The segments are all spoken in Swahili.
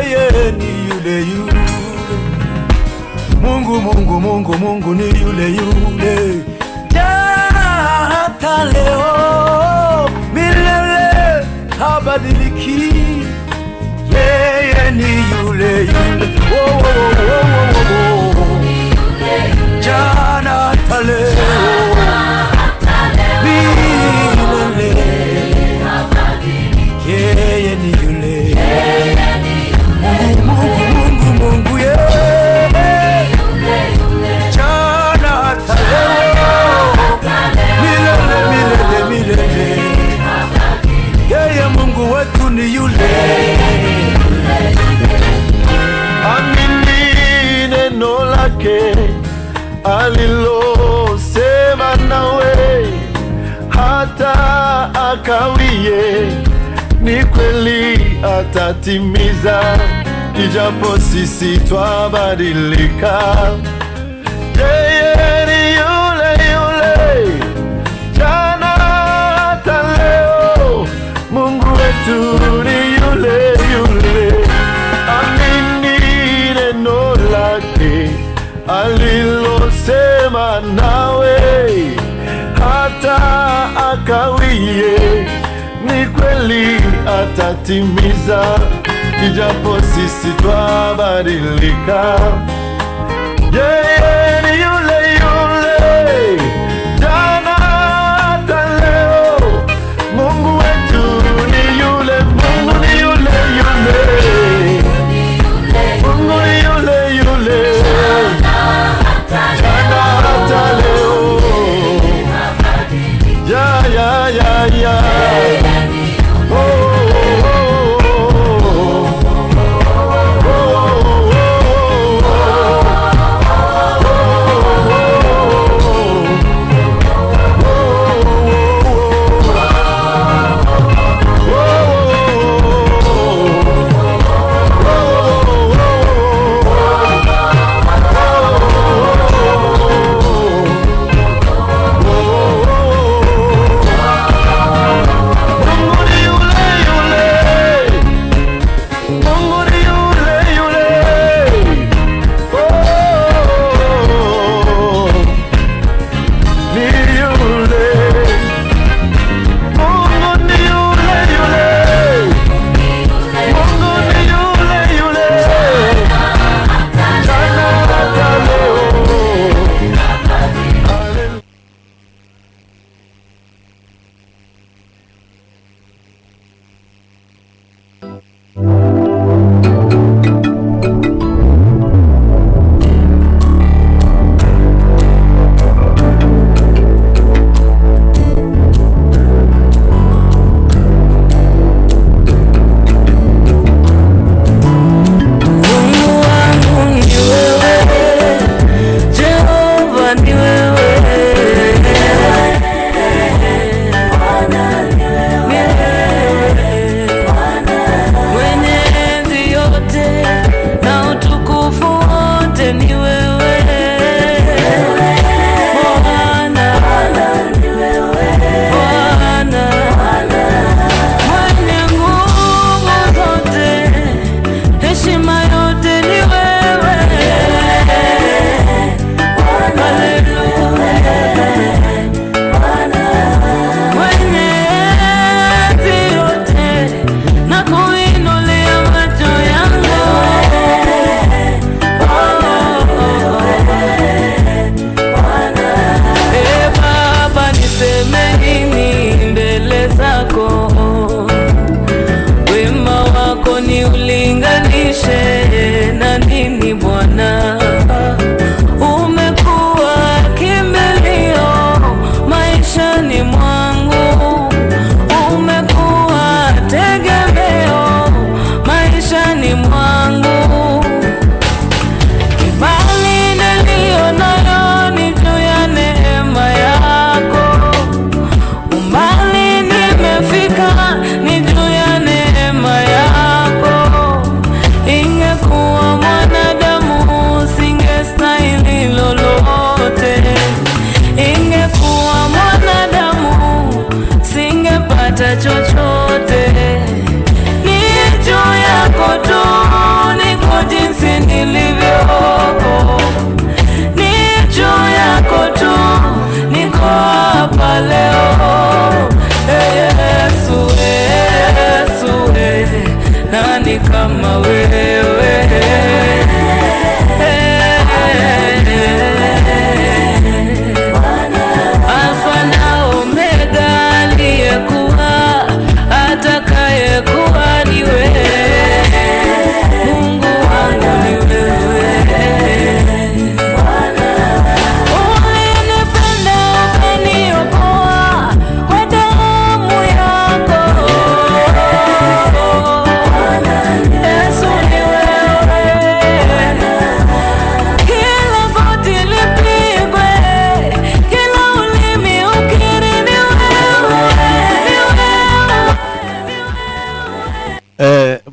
Yeye ni yule yule Mungu, Mungu, Mungu, Mungu ni yule yule jana hata leo, milele habadiliki. Yeye ni yule yule, oh, oh, oh, oh, oh. Jana hata leo, milele. Yeye ni yule Mungu, Mungu, Mungu, Mungu, yeye jana hata leo, milele, milele, milele. Yeye Mungu wetu ni yule. Amini neno lake alilosema nawe, hata akawie, ni kweli atatimiza, ijapo sisi twabadilika. Yeye ni yule yule, jana hata leo, Mungu wetu ni yule yule. Amini neno lake alilosema nawe, hata akawie, ni kweli atatimiza, ijapo sisi twabadilika. Yeye ni yule yule, jana hata leo, Mungu wetu ni yule, Mungu ni yule yule, Mungu ni yule yule, jana hata leo. Ya, ya, ya, ya. Oh, oh, oh, oh, Mungu ni yule yule, Mungu ni yule yule. Oh, ni yule. Mungu ni yule yule, Mungu ni yule yule, jana hata leo. Haleluya. Mungu wangu ni wewe, Jehova ni wewe, ni wewe, mwenye enzi yote na utukufu wote ni wewe, Bwana, Bwana, mwenye nguvu zote, heshima yote ni wewe. Haleluya. Mwenye enzi yote na kuinulia macho yangu. E Baba, niseme nini mbele zako? Wema wako ni ulinganishe na nini Bwana? Umekuwa kimbilio maishani mwangu, umekuwa tegemeo maishani mwangu. Kibali niliyo nayo ni juu ya neema yako. Umbali nimefika ni juu ya neema yako. Inge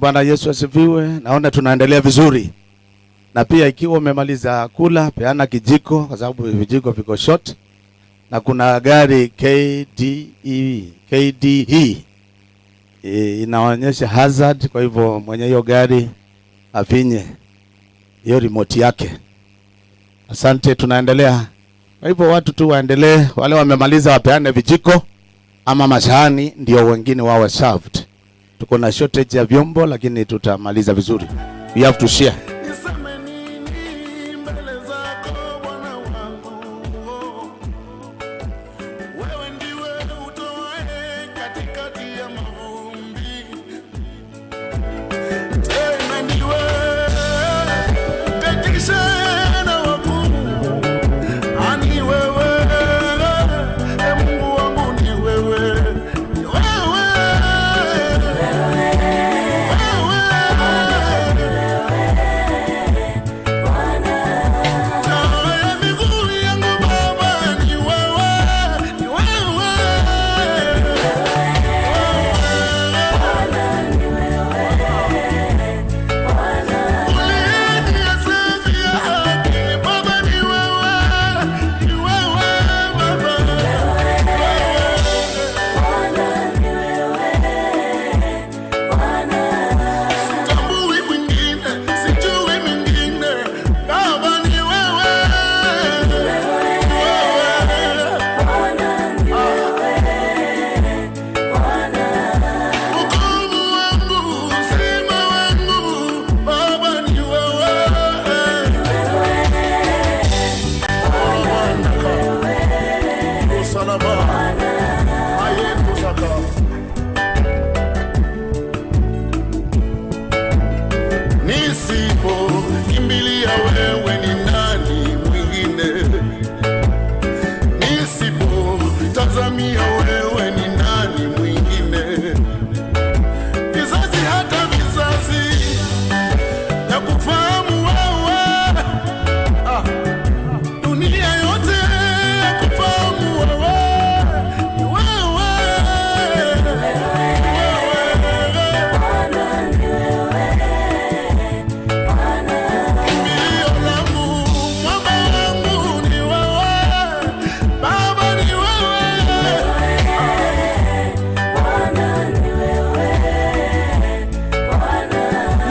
Bwana Yesu asifiwe. Naona tunaendelea vizuri. Na pia ikiwa umemaliza kula, peana kijiko kwa sababu vijiko viko short. Na kuna gari KDE, KDE inaonyesha hazard, kwa hivyo mwenye hiyo gari afinye hiyo remote yake. Asante, tunaendelea. Kwa hivyo watu tu waendelee, wale wamemaliza wapeane vijiko ama masahani, ndio wengine wawe served. Tuko na shortage ya vyombo, lakini tutamaliza vizuri. We have to share. Niseme nini mbele zako Bwana wangu? Wewe ndiwe utoaye katikati ya mavumbi, tena ndiwe uketishaye na wakuu. Ani wewe, e Mungu wangu, ni wewe, ni wewe, wewe. Taa ya miguu yangu Baba ni wewe, ni wewe. Ulinihesabia haki Baba ni wewe, ni wewe Baba. Sitambui mwingine, sijui mwingine, Baba ni wewe, wewe. Wokovu wangu, uzima wangu, Baba ni wewe. Usalama, ayekusaka. Nisipo kimbilia wewe ni nani mwingine? Nisipo tazamia wewe ni nani mwingine? Vizazi hata vizazi ya kufahamu wewe, ah, dunia yote ya kufahamu wewe, ni wewe, wewe. Kimbilio langu, mwamba wangu ni wewe, Baba ni wewe.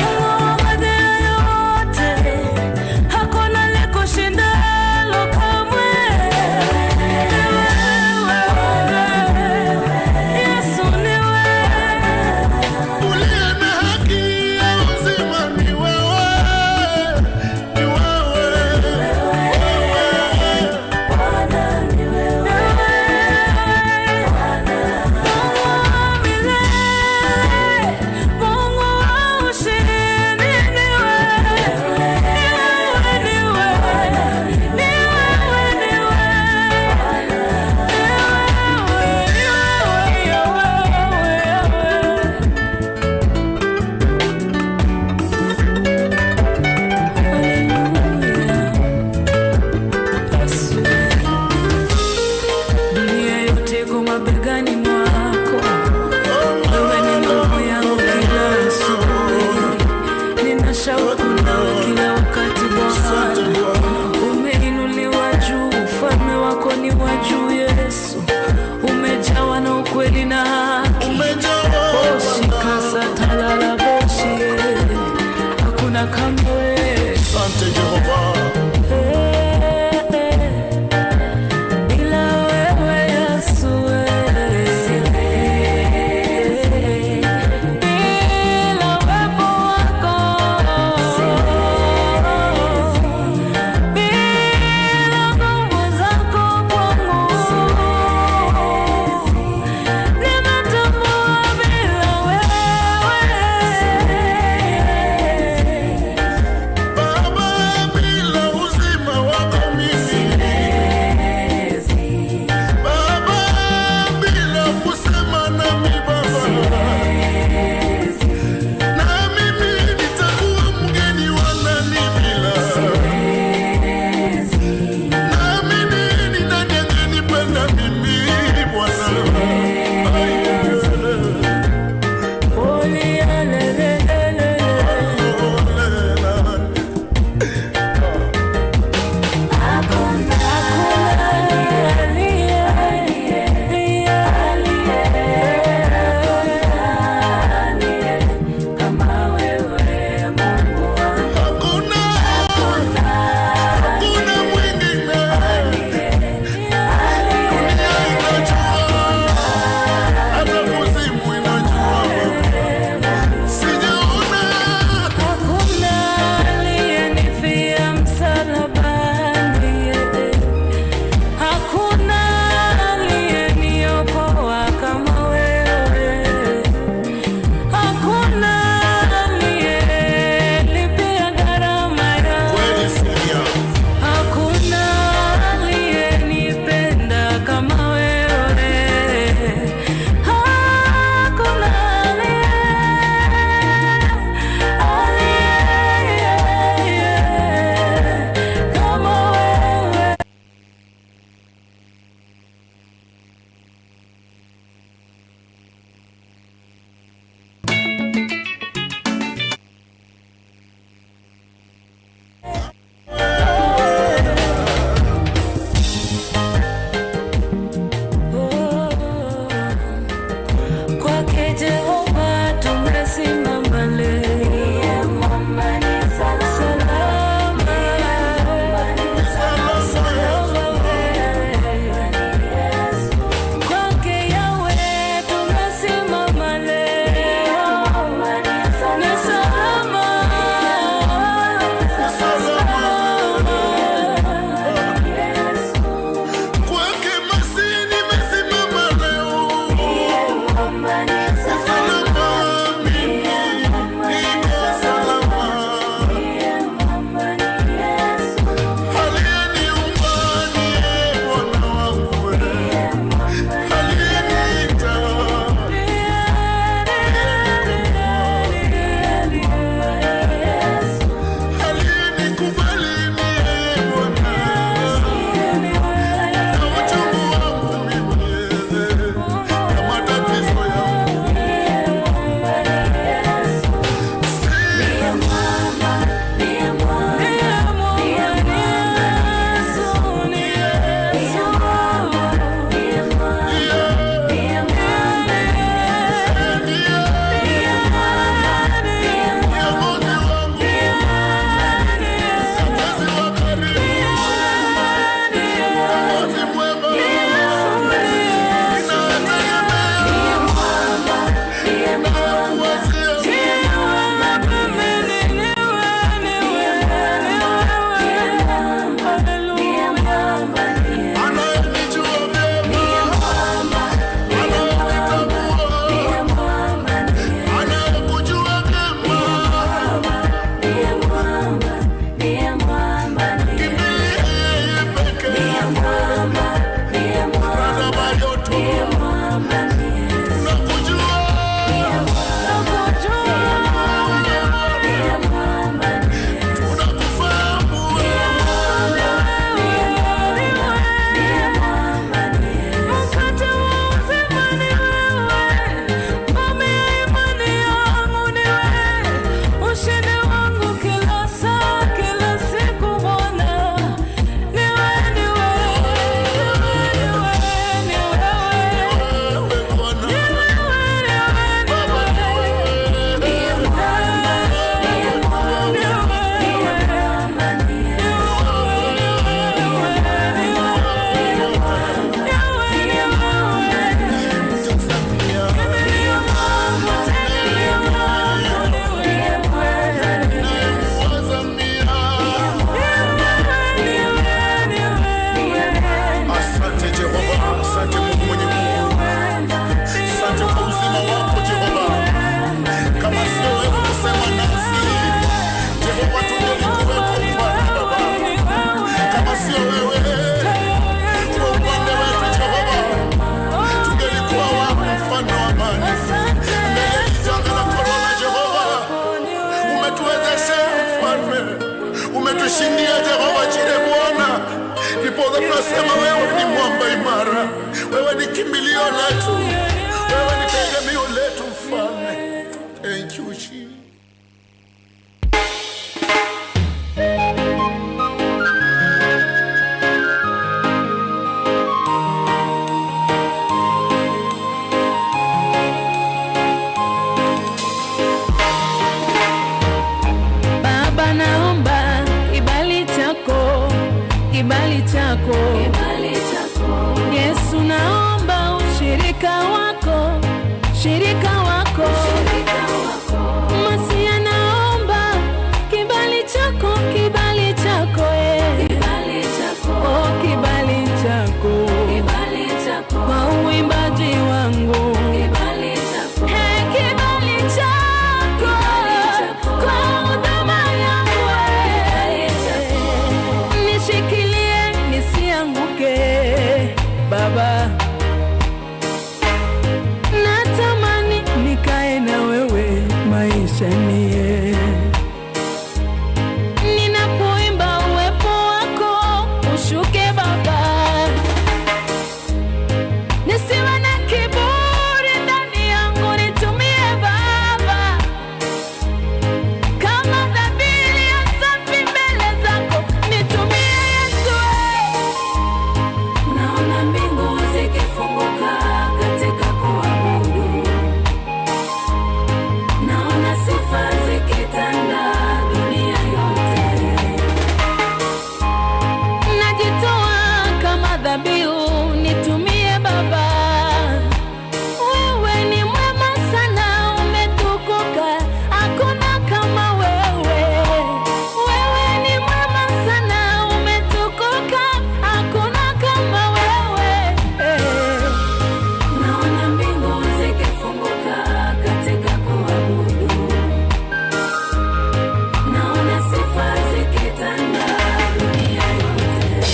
Mungu yote, hakuna likushindalo kamwe. Wewe, Yesu ni wewe. Uliye na haki ya uzima ni wewe, ni wewe, wewe. Mungu wa milele, Mungu wa ushindi ni wewe, ni wewe, ni wewe, ni wewe, ni wewe, ni wewe. Haleluya. Yesu. Dunia yote iko mabegani mwako, wewe ni nguvu yangu kila asubuhi. Nina shauku nawe kila wakati Bwana, umeinuliwa juu, ufalme wako ni wa juu Yesu, umejawa na ukweli na haki. Umejawa Boshi talala boshi, hakuna kama wewe. Asante Jehova. Bila wewe Yesu, siwezi. Bila uwepo wako siwezi. Bila nguvu zako kwangu siwezi. Nimetambua bila wewe siwezi. Baba, bila Umetuwezesha Mfalme, umetushindia Jehova Jire Bwana, ndiposa tunasema wewe ni mwamba imara, wewe ni kimbilio letu, wewe ni tegemeo letu Mfalme. Thank you Jesus. Baba, naomba kibali chako, kibali chako, kibali chako. Yesu, naomba ushirika wako, shirika wako, ushirika wako. Masia, naomba kibali chako, kibali chako, eh. Kibali chako, oh, kibali chako, kibali chako kwa uimbaji wangu, kibali chako, hey, kibali chako kwa huduma yangu, eh. Nishikilie nisianguke, Baba, natamani nikae na wewe maishani, eh. Ninapoimba uwepo wako ushuke Baba, nisiwe na kiburi ndani yangu, nitumie Baba kama dhabihu ya safi mbele zako, nitumie Yesu. Naona mbingu zikifunguka katika kuabudu, naona sifa zikitanda dunia yote. Najitoa kama dhabihu, nitumie Baba. Wewe ni mwema sana, umetukuka, hakuna kama wewe. Wewe ni mwema sana, umetukuka, hakuna kama wewe. Naona mbingu zikifunguka katika kuabudu, naona sifa zikitanda dunia yote.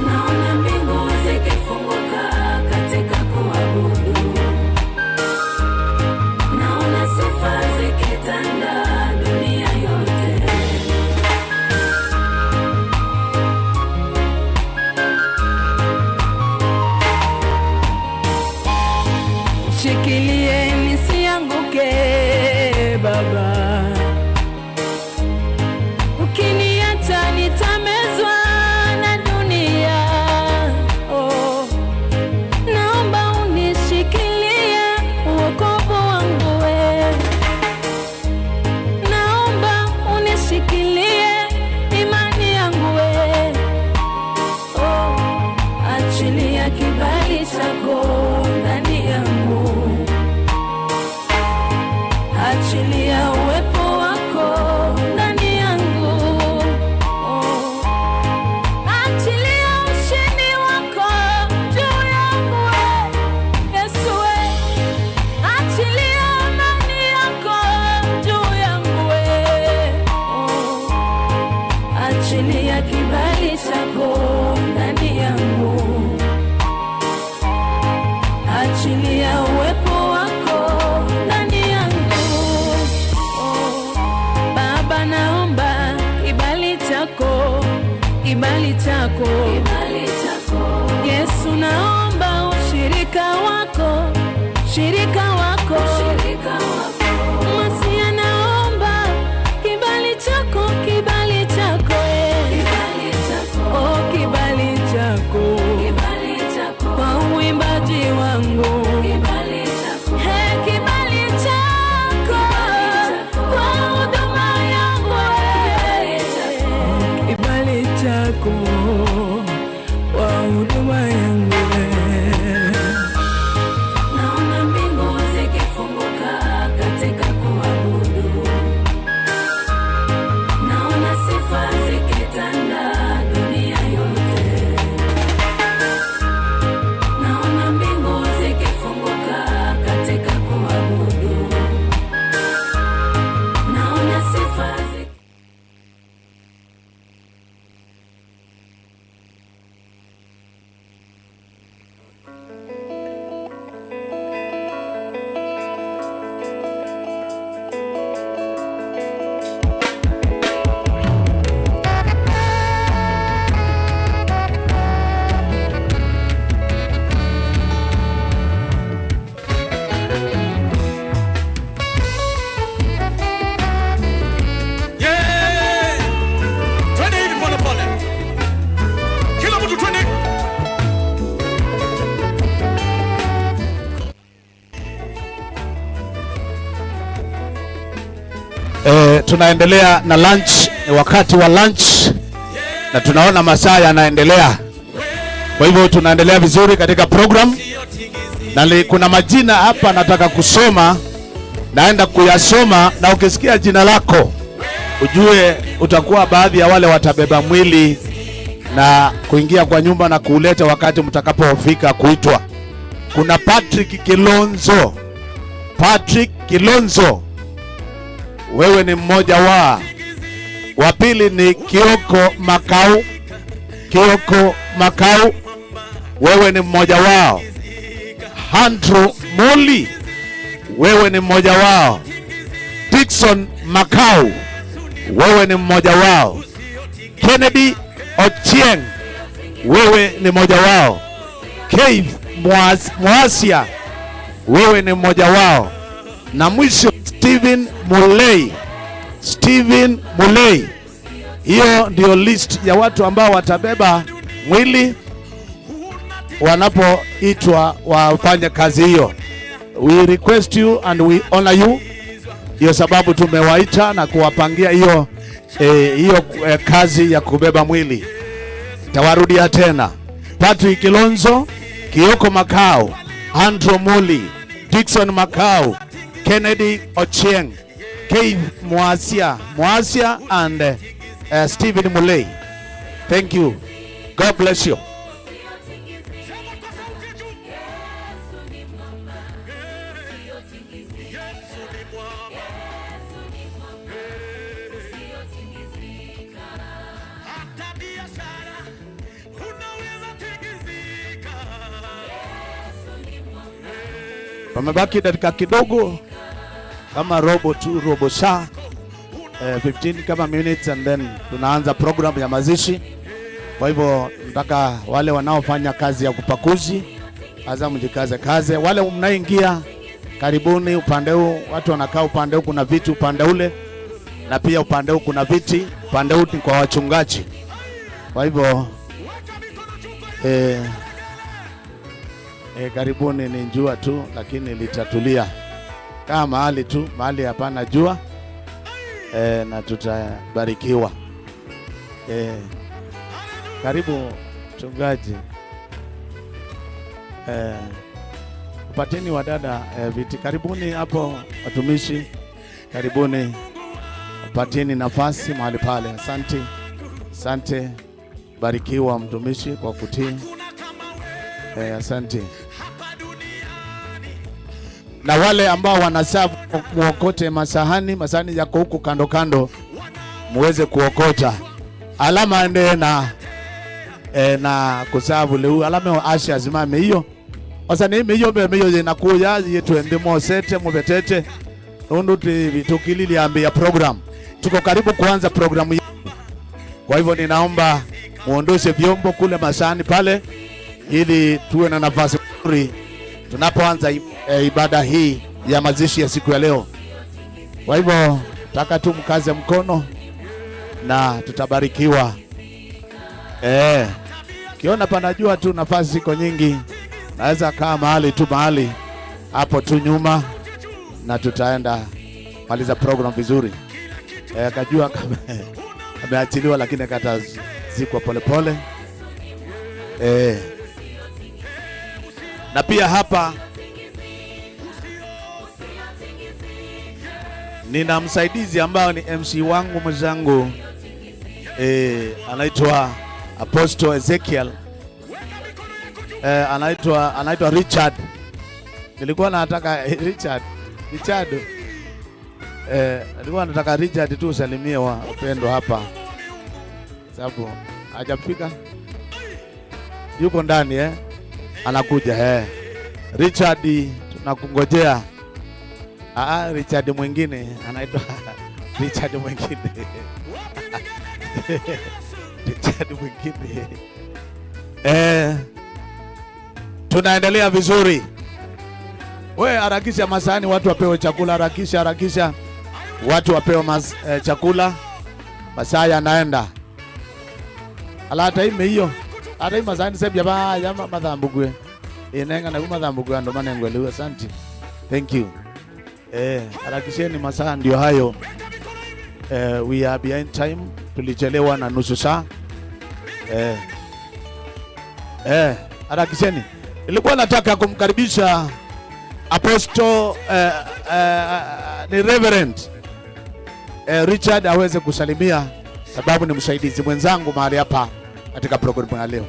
Naona mbingu zikifunguka katika kuabudu, naona sifa zikitanda dunia yote. Shikilie nisianguke Baba, ukiniacha nitamezwa na dunia. Oh, naomba unishikilie uokovu wangu we, naomba unishikilie imani yangu we. Oh, achilia kibali chako ndani yangu, achilia uwepo wako ndani yangu. Oh, achilia ushindi wako juu yangu we, Yesu we, achilia amani yako juu yangu we. Oh, achilia kibali chako ndani yangu, achilia uwepo wako ndani yangu. Oh, Baba, naomba kibali chako, kibali chako, Kibali chako, Yesu, naomba ushirika wako, shirika wako, ushirika wako, Masia, naomba kibali chako, kibali chako, eh. kibali chako, Oh, kibali chako kibali chako, kwa uimbaji wangu, kibali chako, Hey, kibali chako kwa huduma yangu, eh. Kibali chako kwa huduma yangu, eh. Naona mbingu Tunaendelea na lunch, ni wakati wa lunch na tunaona masaa yanaendelea. Kwa hivyo tunaendelea vizuri katika program na kuna majina hapa nataka kusoma, naenda kuyasoma, na ukisikia jina lako ujue utakuwa baadhi ya wale watabeba mwili na kuingia kwa nyumba na kuuleta wakati mtakapofika kuitwa. Kuna Patrick Kilonzo. Patrick Kilonzo, wewe ni mmoja wa. Wa pili ni Kioko Makau. Kioko Makau, wewe ni mmoja wao. Andrew Muli, wewe ni mmoja wao. Dickson Makau, wewe ni mmoja wao. Kennedy Ochieng, wewe ni mmoja wao. Keith Mwasia, wewe ni mmoja wao. Na mwisho Steven Mulei. Steven Mulei. Hiyo ndio list ya watu ambao watabeba mwili wanapoitwa wafanye kazi hiyo. We request you and we honor you. Ndio sababu tumewaita na kuwapangia hiyo kazi ya kubeba mwili. Tawarudia tena: Patrick Kilonzo, Kioko Makau, Andrew Muli, Dickson Makau, Kennedy Ochieng, Keith Mwasia and Stephen Mulei. Thank you. God bless you. Pamebaki dakika kidogo kama robo tu, robo saa, 15 kama minutes and then tunaanza program ya mazishi. Kwa hivyo nataka wale wanaofanya kazi ya kupakuzi aza mjikaze kaze, wale mnaingia karibuni upande huu, watu wanakaa upande huu, kuna viti upande ule, na pia upande huu kuna viti, upande huu ni kwa wachungaji. Kwa hivyo karibuni, ni jua tu, lakini litatulia. Kaa mahali tu, mahali hapana jua, na tutabarikiwa. Karibu mchungaji. Upateni wadada viti. Karibuni hapo watumishi, karibuni, upateni nafasi mahali pale. Asante, asante. Barikiwa mtumishi kwa kutii. Asante. Na wale ambao wanaserve muokote masahani, masahani yako huku kando kando, muweze kuokota. Alama ende na kuserve leo alama asha azimame hiyo. Osa ni miyo be miyo inakuya yetu ende mosete mubetete nundu tukilili ambia program. Tuko karibu kuanza programu yetu. Kwa hivyo ninaomba muondoshe vyombo kule masahani pale ili tuwe na nafasi nzuri tunapoanza ibada hii ya mazishi ya siku ya leo. Kwa hivyo nataka tu mkaze mkono na tutabarikiwa. Kiona panajua tu nafasi ziko nyingi, naweza kaa mahali tu mahali hapo tu nyuma na tutaenda maliza program vizuri. Kajua kama ameachiliwa lakini katazikwa polepole. Na pia hapa nina msaidizi ambao ni MC wangu mwenzangu, anaitwa Apostle Ezekiel. Anaitwa Richard. Nilikuwa nataka Richard. Nilikuwa nataka Richard tu usalimie wapendwa hapa. Sababu hajafika. Yuko ndani? Anakuja. Richard tunakungojea. Richard mwingine anaitwa Richard mwingine. Richard mwingine. Tunaendelea vizuri. We harakisha masahani watu wapewe chakula, harakisha, harakisha. Watu wapewe chakula. Masaa yanaenda. Ala hata ime hiyo. Hata hii masahani sebya ba ya mathambugwe. Inenga na mathambugwe ndo manengwe leo. Asante. Thank you. Harakisheni masaa ndio hayo. We are behind time, tulichelewa na nusu saa. Harakisheni. Nilikuwa nataka kumkaribisha Apostle ni Reverend Richard aweze kusalimia, sababu ni msaidizi mwenzangu mahali hapa katika programu ya leo.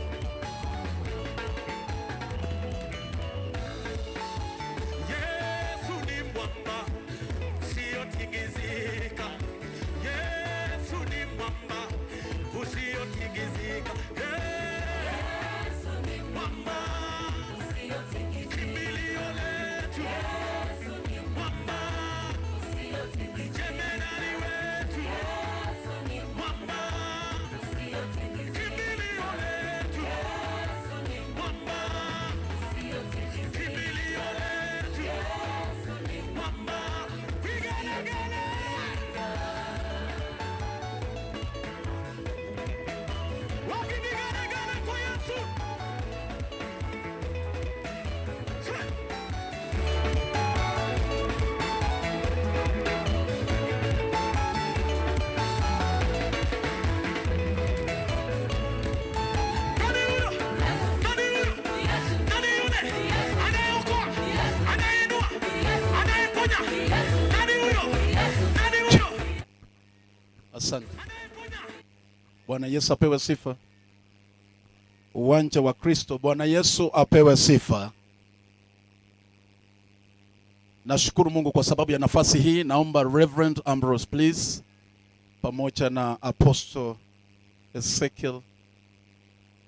Asante. Bwana Yesu apewe sifa. Uwanja wa Kristo, Bwana Yesu apewe sifa. Nashukuru Mungu kwa sababu ya nafasi hii. Naomba Reverend Ambrose please, pamoja na Apostle Ezekiel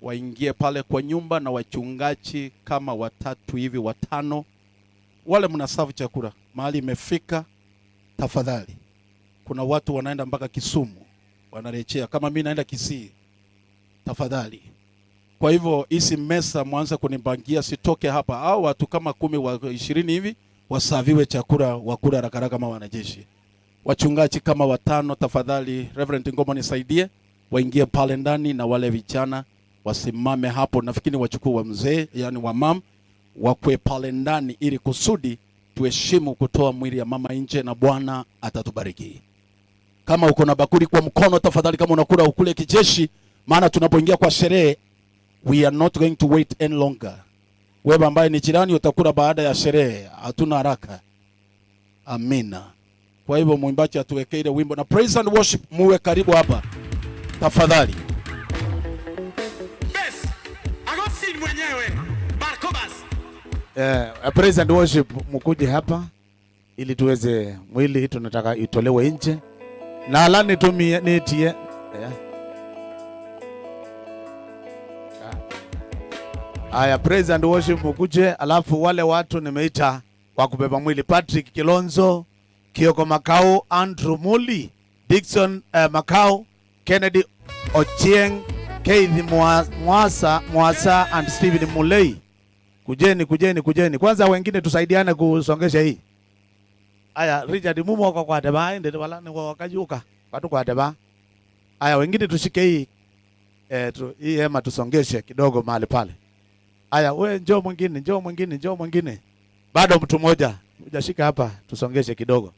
waingie pale kwa nyumba na wachungaji kama watatu hivi watano. Wale mnasafu chakula, mahali imefika tafadhali. Kuna watu wanaenda mpaka Kisumu wanarejea, kama mimi naenda Kisii, tafadhali. Kwa hivyo hizi meza mwanze kunipangia, sitoke hapa. Hao watu kama 10 wa 20 hivi wasaviwe chakula, wakula haraka haraka kama wanajeshi. Wachungaji kama watano tafadhali, Reverend Ngomo nisaidie, waingie pale ndani na wale vijana wasimame hapo. Nafikiri wachukue wa mzee, yani wa mam, wakwe pale ndani ili kusudi tuheshimu kutoa mwili ya mama nje, na Bwana atatubariki. Kama uko na bakuli kwa mkono tafadhali, kama unakula ukule kijeshi, maana tunapoingia kwa sherehe we are not going to wait any longer. Wewe ambaye ni jirani utakula baada ya sherehe, hatuna haraka. Amina. Kwa hivyo mwimbaji atuwekee ile wimbo na praise and worship, muwe karibu hapa tafadhali. Praise and worship mkuje hapa ili tuweze, mwili tunataka itolewe nje. Na ala nitumie nitie. Aya, praise and worship mkuje, alafu wale watu nimeita wa kubeba mwili: Patrick Kilonzo, Kioko Makau, Andrew Muli, Dickson Makau, Kennedy Ochieng, Keith Mwasa and Stephen Mulei. Kujeni, kujeni, kujeni. Kwanza wengine tusaidiane kusongesha hii. Aya, Richard Mumo kwa kwa deba, ndio wala ni wakajuka. Watu kwa deba. Aya, wengine tushike hii. Hii hema tusongeshe kidogo mahali pale. Aya, we njoo mwingine, njoo mwingine, njoo mwingine. Bado mtu mmoja. Hujashika hapa, tusongeshe kidogo.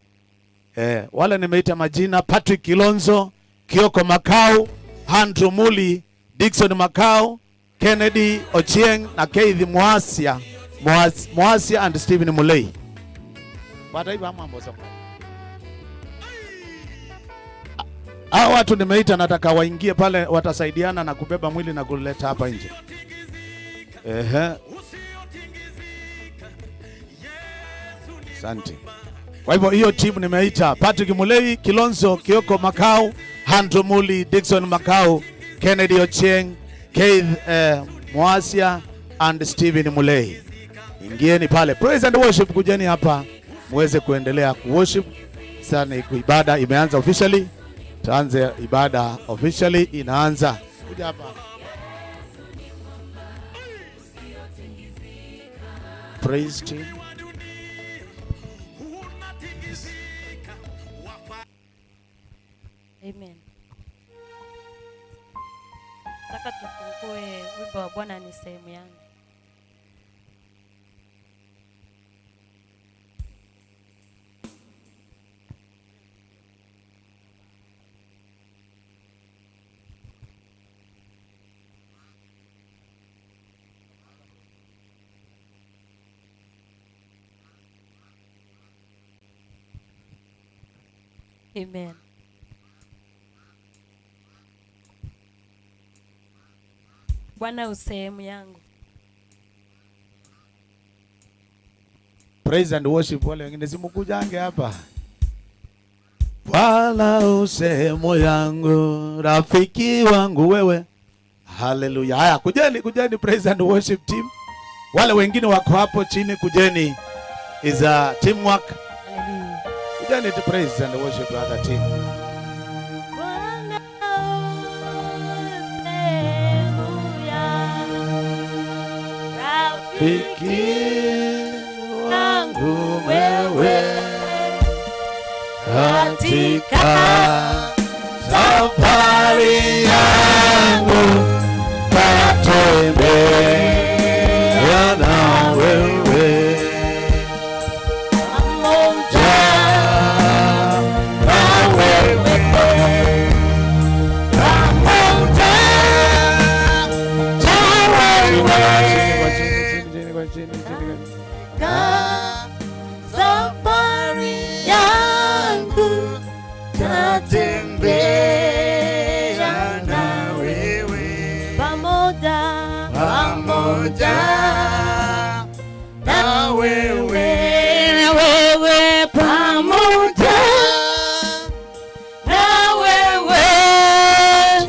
Wale nimeita majina: Patrick Kilonzo, Kioko Makau, Andrew Muli, Dickson Makau, Kennedy Ochieng na Keith Mwasia and Stephen Mulei. Baada hiyo mambo sasa. Hao watu nimeita, nataka waingie pale, watasaidiana na kubeba mwili na kuleta hapa nje. Asante. Kwa hivyo hiyo timu nimeita: Patrick Mulei, Kilonzo, Kioko Makau, Andrew Muli, Dickson Makau, Kennedy Ochieng, Keith Mwasia and Stephen Mulei. Ingieni pale. Praise and worship, kujeni hapa muweze kuendelea kuworship. Sasa ni ibada imeanza officially. Tuanze ibada officially inaanza. Kuja hapa. Praise team. Amen. Nataka tufungue wimbo wa Bwana ni sehemu yangu. Amen. Bwana usehemu yangu. Praise and worship, wale wengine simukujange hapa. Bwana usehemu yangu, rafiki wangu wewe. Haleluya. Haya, kujeni, kujeni praise and worship team. Wale wengine wako hapo chini, kujeni. Is a teamwork. Haleluya. Kujeni to praise and worship other team. Bwana usehemu yangu, Rafiki wangu wewe katika safari yangu tatembea na wewe pamoja na wewe pamoja na wewe. Chini kwa chini, chini kwa chini. Safari yangu Tatembea na wewe pamoja pamoja na wewe na wewe pamoja na wewe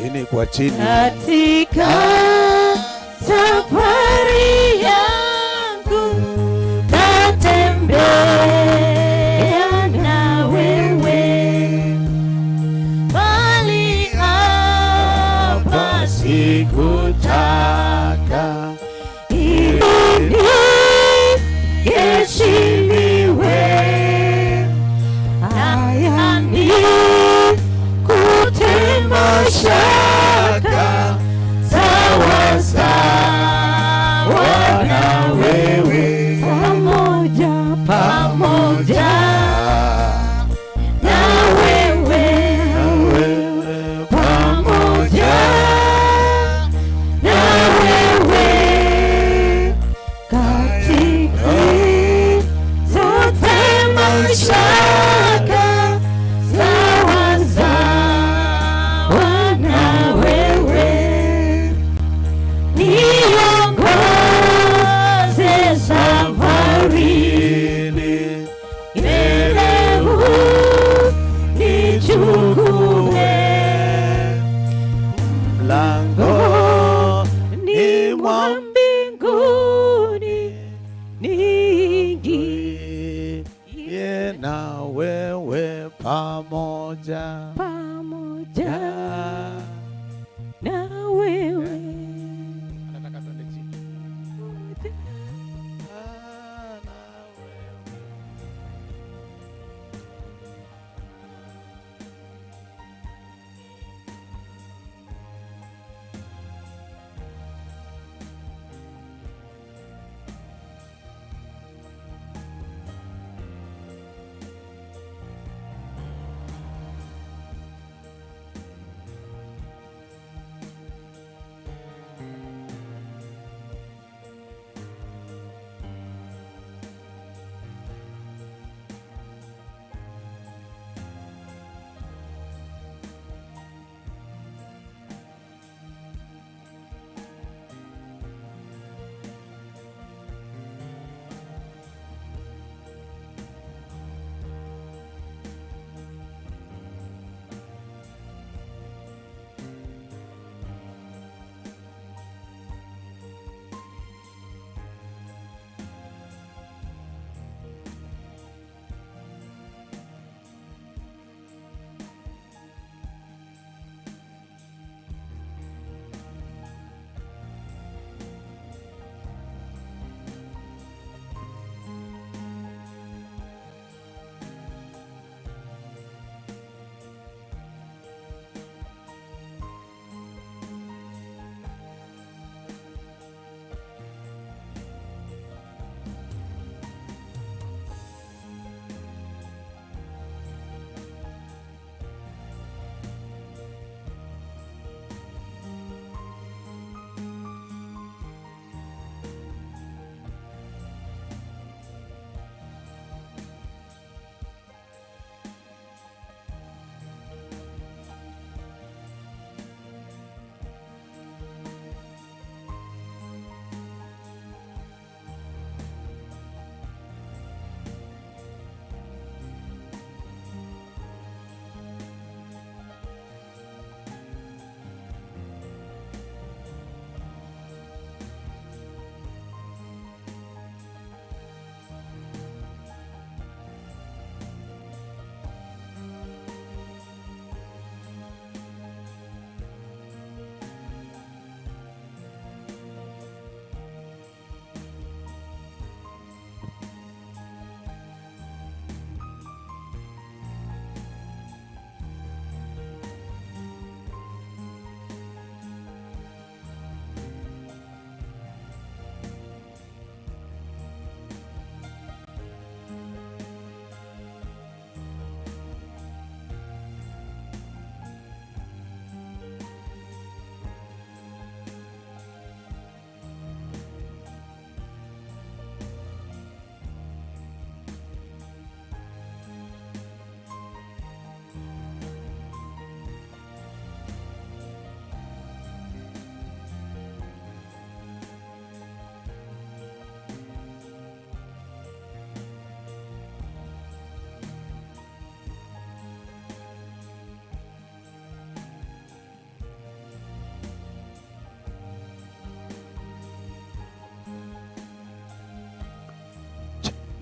Chini kwa chini. Katika safari yangu tatembea na wewe bali hapa Sikutaka ili niheshimiwe, haya ni kutema shaka sawa sawa na wewe pamoja pamoja na wewe pamoja na wewe katika zote mashaka sawa sawa na wewe niongoze safarini mbele unichukue mlango ni mwa mbinguni niingie ye na wewe pamoja pamoja na wewe. Anataka tuende chini. Na wewe.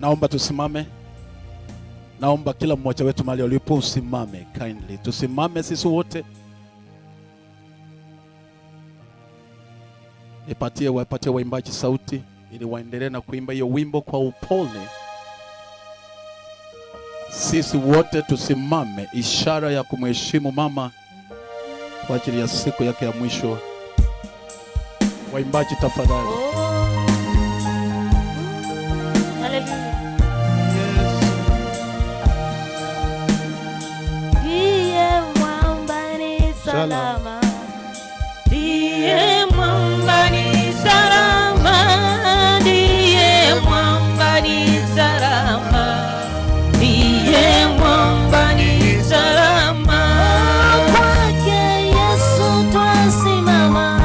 Naomba tusimame. Naomba kila mmoja wetu mahali ulipo usimame kindly. Tusimame sisi wote. Nipatie, wapatie waimbaji sauti ili waendelee na kuimba hiyo wimbo kwa upole. Sisi wote tusimame, ishara ya kumheshimu mama kwa ajili ya siku yake ya mwisho. Waimbaji tafadhali. Haleluya. Ndiye mwamba ni salama. Ndiye mwamba ni salama, ndiye mwamba ni salama, ndiye mwamba ni salama. Kwake Yesu twasimama.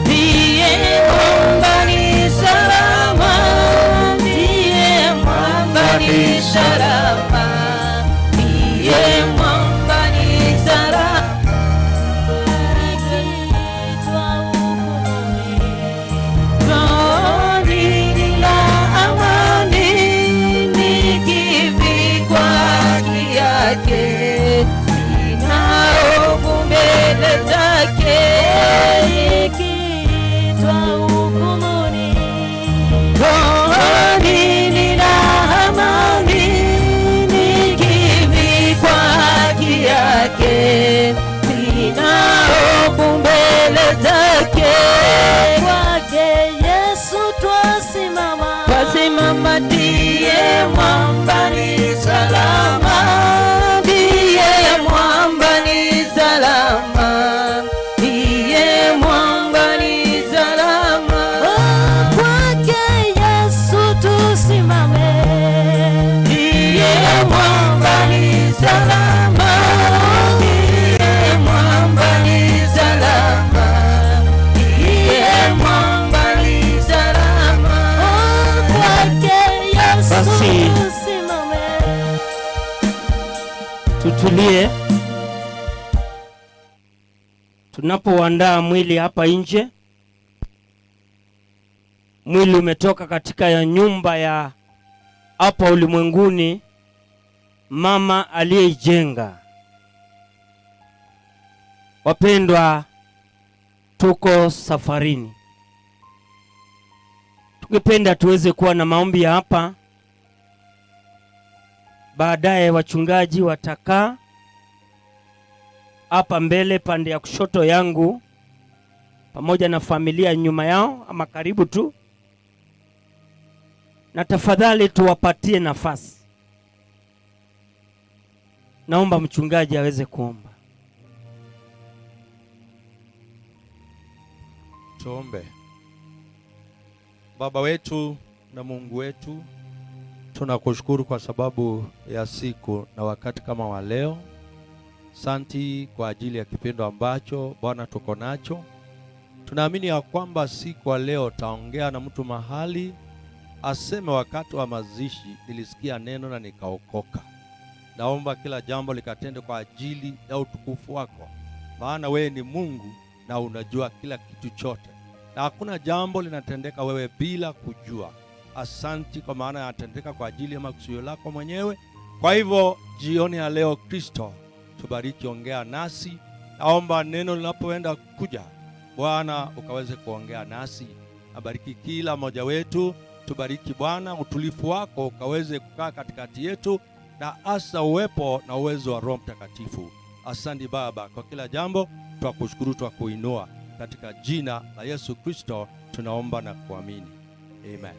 Ndiye mwamba ni salama, ndiye mwamba ni salama, ndiye mwamba ni salama. Nikiitwa hukumuni. Rohoni nina amani, nikivikwa haki yake, sina hofu mbele zake. Nikiitwa hukumuni. Rohoni nina amani, nikivikwa haki yake, sina hofu mbele zake. Kwake Yesu twasimama. Twasimama, ndiye mwamba ni salama, ndiye mwamba ni salama, ndiye mwamba ni salama. Kwake Yesu tusimame. Ndiye mwamba ni salama, ndiye mwamba ni salama, ndiye mwamba ni salama. Kwake Yesu Basi. tusimame. Tutulie tunapoandaa mwili hapa nje. Mwili umetoka katika ya nyumba ya hapa ulimwenguni, mama aliyeijenga. Wapendwa, tuko safarini. Tungependa tuweze kuwa na maombi ya hapa. Baadaye wachungaji watakaa hapa mbele pande ya kushoto yangu pamoja na familia nyuma yao ama karibu tu, na tafadhali tuwapatie nafasi. Naomba mchungaji aweze kuomba. Tuombe. Baba wetu na Mungu wetu, tunakushukuru kwa sababu ya siku na wakati kama wa leo. Asanti kwa ajili ya kipindi ambacho Bwana tuko nacho. Tunaamini ya kwamba siku ya leo taongea na mtu mahali aseme, wakati wa mazishi nilisikia neno na nikaokoka. Naomba kila jambo likatende kwa ajili ya utukufu wako, maana wewe ni Mungu na unajua kila kitu chote, na hakuna jambo linatendeka wewe bila kujua. Asanti kwa maana yanatendeka kwa ajili ya makusudio lako mwenyewe. Kwa hivyo jioni ya leo, Kristo tubariki, ongea nasi. Naomba neno linapoenda kuja, Bwana ukaweze kuongea nasi. Abariki kila mmoja wetu, tubariki Bwana, utulivu wako ukaweze kukaa katikati yetu, na hasa uwepo na uwezo wa Roho Mtakatifu. Asante Baba kwa kila jambo, twakushukuru, twakuinua katika jina la Yesu Kristo tunaomba na kuamini, amen.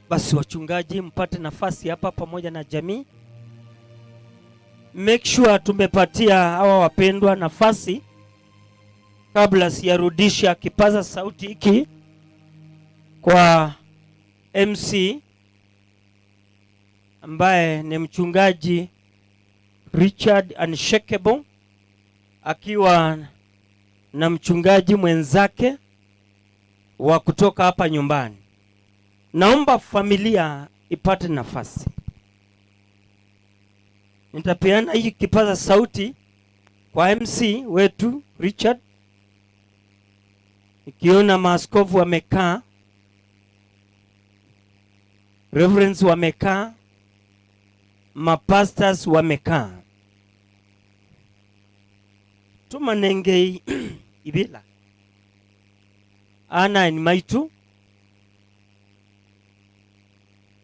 Basi wachungaji, mpate nafasi hapa pamoja na jamii. Make sure tumepatia hawa wapendwa nafasi kabla siyarudisha kipaza sauti hiki kwa MC ambaye ni mchungaji Richard Unshakable akiwa na mchungaji mwenzake wa kutoka hapa nyumbani. Naomba familia ipate nafasi. Nitapeana hii kipaza sauti kwa MC wetu Richard. Nikiona maaskofu wamekaa. Reverends wamekaa, mapastors wamekaa. Tumanenge ibila ana ni maitu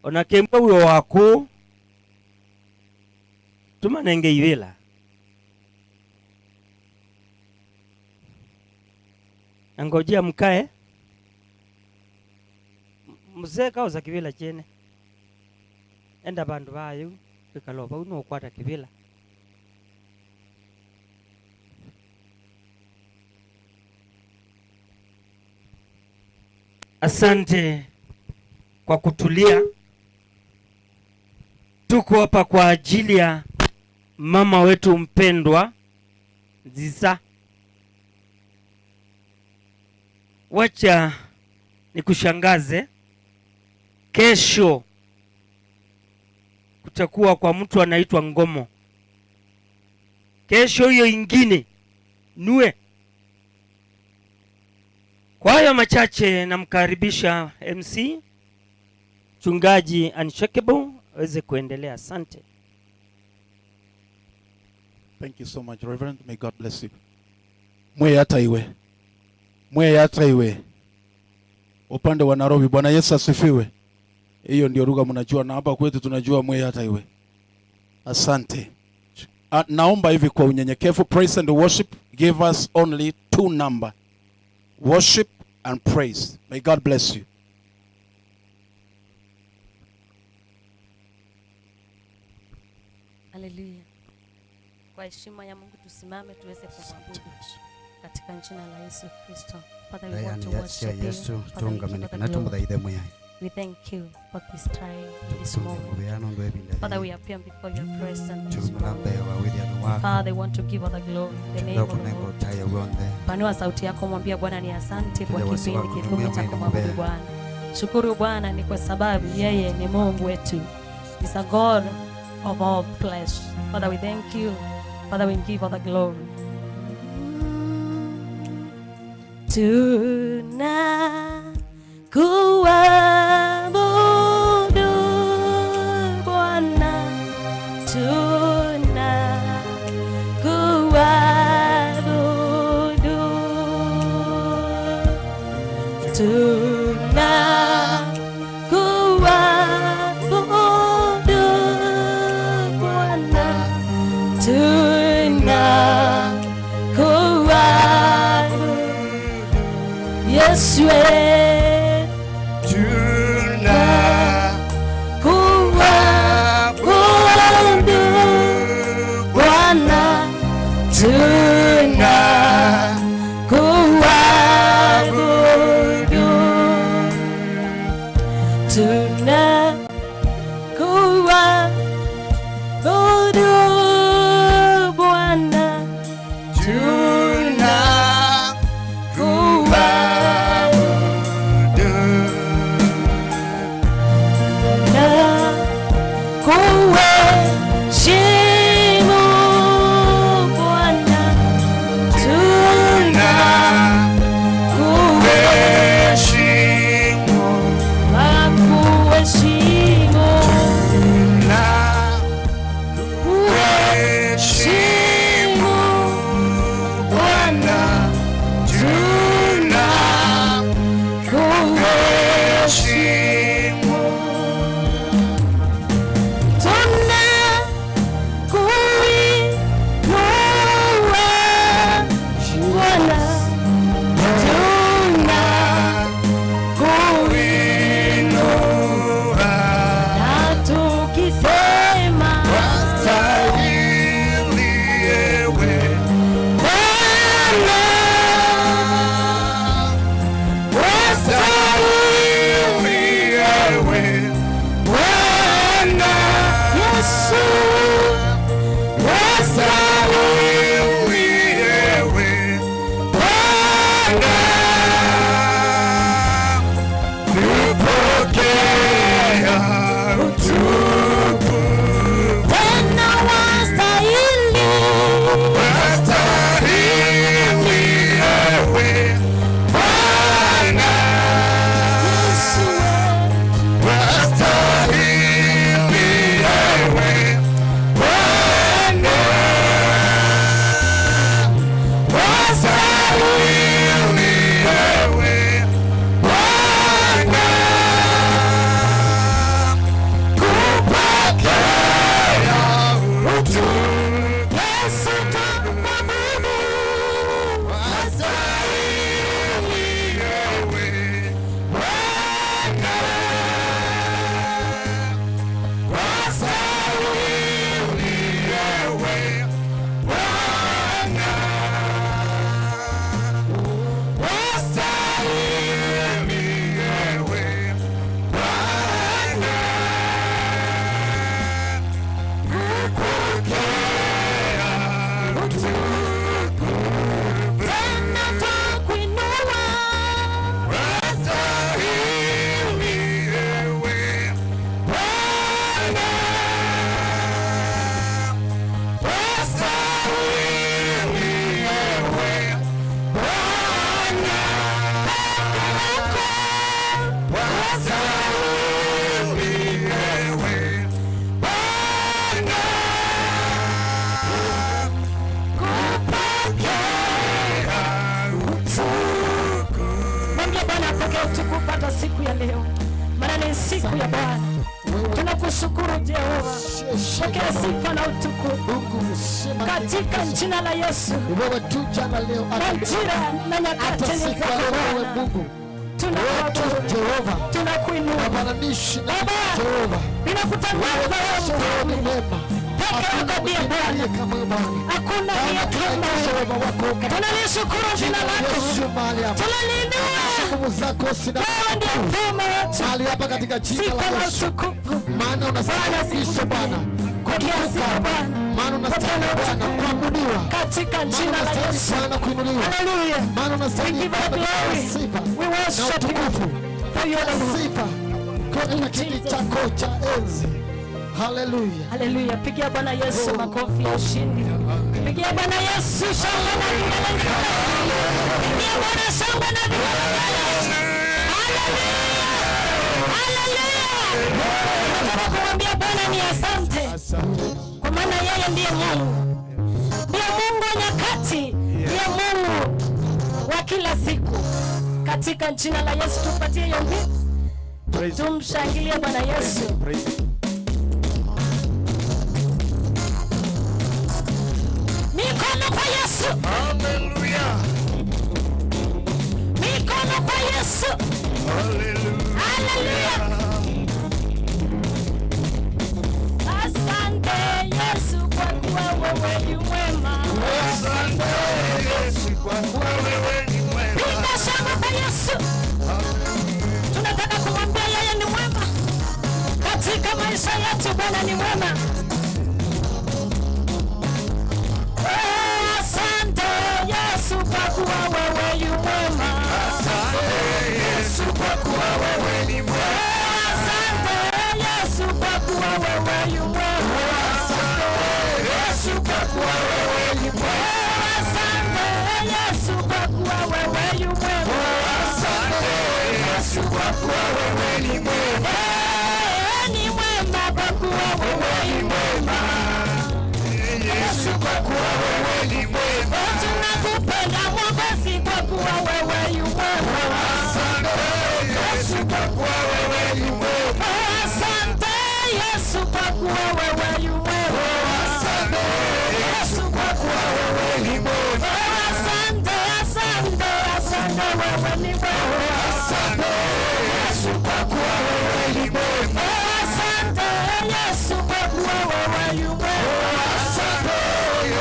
onakemba uyo waku tumanenge ibila. Nangojea mkae. Mzee kauza kibila chene. Enda bandu bayo bikaloba uno kwata kibila. Asante kwa kutulia. Tuko hapa kwa ajili ya mama wetu mpendwa Ziza. Wacha nikushangaze, kesho kutakuwa kwa mtu anaitwa Ngomo. Kesho hiyo ingine nue. Kwa hayo machache namkaribisha MC Mchungaji Unshakable aweze kuendelea. Asante. Thank you so much, Reverend. May God bless you. Mwe hata iwe. Mwe hata iwe. Upande wa Nairobi, Bwana Yesu asifiwe. Hiyo ndio lugha mnajua, na hapa kwetu tunajua mwe hata iwe. Asante. Naomba hivi kwa unyenyekevu, praise and worship, give us only two number. Worship and praise. May God bless you. Hallelujah. Kwa heshima ya Mungu tusimame tuweze kumwabudu katika jina la Yesu Kristo. Father, we want to worship you. Yesu Father, we give tungamene you the glory. tumuthaithe Mwĩai. We thank you for this time, this Tukutunge moment. muvea nundu wa ivinda Father, we yii. appear before your presence this Tumula morning. mbee wa withiano waku. Father, we want to give all the glory, the name of the Tukunenga Lord. utaia wonthe. Panua sauti yako, mwambia Bwana ni asante kwa Tuja wasi kipindi wako, kifupi cha mwamini kumwabudu muvea. Bwana. Shukuru Bwana ni kwa sababu yeye ni Mungu wetu. He's a God of all flesh. Father, we thank you. Father, we give all the glory. Tunakuabudu Bwana, tunakuabudu, tunakuabudu Bwana, tunakuabudu Yesu. Tunakuabudu Bwana, tunakuabudu, tunakuabudu Bwana, tunakuabudu na kuheshimu Bwana, Kuabudu. Wastahili ewe Bwana. Wastahili ewe Bwana. Wastahili ewe Bwana. Kupokea utukufu. Tena twakuinua. Wastahili ewe Bwana. Wastahili ewe Bwana. Wastahili ewe Bwana. Kupokea utukufu. Mwambie Bwana apokee utukufu hata siku ya leo, maana ni siku ya Bwana. Tunakushukuru Jehova, pokea sifa na utukufu katika jina la Yesu. Ni wewe tu jana, leo, hata Majira na nyakati hata ni siku zako ya leo, wewe Bwana. Mungu Tunakuabudu, wetu Jehova, tunakuinua hafananishi na Baba, Jehova. ninakutangaza Wewe wewe ni mfalme mwema, peke hakuna yako ndiye mwingine Bwana, aliye kama wewe Bwana. hakuna aliye Bwana, kama tunainusha wewe. wema wako katika Tunalishukuru jina jina la lako, Yesu mahali hapa. tunaliinua. Nguvu zako sina Wewe ndiye mfalme wetu, mahali hapa katika jina sifa la na Yesu. utukufu. Maana unastahili Bwana, kabisa sikusikia. Bwana Pokea kutukuka, sifa Bwana, maana unastahili Pokea Bwana utukufu. kuabudiwa, katika maana jina la unastahili Yesu. Bwana kuinuliwa, Haleluya. maana We unastahili give all Bwana kupewa glory. sifa We na worship you utukufu, for you alone. sifa katika kiti chako cha enzi. Haleluya. Haleluya. Pigia Bwana Yesu makofi ya ushindi. Pigia Bwana Yesu shangwe na vigelegele. Pigia Bwana shangwe na vigelegele. Haleluya. Haleluya. Nataka kumwambia Bwana ni asante. Kwa maana yeye ndiye Mungu. Ndiye Mungu wa nyakati, ndiye Mungu wa kila siku. Katika jina la Yesu tupatie hiyo beat. Praise him. Tumshangilie Bwana Yesu. Praise him. Mikono kwa Yesu. Hallelujah. Mikono kwa Yesu. Hallelujah. Haleluya. Asante Yesu kwa kuwa wewe ni mwema. Asante Yesu kwa kuwa wewe ni mwema. Piga shangwe kwa Yesu. Tunataka kumwambia yeye ni mwema katika maisha yetu. Bwana ni mwema. Eh, asante Yesu kwa kuwa wewe ni mwema. Asante Yesu kwa kuwa wewe ni mwema. Eh, asante Yesu kwa kuwa wewe ni mwema. Asante Yesu kwa kuwa wewe ni mwema. Asante Yesu kwa kuwa wewe ni mwema. Asante Yesu kwa kuwa wewe ni mwema. Eh, ni mwema kwa kuwa wewe ni mwema. Yesu kwa kuwa wewe ni mwema. Tunakupenda Mwokozi kwa kuwa wewe ni mwema. Asante Yesu kwa kuwa wewe ni mwema. Asante Yesu kwa kuwa wewe ni mwema. Asante Yesu kwa kuwa wewe ni mwema. Asante, asante, asante wewe ni mwema. Asante Yesu kwa kuwa wewe ni mwema. Asante Yesu kwa kuwa wewe ni mwema. Asante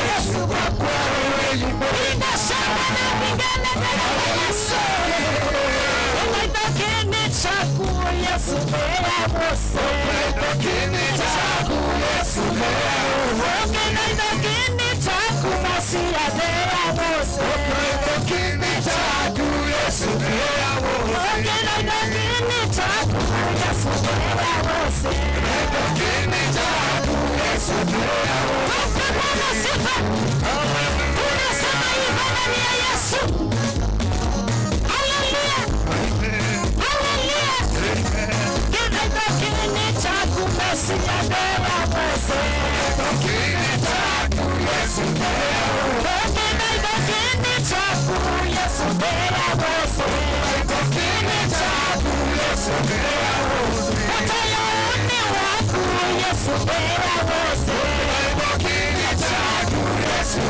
Yesu kwa kuwa wewe ni mwema. Piga shangwe na vigelegele kwa Yesu. Unaitokini chaku Yesu mbele Mose. Kini chaku Yesu Unaitokini chaku Masia mbele Mose. Kini chaku Yesu Unaitokini chaku Yesu mbele Mose. Kini chaku Yesu Tupe Bwana sifa. Tunasema ibada ni ya Yesu. Haleluya. Haleluya. Kinaitokini chaku Masia mbele Mose. Kini chaku Yesu Kinaitokini chaku Yesu mbele Mose. Kini chaku Yesu Utayoni waku Yesu mbele Mose. Kini chaku Yesu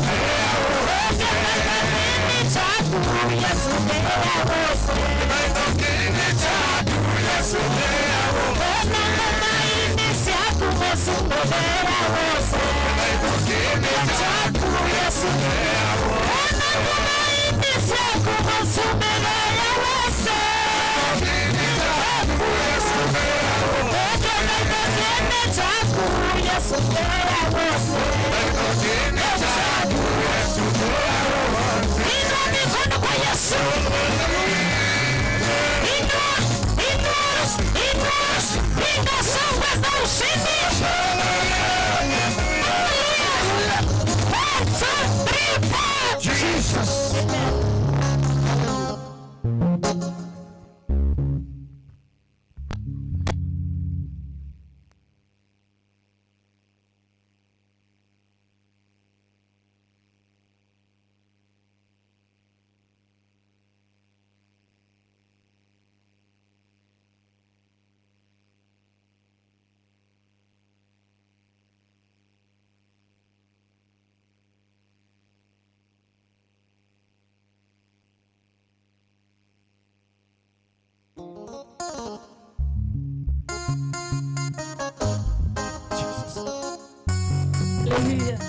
Hallelujah.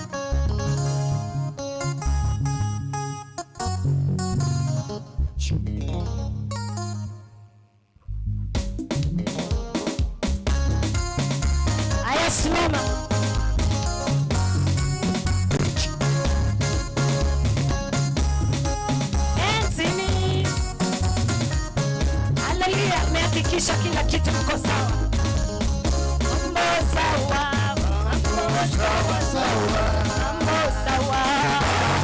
Aya, simama. Enzini. Haleluya, amehakikisha kila kitu mko sawa. Mambo sawa, mambo sawa sawa, mambo sawa,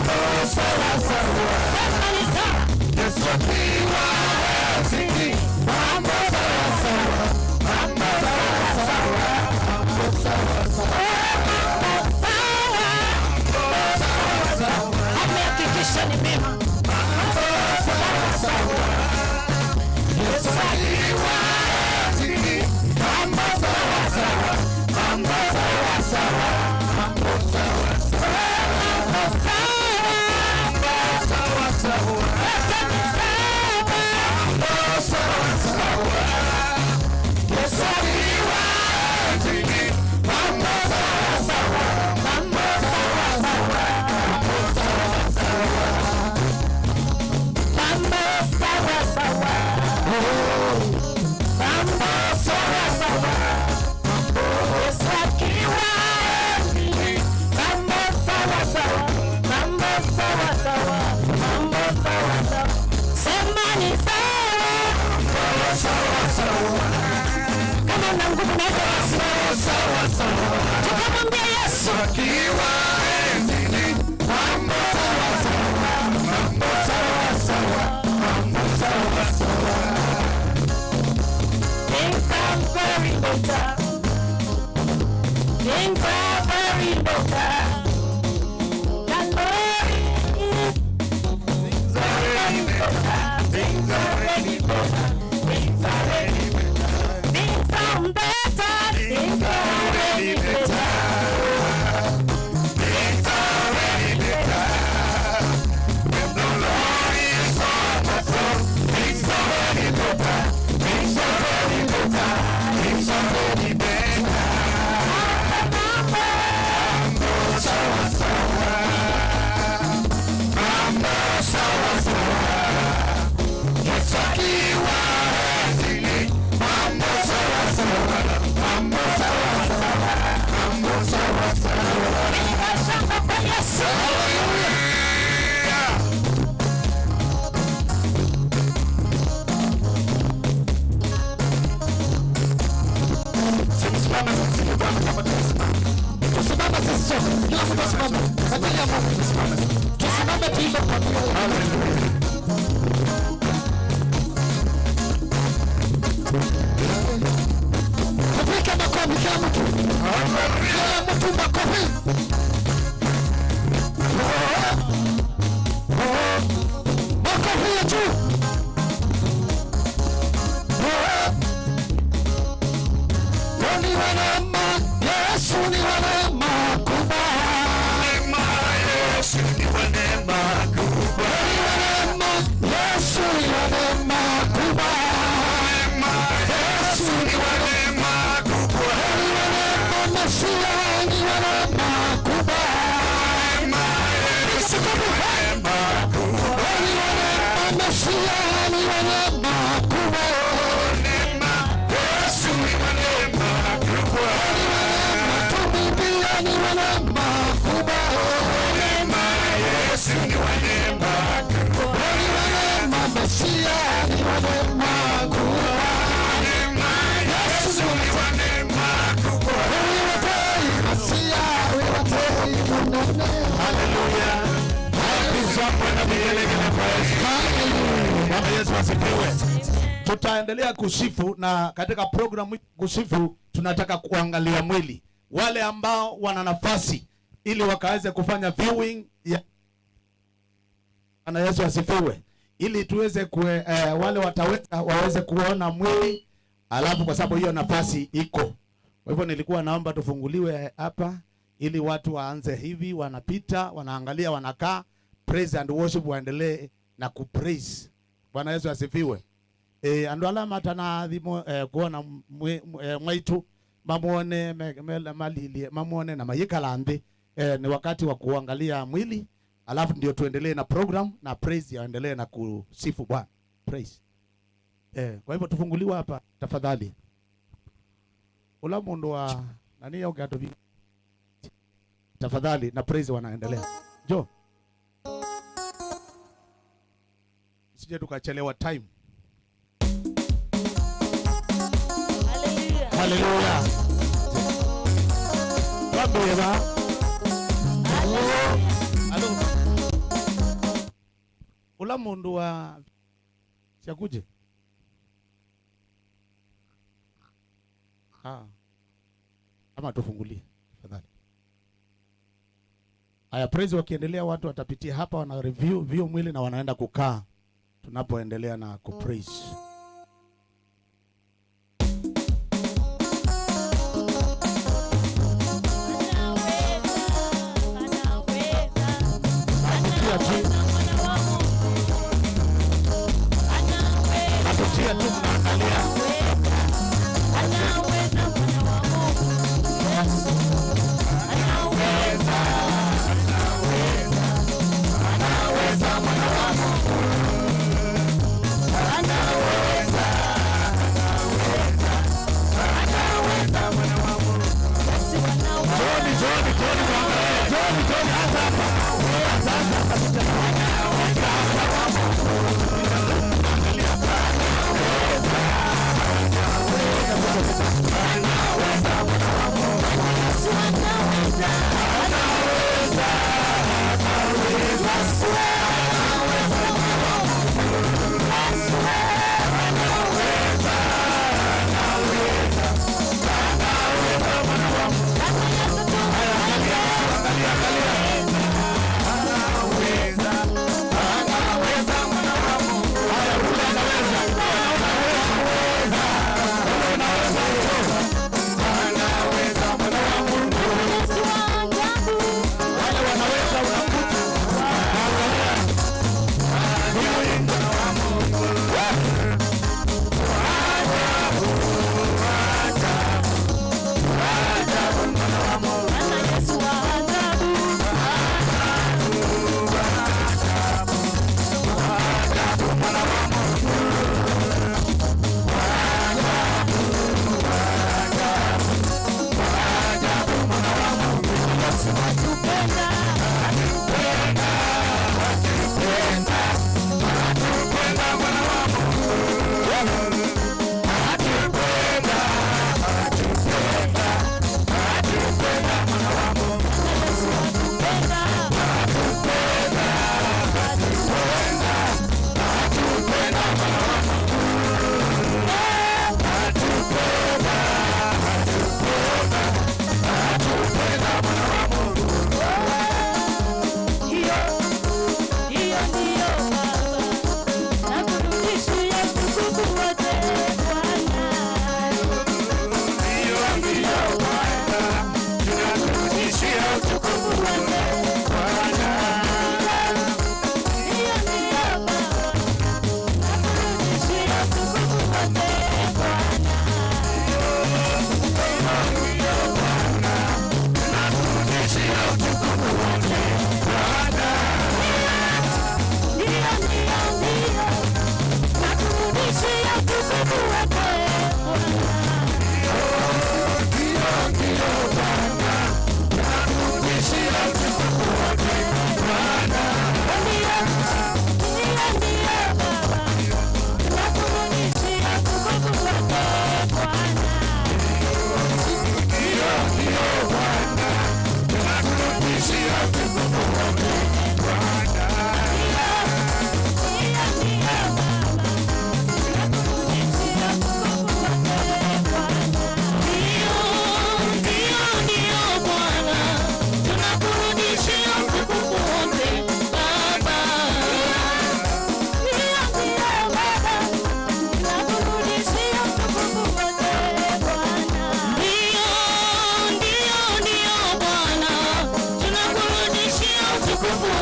mambo sawa sawa. Sema ni sawa. Yesu akiwa zidi, mambo sawa sawa, mambo sawa sawa, mambo sawa sawa, Mambo sawa, mambo sawa sawa, amehakikisha ni mema. Mambo sawa sawa. Yesu akiwa zidi, mambo sawa sawa, mambo sawa sawa, mambo sawa sawa, Mambo sawa, mambo sawa sawa. Mambo sawa. Mambo sawa sawa. Yesu akiwa zidi, mambo sawa sawa, mambo sawa sawa, mambo sawa sawa. Mambo sawa sawa. Mambo sawa sawa. Yesu akiwa enzini. Mambo sawa sawa. Mambo sawa sawa. Mambo sawa sawa. Sema ni sawa. Mambo sawa sawa. Kama una nguvu naweza kusimama. Sawa sawa. Tukamwambia Yesu. Akiwa enzini, mambo sawa sawa, mambo sawa sawa, mambo sawa sawa. Things are very better. Things are very better. The Lord is Things are already better. Things are already better. Things are already better. Things are better. Things are already better. Things are already better. When the Lord is on the throne, things are already better. Things are already better. Things are already better. Mambo sawa sawa. Mambo sawa sawa. Yesu akiwa enzini, mambo sawa sawa, mambo sawa sawa, mambo sawa sawa. Piga shangwe kwa Yesu. Hallelujah. Tusimame tumsifu Bwana kama tumesimama. Tusimame sisi sote. Kila mtu asimame. Kwa ajili ya Mungu tusimame. Tusimame tuimbe kwa mioyo. Hallelujah. Tupige makofi kila mtu. Kila mtu makofi. Makofi ya juu. Ni wa neema, Yesu ni wa neema kubwa. Neema, Yesu ni wa neema kubwa. Ni wa neema, Yesu ni wa Shangwe na vigelegele kwa Yesu. Bwana Yesu asifiwe. Tutaendelea kusifu, na katika programu kusifu tunataka kuangalia mwili. Wale ambao wana nafasi ili wakaweze kufanya viewing ya Bwana Yesu asifiwe, ili tuweze wale wataweza waweze kuona mwili, alafu kwa sababu hiyo nafasi iko. Kwa hivyo nilikuwa naomba tufunguliwe hapa ili watu waanze hivi, wanapita, wanaangalia, wanakaa, praise and worship waendelee na kupraise. Bwana Yesu asifiwe. Andu ala matana thimo kuona mwaitu mamuone malilie mamuone na mayikala nthi. Ni wakati wa kuangalia mwili, alafu ndio tuendelee na program na praise yaendelee na kusifu Bwana. Praise. Kwa hivyo tufunguliwe hapa tafadhali. Ula mundu wa nani ya ugato bi tafadhali, na praise wanaendelea. Jo. Sije tukachelewa time. Hallelujah. Hallelujah. Wabeba. Halo. Ula mundu wa siakuje? Ama tufungulie tafadhali. Haya, praise wakiendelea, watu watapitia hapa, wana review view mwili na wanaenda kukaa tunapoendelea na kupraise. Napitia tu mnaangalia. Anaweza mwana wa Mungu. Anaweza, anaweza, anaweza mwana wa Mungu. Joni, Joni, Joni, muangalie. Joni, Joni, anza hapa. Anza, anza hapa.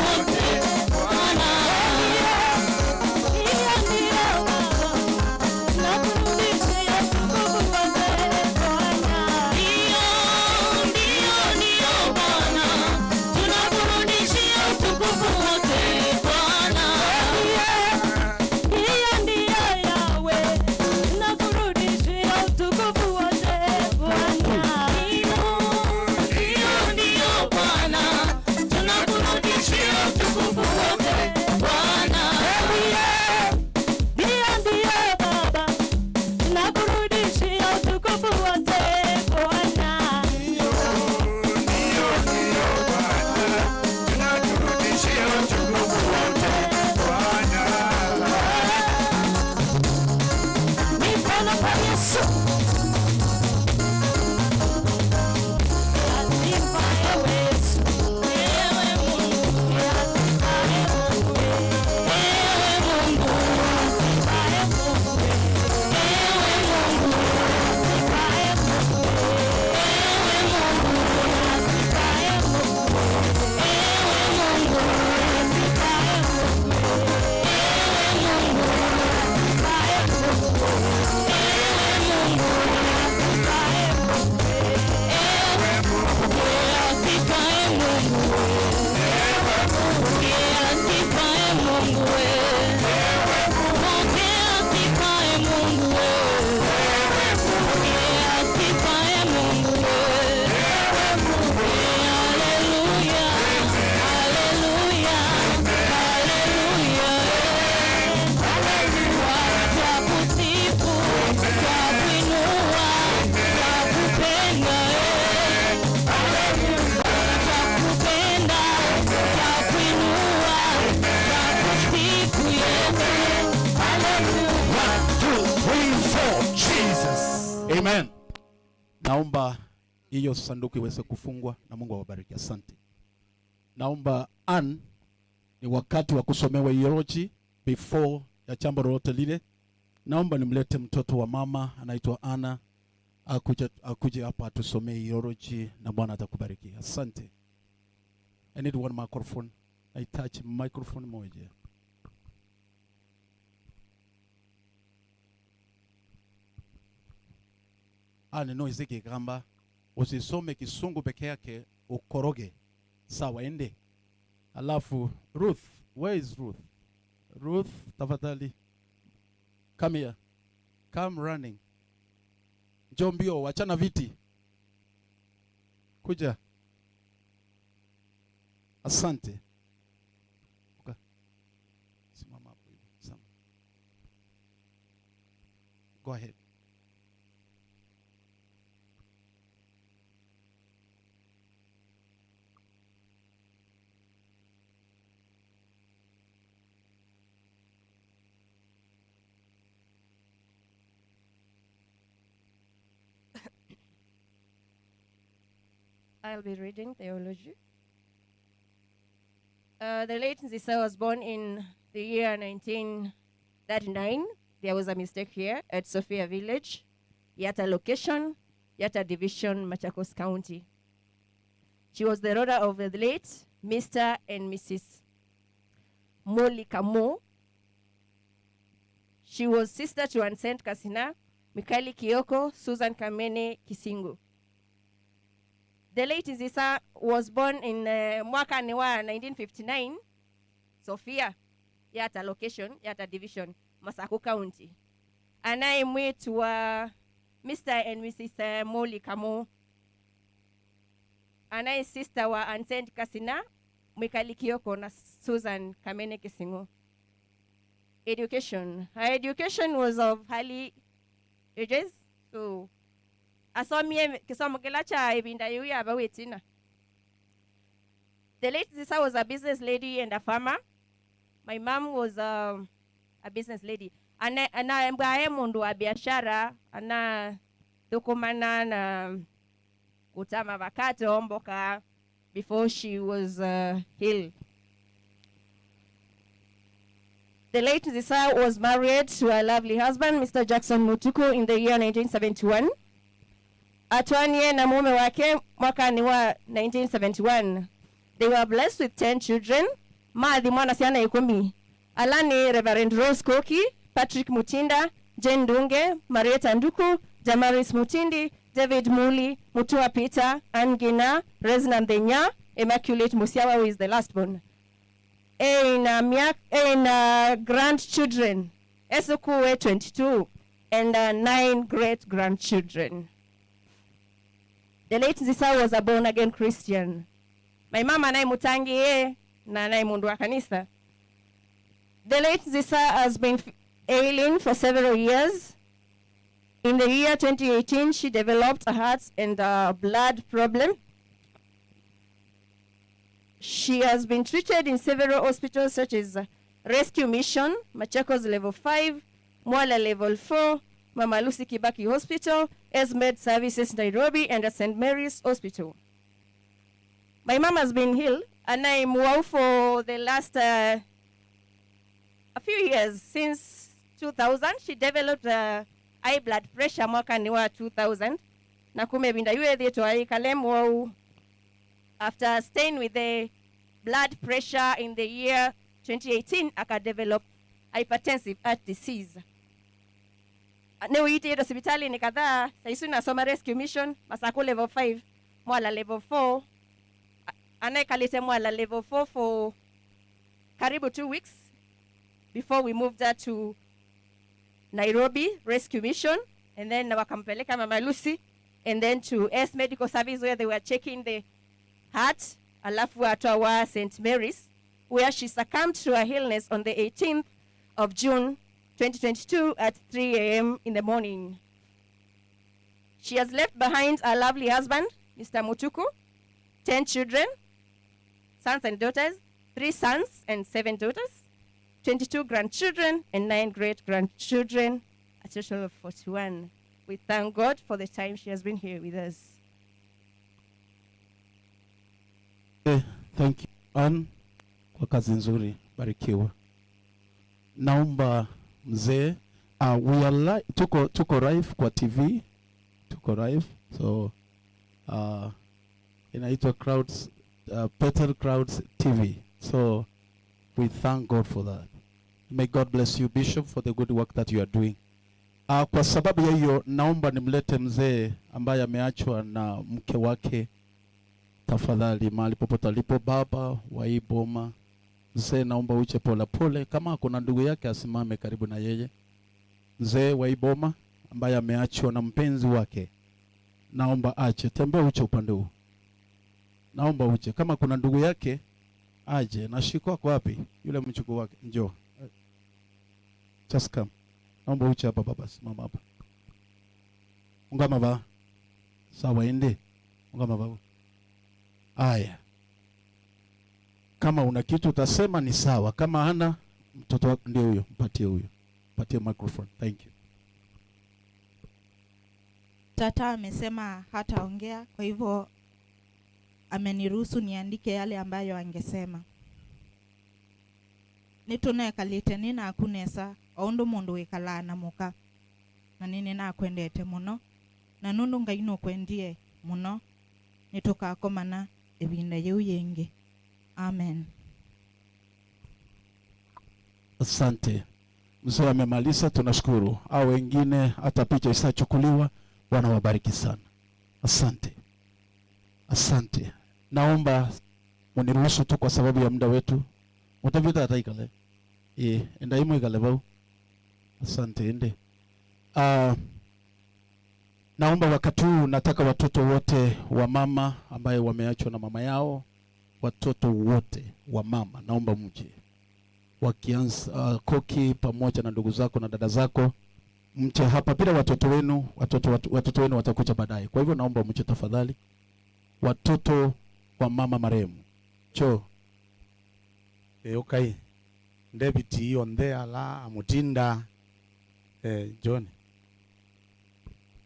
wote Bwana. Ndiyo, ndiyo Baba, tunakurudishia utukufu wote Bwana. Ndiyo, ndiyo, ndiyo Bwana, tunakurudishia utukufu wote Bwana. Ndiyo, ndiyo Yawe, tunakurudishia utukufu wote Bwana. Ndiyo, ndiyo, ndiyo Bwana, tunakurudishia utukufu wote Bwana. Ndiyo, ndiyo Baba, tunakurudishia utukufu wote Bwana. Tunakurudishia utukufu wote Bwana. Mikono kwa Yesu. Sifa ewe Yesu, Ewe Mungu, sifa ewe ewe Mungu, sifa ewe ewe Mungu, sifa ewe ewe Mungu, sifa ewe ewe Mungu, sifa ewe ewe Mungu, sifa ewe ewe Mungu, sifa ewe pokea sifa e Mungu, pokea sifa e Mungu, pokea sifa e Mungu, pokea sifa e Mungu, haleluya, haleluya, haleluya. Bwana twakusifu, twakuinua, twakupenda Bwana twakupenda, twakuinua, twakusifu Yesu. One, two, three, four. Jesus. Amen. Naomba hiyo sanduku iweze kufungwa na Mungu awabariki. Asante. Naomba Ann, ni wakati wa kusomewa eulogy before ya jambo lolote lile. Naomba nimlete mtoto wa mama anaitwa Anna akuje hapa atusomee eulogy na Bwana atakubariki. Asante. I need one microphone. Nahitaji microphone moja. Ann, no iziki kamba usisome Kisungu peke yake ukoroge. Sawa, ende. Alafu Ruth, where is Ruth? Ruth, tafadhali. Come here. Come running. Njoo mbio, wachana viti. Kuja. Asante. Okay. Simama hapo hivi. Simama. Go ahead. I'll be reading theology. The late Nzisa was born in the year 1939. There was a mistake here at Sophia Village, Yatta location, Yatta Division, Machakos County. She was the daughter of the late Mr. and Mrs. Molly Kamo. She was sister to Ancent Kasina, Mikali Kioko, Susan Kamene Kisingu. The late Nzisa was born in mwaka ni wa 1959, Sophia, Yatta location, Yatta Division, Masaku County. Anayemwitwa Mr. and Mrs. Molly Kamo. Anaye sister wa Ancent Kasina, Mwikali Kioko na Susan Kamene Kisingo. Education. Her education was of early ages, so asomie kisomo kila cha ibinda yuya abawetina. The late Zisa was a business lady and a farmer. My mom was a business lady. Ana ana mbae mundu wa biashara, ana thukumana na kutama vakato mboka before she was healed. The late Zisa was married to her lovely husband, Mr. Jackson Mutuku, in the year 1971. Atwanie na mume wake mwaka ni wa 1971. They were blessed with 10 children. Mathi mwana siana 10. Alani Reverend Rose Koki, Patrick Mutinda, Jane Dunge, Marieta Nduku, Damaris Mutindi, David Muli, Mutua Peter, Angina, Resna Ndenya, Immaculate Musiawa, who is the last born. In grandchildren, Esukuwe 22, and 9 great-grandchildren. The late Nzisa was a born-again Christian. My mama naye mutangi ye, na naye mundu wa kanisa. The late Nzisa has been ailing for several years. In the year 2018, she developed a heart and a blood problem. She has been treated in several hospitals such as Rescue Mission, Machakos Level 5, Mwala Level 4, Mama Lucy Kibaki Hospital, SMED Services Nairobi, and at St. Mary's Hospital. My mom has been healed, and I'm well for the last a few years. Since 2000, she developed high blood pressure mwaka ni wa 2000. Na kume binda yue thietu aikalem after staying with the blood pressure in the year 2018, aka develop hypertensive heart disease. Niuitire hospitali ni kadhaa, saisu nasoma Rescue Mission, Masaku level 5, Mwala level 4. Anayekalite Mwala level 4 for karibu 2 weeks before we moved her to Nairobi Rescue Mission, and then wakampeleka Mama Lucy, and then to S Medical Service where they were checking the heart, alafu watoa St. Mary's, where she succumbed to her illness on the 18th of June 2022 at 3 a.m. in the morning. She has left behind her lovely husband, Mr. Mutuku, 10 children, sons and daughters, 3 sons and 7 daughters, 22 grandchildren, and 9 great-grandchildren, a total of 41. We thank God for the time she has been here with us. Thank you, Ann, kwa kazi nzuri, barikiwa. Naomba mzee, we are tuko live kwa TV, tuko live, so inaitwa Crowds, Petal Crowds TV. So we thank God for that. May God bless you, Bishop, for the good work that you are doing. Kwa sababu ya hiyo naomba nimlete mzee ambaye ameachwa na mke wake. Tafadhali, mahali popote alipo, baba wa hii boma, mzee, naomba uche pole pole. Kama kuna ndugu yake asimame karibu na yeye. Mzee wa hii boma ambaye ameachwa na mpenzi wake, naomba ache, tembea uche upande huu. Naomba uche, kama kuna ndugu yake aje. Na shiko wako wapi? Yule mchukuu wake, njoo. Just come. Naomba uche hapa baba, simama hapa. Ungama ba. Sawa ende. Ungama ba. Aya. Kama una kitu utasema ni sawa. Kama hana, mtoto wako ndio huyo, mpatie huyo. Mpatie microphone. Thank you. Tata amesema hataongea, kwa hivyo ameniruhusu niandike yale ambayo angesema. Nitunekalite ninakunesa oundu mundu wikalaa na muka na nini nakwendete muno na nundu Ngai nukwendie muno nitukakomana ibinda yiu yingi. Amen. Asante. Mzee amemaliza, tunashukuru. Au wengine hata picha isachukuliwa. Bwana wabariki sana. Asante. Asante. Naomba muniruhusu tu kwa sababu ya muda wetu. Utavita ataikale. Enda imo ikale bau. Asante ende. Naomba wakati huu nataka watoto wote wa mama ambaye wameachwa na mama yao, watoto wote wa mama naomba mje. Wakianza Koki pamoja na ndugu zako na dada zako mche hapa bila watoto wenu, watoto wenu watakuja baadaye. Kwa hivyo naomba mche tafadhali. Watoto wa mama marehemu. Cho. Okay. Deputy on there la Mutinda. John.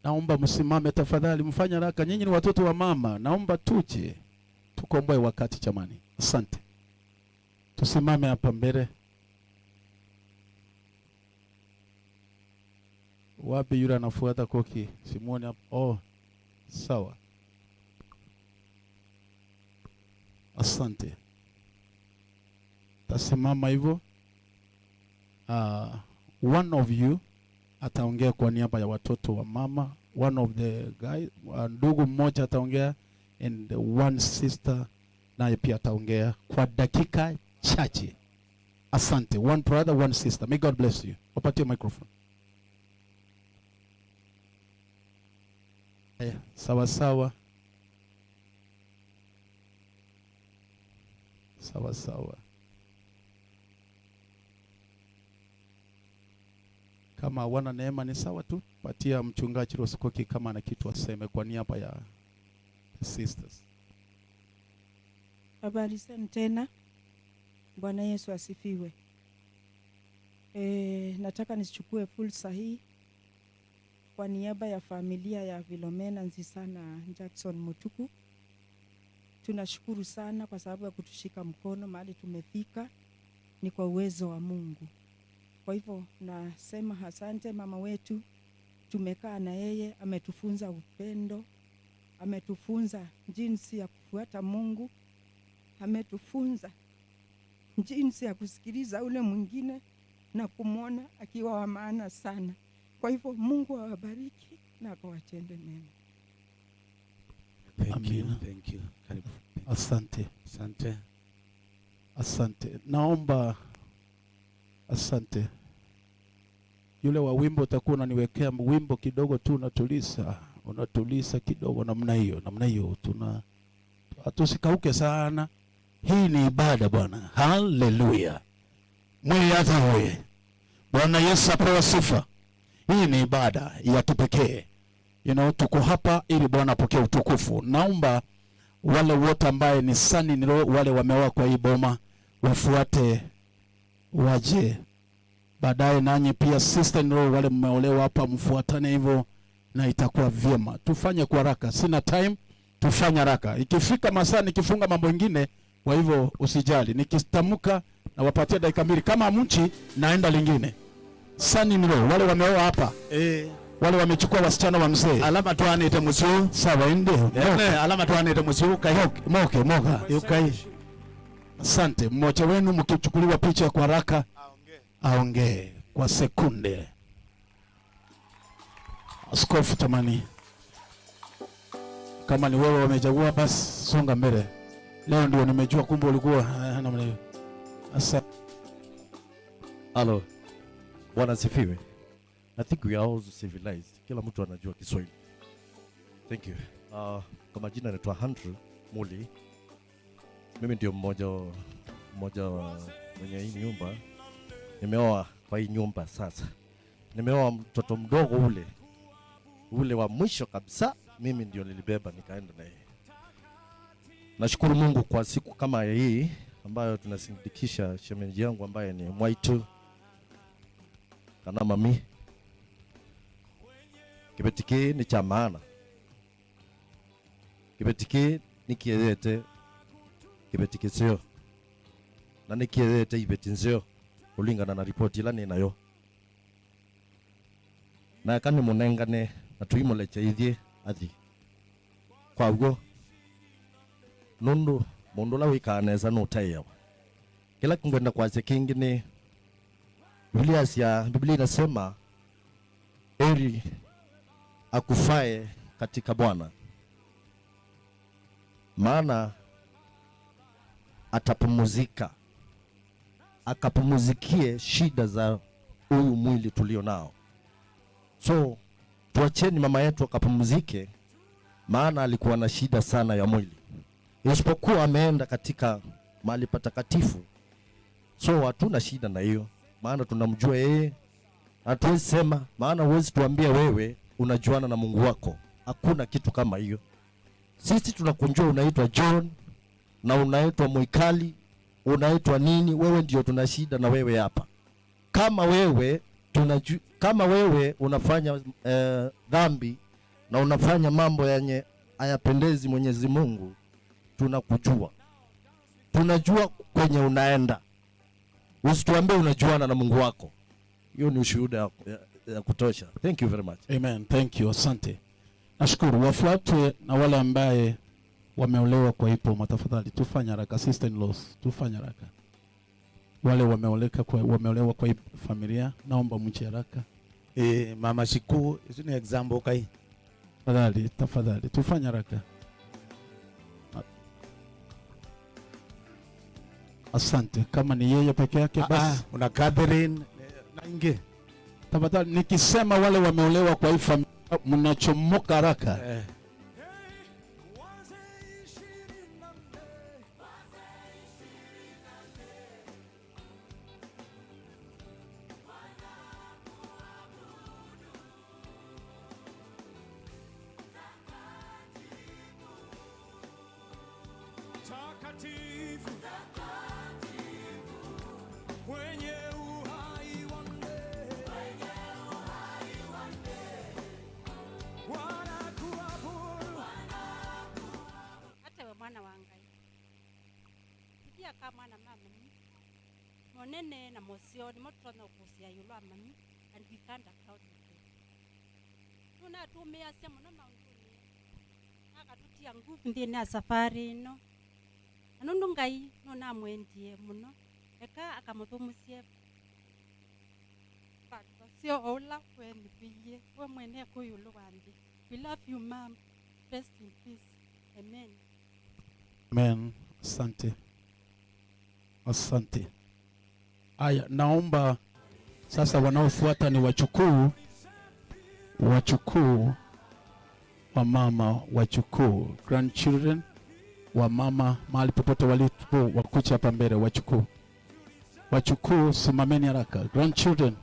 Naomba msimame tafadhali, mfanye haraka. Nyinyi ni watoto wa mama, naomba tuje tukomboe wakati jamani. Asante. Tusimame hapa mbele. Wapi yule anafuata Koki? Simuoni hapa. Oh, sawa. Asante. Tasimama hivyo. One of you ataongea kwa niaba ya watoto wa mama, one of the guy, ndugu mmoja ataongea and one sister naye pia ataongea kwa dakika chache. Asante. One brother, one sister. May God bless you. Wapatie microphone. Sawa sawa. Sawa sawa. Kama wana neema ni sawa tu, patia mchungaji Rosikoki kama ana kitu aseme kwa niaba ya sisters. Habari zenu tena. Bwana Yesu asifiwe. Nataka nichukue fursa hii kwa niaba ya familia ya Philomena Nzisa na Jackson Mutuku. Tunashukuru sana kwa sababu ya kutushika mkono mahali tumefika, ni kwa uwezo wa Mungu. Kwa hivyo nasema asante mama wetu, tumekaa na yeye, ametufunza upendo, ametufunza jinsi ya kufuata Mungu, ametufunza jinsi ya kusikiliza ule mwingine na kumwona akiwa wa maana sana. Kwa hivyo Mungu awabariki na akawatende mema. Thank you. Thank you. Karibu. Asante. Asante. Asante. Naomba asante. Yule wa wimbo utakuwa unaniwekea wimbo kidogo tu, unatuliza kidogo namna hiyo, namna hiyo tuna tusikauke sana. Hii ni ibada Bwana. Haleluya. Mwili hata wewe. Bwana Yesu apewe sifa. Hii ni ibada ya kipekee. Tuko hapa ili Bwana apokee utukufu. Naomba wale wote ambaye ni sani nilo, wale wameoa kwa hii boma wafuate waje. Baadaye nanyi pia sister nilo, wale mmeolewa hapa mfuatane hivyo na itakuwa vyema. Tufanye kwa haraka. Sina time, tufanye haraka. Ikifika masaa nikifunga mambo mengine, kwa hivyo usijali. Nikitamka na wapatia dakika 2 kama mchi naenda lingine. Sani nilo, wale wameoa hapa. Wale wamechukua wasichana wa mzee. Alama tuanite musu. Sawa ende. Alama tuanite musu kai. Moke moka. Yukai. Asante. Mmoja wenu mkichukuliwa picha kwa haraka aongee kwa sekunde. Askofu tamani. Kama ni wewe wamechagua basi songa mbele. Leo ndio nimejua kumbe ulikuwa namna hiyo. Asante. Halo. Bwana asifiwe. I think we are all civilized. Kila mtu anajua Kiswahili. Thank you. Kwa majina naitwa Andrew Muli. Mimi ndio mmoja wa mwenye hii nyumba. Nimeoa kwa hii nyumba sasa. Nimeoa mtoto mdogo ule wa mwisho kabisa, mimi ndio nilibeba nikaenda na yeye. Nashukuru Mungu kwa siku kama hii ambayo tunasindikisha shemeji yangu ambaye ni Mwaitu kana mami. Kibeti ni cha maana. Kibeti ni kielete. Kibeti kisio. Na ni kielete ibeti nzio kulingana na ripoti ila ninayo. Na kani munengane na tuimuleche ithie athi. Kwa ugo nundu mundu la wikaneza nutayewa. Kila kungwenda kwase kingi ni Biblia ya Biblia inasema heri akufae katika Bwana, maana atapumzika, akapumuzikie shida za huyu mwili tulio nao. So tuacheni mama yetu akapumzike, maana alikuwa na shida sana ya mwili, isipokuwa ameenda katika mahali patakatifu. So hatuna shida na hiyo, maana tunamjua yeye. Hatuwezi sema, maana huwezi tuambia wewe unajuana na Mungu wako. Hakuna kitu kama hiyo. Sisi tunakunjua unaitwa John na unaitwa Mwikali, unaitwa nini, wewe ndio tuna shida na wewe hapa. Kama wewe kama wewe unafanya dhambi na unafanya mambo yenye hayapendezi Mwenyezi Mungu, tunakujua. Tunajua kwenye unaenda. Usituambie unajuana na Mungu wako. Hiyo ni ushuhuda ya kutosha. Thank you very much. Amen. Thank you. Asante. Nashukuru. Wafuatwe na wale ambaye wameolewa kwa ipo, tafadhali tufanye haraka. Sister in laws, tufanye haraka. Wale wameolewa kwa hii familia, naomba mje haraka. Mama Shiku, hizo ni example kai. Tafadhali, tafadhali tufanye haraka. Asante. Kama ni yeye peke yake basi. Una Catherine na inge. Tafadhali nikisema wale wameolewa kwa hii familia mnachomoka haraka. Takatifu mwenye uhai wanne, wanakuabudu. Atewe mwana wa Ngai tuthia ka mwana mama monene na mosio nimo tutonya ukucia yulu mami and we can't account for it. Tunatumia cia muno maunduni akatutia nguvu nthini ya safari ino na nundu Ngai nunamwendie muno eka akamuthumucie bandu bacio oula wenithiie we mwene kuyulu wa nthi. We love you mom, rest in peace, amen. Amen. Asante. Asante. Aya, naomba sasa wanaofuata ni wachukuu wa mama, wachukuu, grandchildren wa mama, mahali popote walipo wakuche hapa mbele, wachukuu. Wachukuu, simameni haraka. Grandchildren.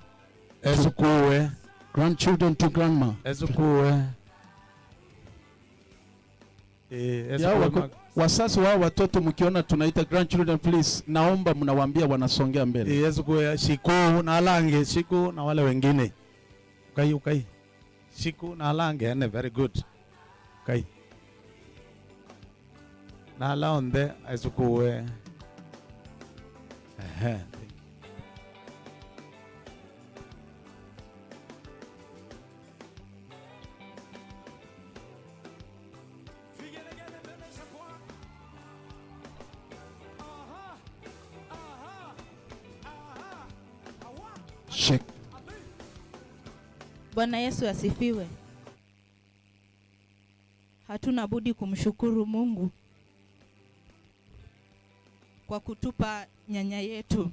Ezukuwe. Grandchildren to grandma. Ezukuwe. Wasasi wao watoto mkiona tunaita grandchildren, please, naomba mnawaambia wanasongea mbele. Ezukuwe, Shiku na Alange, Shiku na wale wengine. Ukai, ukai. Shiku na Alange, ene very good. Ukai. Na alaonde ezukuwe. Ehe. Shek. Bwana Yesu asifiwe. Hatuna budi kumshukuru Mungu kwa kutupa nyanya yetu.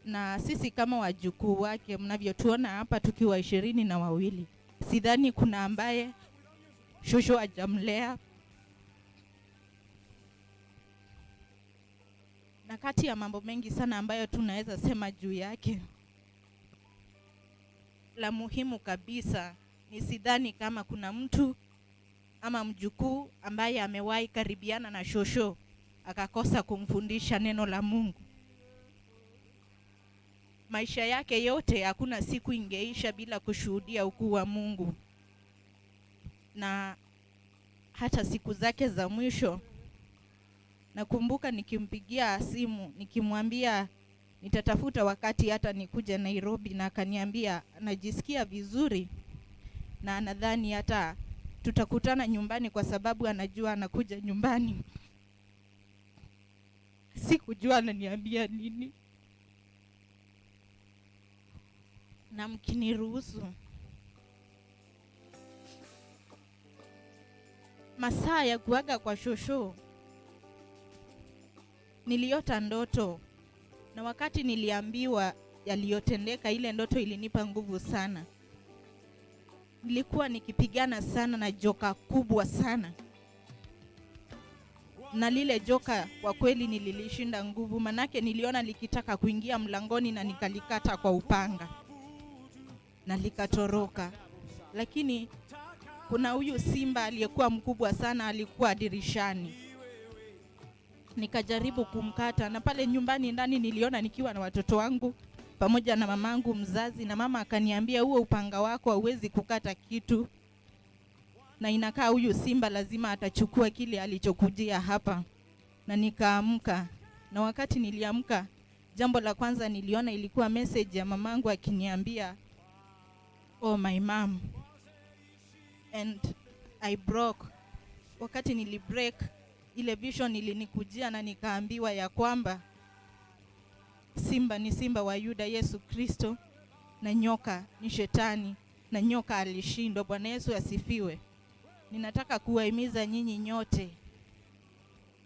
Na sisi kama wajukuu wake mnavyotuona hapa tukiwa 22, sidhani kuna ambaye shosho hajamlea. Na kati ya mambo mengi sana ambayo tunaweza sema juu yake, la muhimu kabisa ni sidhani kama kuna mtu ama mjukuu ambaye amewahi karibiana na shosho akakosa kumfundisha neno la Mungu. Maisha yake yote hakuna siku ingeisha bila kushuhudia ukuu wa Mungu. Na hata siku zake za mwisho, nakumbuka nikimpigia simu nikimwambia nitatafuta wakati hata nikuje Nairobi, na akaniambia anajisikia vizuri na anadhani hata tutakutana nyumbani kwa sababu anajua anakuja nyumbani. Sikujua ananiambia nini. Na mkiniruhusu, masaa ya kuaga kwa shosho, niliota ndoto, na wakati niliambiwa yaliyotendeka, ile ndoto ilinipa nguvu sana. Nilikuwa nikipigana sana na joka kubwa sana, na lile joka kwa kweli nililishinda nguvu, manake niliona likitaka kuingia mlangoni na nikalikata kwa upanga na likatoroka. Lakini kuna huyu simba aliyekuwa mkubwa sana, alikuwa dirishani. Nikajaribu kumkata, na pale nyumbani ndani niliona nikiwa na watoto wangu pamoja na mamangu mzazi, na mama akaniambia huo upanga wako hauwezi kukata kitu, na inakaa huyu simba lazima atachukua kile alichokujia hapa. Na nikaamka, na wakati niliamka, jambo la kwanza niliona ilikuwa message ya mamangu akiniambia, oh my mom. And I broke. Wakati nilibreak, ile vision ilinikujia na nikaambiwa ya kwamba Simba ni simba wa Yuda, Yesu Kristo, na nyoka ni shetani, na nyoka alishindwa. Bwana Yesu asifiwe. Ninataka kuwahimiza nyinyi nyote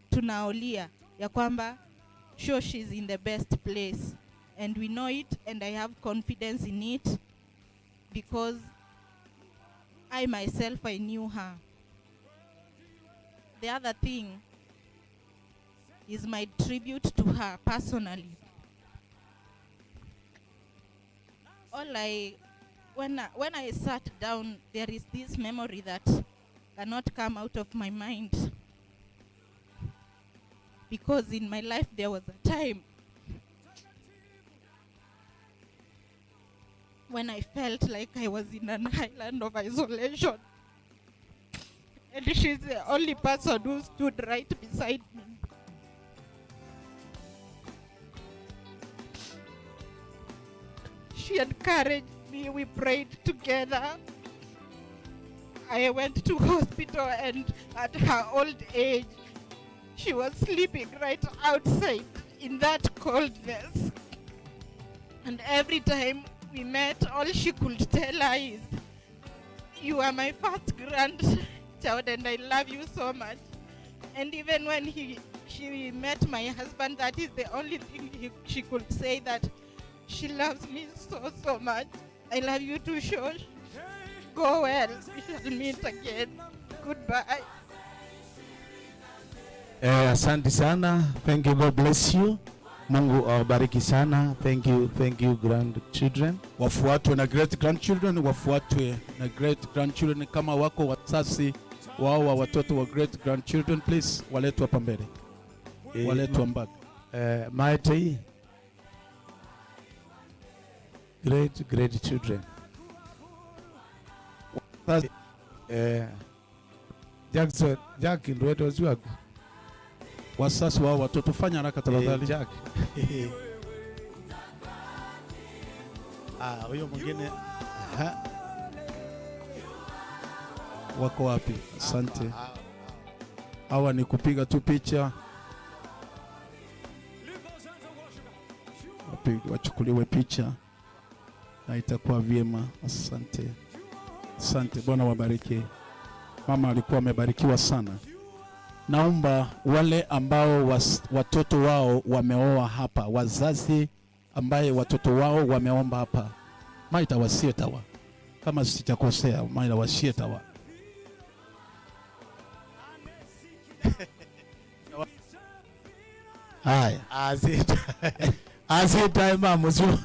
tunaolia ya kwamba Shosh is in the best place and we know it, and I have confidence in it because I myself, I knew her. The other thing is my tribute to her personally. When I sat down, there is this memory that cannot come out of my mind. Because in my life there was a time when I felt like I was in an island of isolation. And she's the only person who stood right beside me. She encouraged me, we prayed together. I went to hospital, and at her old age, she was sleeping right outside in that coldness. And every time we met, all she could tell her is, you are my first grandchild and I love you so much. And even when she met my husband, that is the only thing she could say, that she loves me so, so much. I love you too, Shosh. Go well. We shall meet again. Goodbye. Asante sana. Thank you. God bless you. Mungu awabariki sana. Thank you. Thank you, grandchildren. Wafuatwe na great grandchildren, wafuatwe na great grandchildren. Kama wako wazazi wao wa watoto wa great grandchildren, please waletwe hapa mbele. Waletwe mbaka. Maitei. Great great children. Jackson, Jack ndio wazi. Wasasi wao watoto, fanya haraka tafadhali. Jack. Huyo mwingine. Aha. Wako wapi? Asante. Hawa ni kupiga tu picha. Wachukuliwe picha na itakuwa vyema. Asante. Asante, Bwana wabariki. Mama alikuwa amebarikiwa sana. Naomba wale ambao watoto wao wameoa hapa, wazazi ambaye watoto wao wameomba hapa, maita wasietawa, kama sitakosea, maita wasietawa. Haya. Azita mamusio.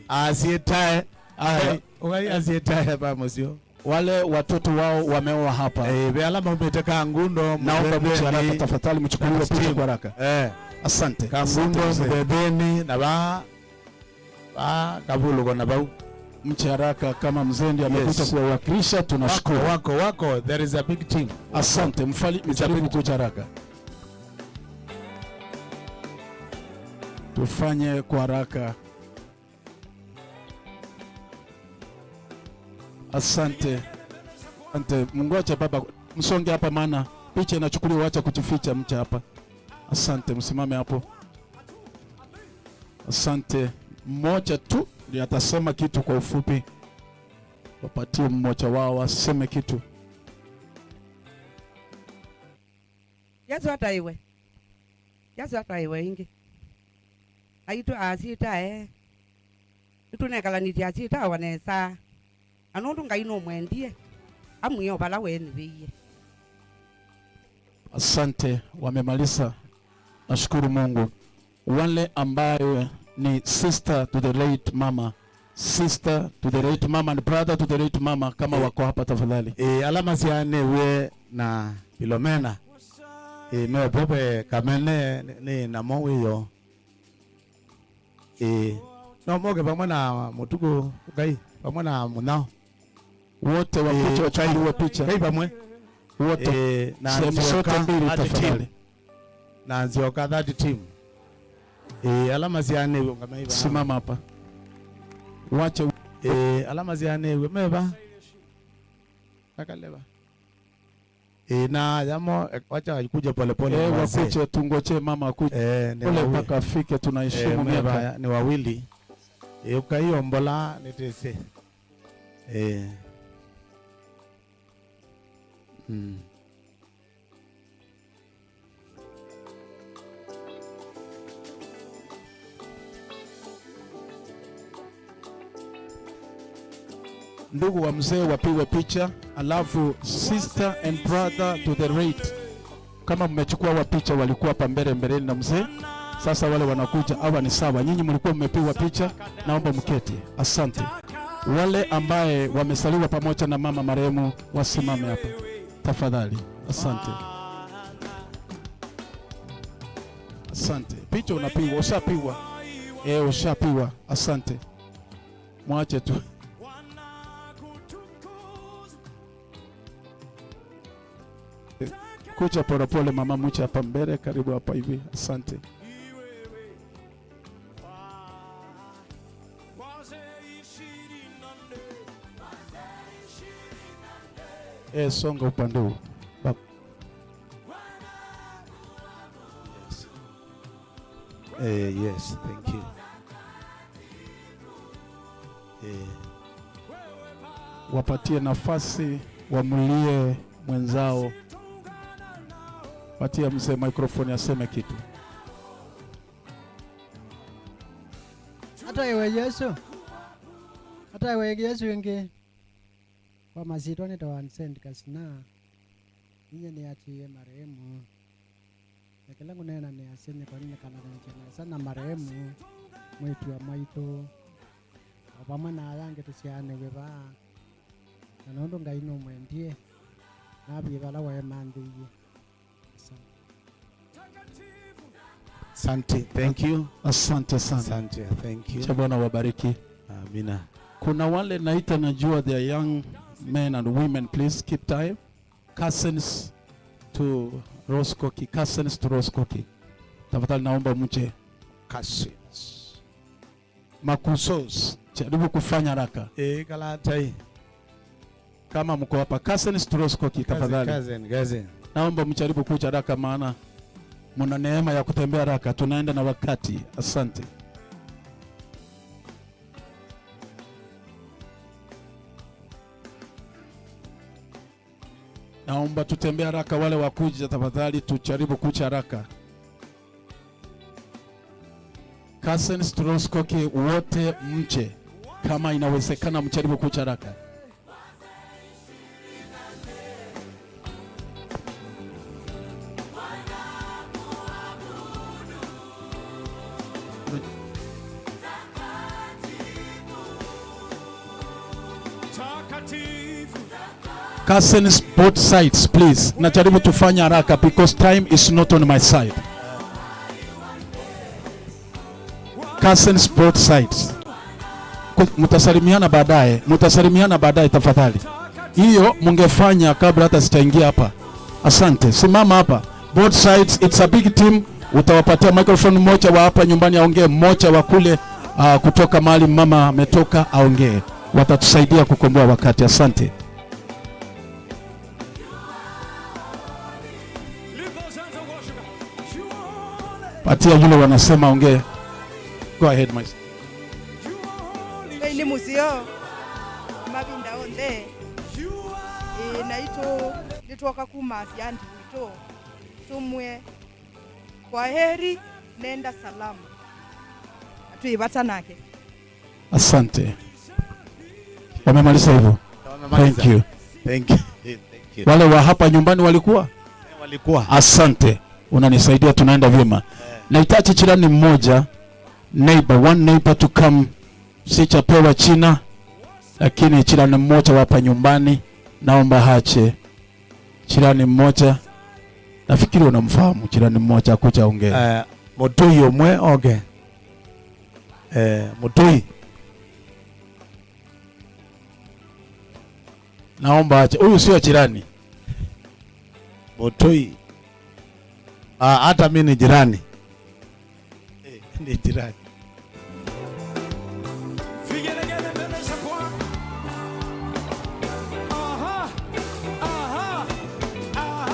Azita. Haya. Ungai azita mamusio. Wale watoto wao wameoa hapa. Beala mmeteka ngundo. Naomba mche haraka tafadhali, mchukuliwe picha kwa haraka. Asante. Kangundo mbebeni na ba kabulu na bau. Mche haraka kama mzee ndiye amekuja kuwawakilisha, tunashukuru. Wako, there is a big team. Asante, mjaribu kuja haraka. Tufanye kwa haraka. Asante. Asante. Mungoja baba, msonge hapa maana picha inachukuliwa, acha kujificha mcha hapa. Asante, msimame hapo. Asante. Mmoja tu ndiye atasema kitu kwa ufupi. Wapatie mmoja wao aseme kitu. Yesu ataiwe. Yesu ataiwe ingi. Aitu asita Nitunekala niti asita wanesa. Anundu ngai no mwendie. Amwiyo bala weni biye. Asante, wamemaliza. Nashukuru Mungu. Wale ambaye ni sister to the late mama, sister to the late mama and brother to the late mama, kama wako hapa tafadhali. Alama siane we na Filomena. Me bobe kamene ni na moyo. No moge pamoja na mutuku kai pamoja na munao. Wote wakuja wachukuliwe picha. Kai pamwe. Wote. Na Sehemu zote mbili tafadhali. Na Nzioka that team. Alama ziane kama hivi. Simama hapa. Wache alama ziane meba. Nakaleba. Na yamo wacha wakuje pole pole. Wakuje tungoje mama akuje. Ni Pole wawili. mpaka afike, tunaheshimu miaka. Ni wawili. Ukaiombola nitese. Ndugu wa mzee wapigwe picha, alafu sister and brother to the right. Kama mmechukua wa picha walikuwa hapa mbele mbeleni na mzee, sasa wale wanakuja hawa ni sawa. Nyinyi mlikuwa mmepigwa picha, naomba mketi. Asante. Wale ambaye wamesaliwa pamoja na mama marehemu wasimame hapa tafadhali. Asante. Asante. Picha unapigwa, ushapigwa. Ushapigwa. Asante. Mwache tu. Kuja polepole mama, mche hapa mbele, karibu hapa hivi. Asante. Songa upande huu. Yes. Yes, thank you. Wapatie nafasi wamulie mwenzao. Patia mzee microphone aseme kitu. Hata iwe Yesu. Hata iwe Yesu ingi. Kwa mazito ni tawansend kasina. Ninye ni ati marehemu. Nakila ngunena ni aseme kwa nini kana kana sana marehemu mwitu wa maitu. Obama na ayange tusiane weba. Na nondo ngai no mwendie. Nabi bala wa mandhiye. Asante, thank you. Asante sana. Asante, thank you. Cha Bwana wabariki. Amina. Kuna wale naita najua they are young men and women, please keep time. Cousins to Roskoki, cousins to Roskoki. Tafadhali naomba mje. Cousins. Makusos, jaribu kufanya haraka. Galatai. Kama mko hapa, cousins to Roskoki tafadhali. Cousin, cousin. Naomba mjaribu kuja haraka maana mna neema ya kutembea haraka, tunaenda na wakati. Asante. Naomba tutembee haraka, wale wakuja tafadhali tujaribu kuja haraka. Cousins Troskoki wote mje, kama inawezekana mjaribu kuja haraka. Cousins both sides please. Najaribu tufanye haraka because time is not on my side. Cousins both sides. Mtasalimiana baadaye, mtasalimiana baadaye tafadhali. Hiyo mungefanya kabla hata sitaingia hapa. Asante. Simama hapa. Both sides, it's a big team. Utawapatia microphone mmoja wa hapa nyumbani aongee, mmoja wa kule kutoka mahali mama ametoka aongee. Watatusaidia kukomboa wakati. Asante. Patia yule wanasema ongee. Go ahead my. Ni musio mabinda onde. Naito nitoka kumasi andi wito. Tumwe kwa heri nenda salama. Tuibata nake. Asante. Wamemaliza hivyo. Thank you. Thank you. Thank you. Wale wa hapa nyumbani walikuwa? Walikuwa. Asante. Unanisaidia tunaenda vyema. Nahitaji jirani mmoja, neighbor, one neighbor to come. Sichapewa China, lakini jirani mmoja wa hapa nyumbani naomba hache. Jirani mmoja, nafikiri unamfahamu jirani mmoja akuja ongee. Mutui omwe okay. Mutui. Naomba ache. Huyu sio jirani. Mutui. Hata mimi ni jirani. Ni jirani. Aha, aha, aha.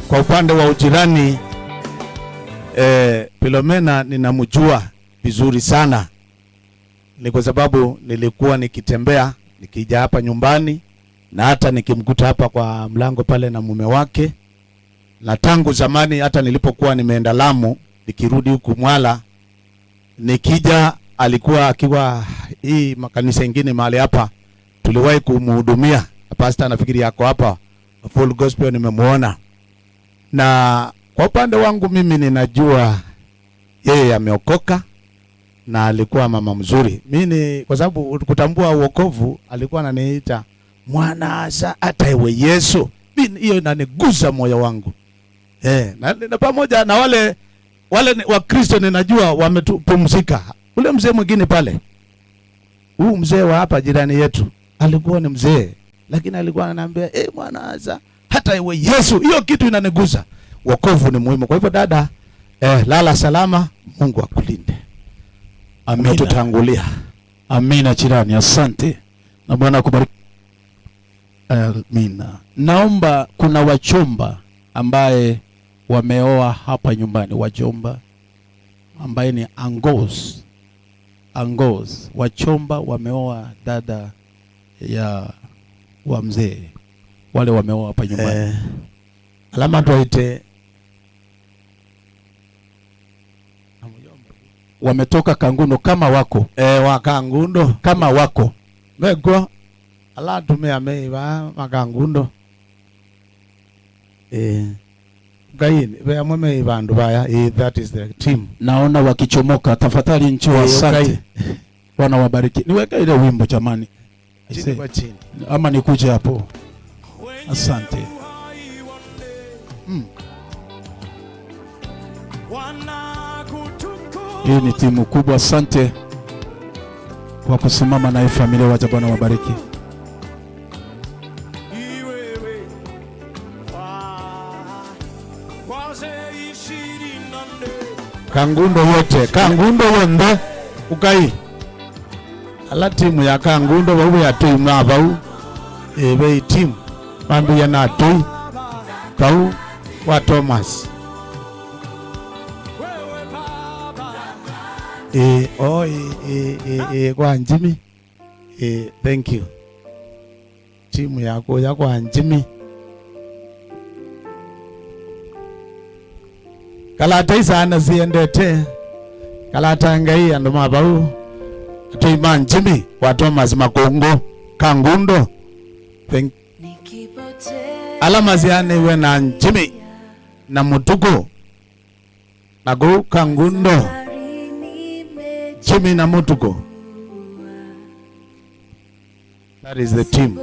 Kwa upande wa ujirani, Philomena ninamjua vizuri sana. Ni kwa sababu nilikuwa nikitembea nikija hapa nyumbani na hata nikimkuta hapa kwa mlango pale na mume wake. Na tangu zamani hata nilipokuwa nimeenda Lamu nikirudi huku Mwala, nikija alikuwa akiwa hii makanisa ingine mahali hapa, tuliwahi kumhudumia. Pastor nafikiri yako hapa Full Gospel, nimemuona. Na kwa upande wangu mimi ninajua yeye ameokoka na alikuwa mama mzuri. Mimi kwa sababu kutambua wokovu alikuwa ananiita mwana asa hata iwe Yesu. Mimi hiyo inanigusa moyo wangu. Na pamoja na wale Wakristo ninajua wametupumzika. Ule mzee mwingine pale, huu mzee wa hapa jirani yetu alikuwa ni mzee, lakini alikuwa ananiambia mwana asa hata iwe Yesu. Hiyo kitu inanigusa. Wokovu ni muhimu. Kwa hivyo dada, lala salama, Mungu akulinde. Amina. Umetutangulia. Amina jirani, asante. Na Bwana akubariki. Amina. Naomba kuna wachumba ambaye wameoa hapa nyumbani, wajomba ambaye ni angos. Angos, wachomba wameoa dada ya wa mzee. Wale wameoa hapa nyumbani. Alama tuite wametoka Kangundo kama wako. Wa Kangundo kama wako. Mego ala tumea meiba makangundo. Gaini be amwe bandu baya, that is the team. Naona wakichomoka, tafadhali nchi asante. Bwana wabariki. Niweke ile wimbo jamani. Chini kwa chini. Ama nikuje hapo. Asante. Hii ni timu kubwa, asante kwa kusimama na hii familia. Wacha Bwana wabariki. Kangundo wote, Kangundo wonde ukai. Ala timu ya Kangundo babu ya timu abau. Ebe timu bandu ya na tu bau wa Thomas. Kwa Njimi. Thank you. Timu yako ya kwa Njimi. Kalata isana ziendete. Kalata ngai andu mabau. Tuima Njimi wa Thomas Makongo Kangundo. Thank. Alama ziane we na Njimi na Mutuku na go Kangundo. Jimmy na Mutuku. That is the team.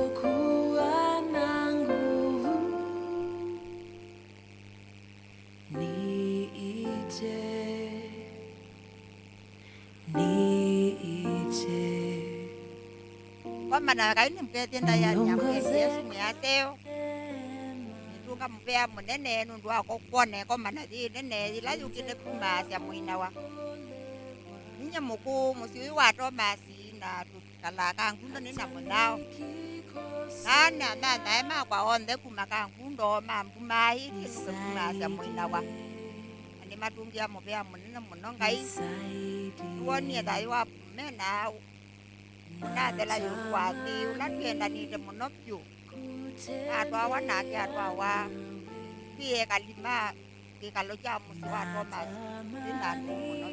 Kwa maana kaini mkete nda ya nyamwe Yesu mwateo. Nitunga mpea munene nundu wako kuone kwa maana nene ila yukite kumasia mwinawa. Ninye muku musiwi wa Thomas na tukala Kangundo nina munao. Nana na na ma kwa onde kuma Kangundo ma mbumai nuke kumasia mwinawa. Ani matungia mupea munene muno ngai. Tuonie thayu wa mena unathela yuku wa thi ula twiendanite muno pyu. Atwawa nake atwawa twie kalima kikalo kya musi wa Thomas ina muno.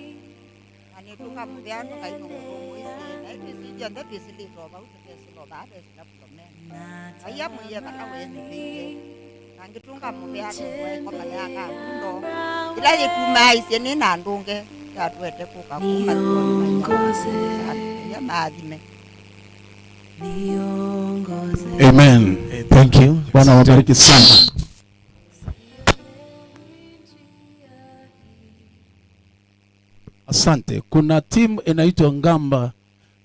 Ani tunga muvea ngai nungu isi na itisi jonthe twisilitwo vau tutesilo vaa twesila Philomena. Aya mwiye vala wethiiye. Nangitunga muvea nungu ekomana ya Kangundo. Ila yituma isie ni na ndunge yatwete kuka kuma ya maathime. Amen. Thank you. Bwana wabariki sana. Asante. Kuna timu inaitwa Ngamba,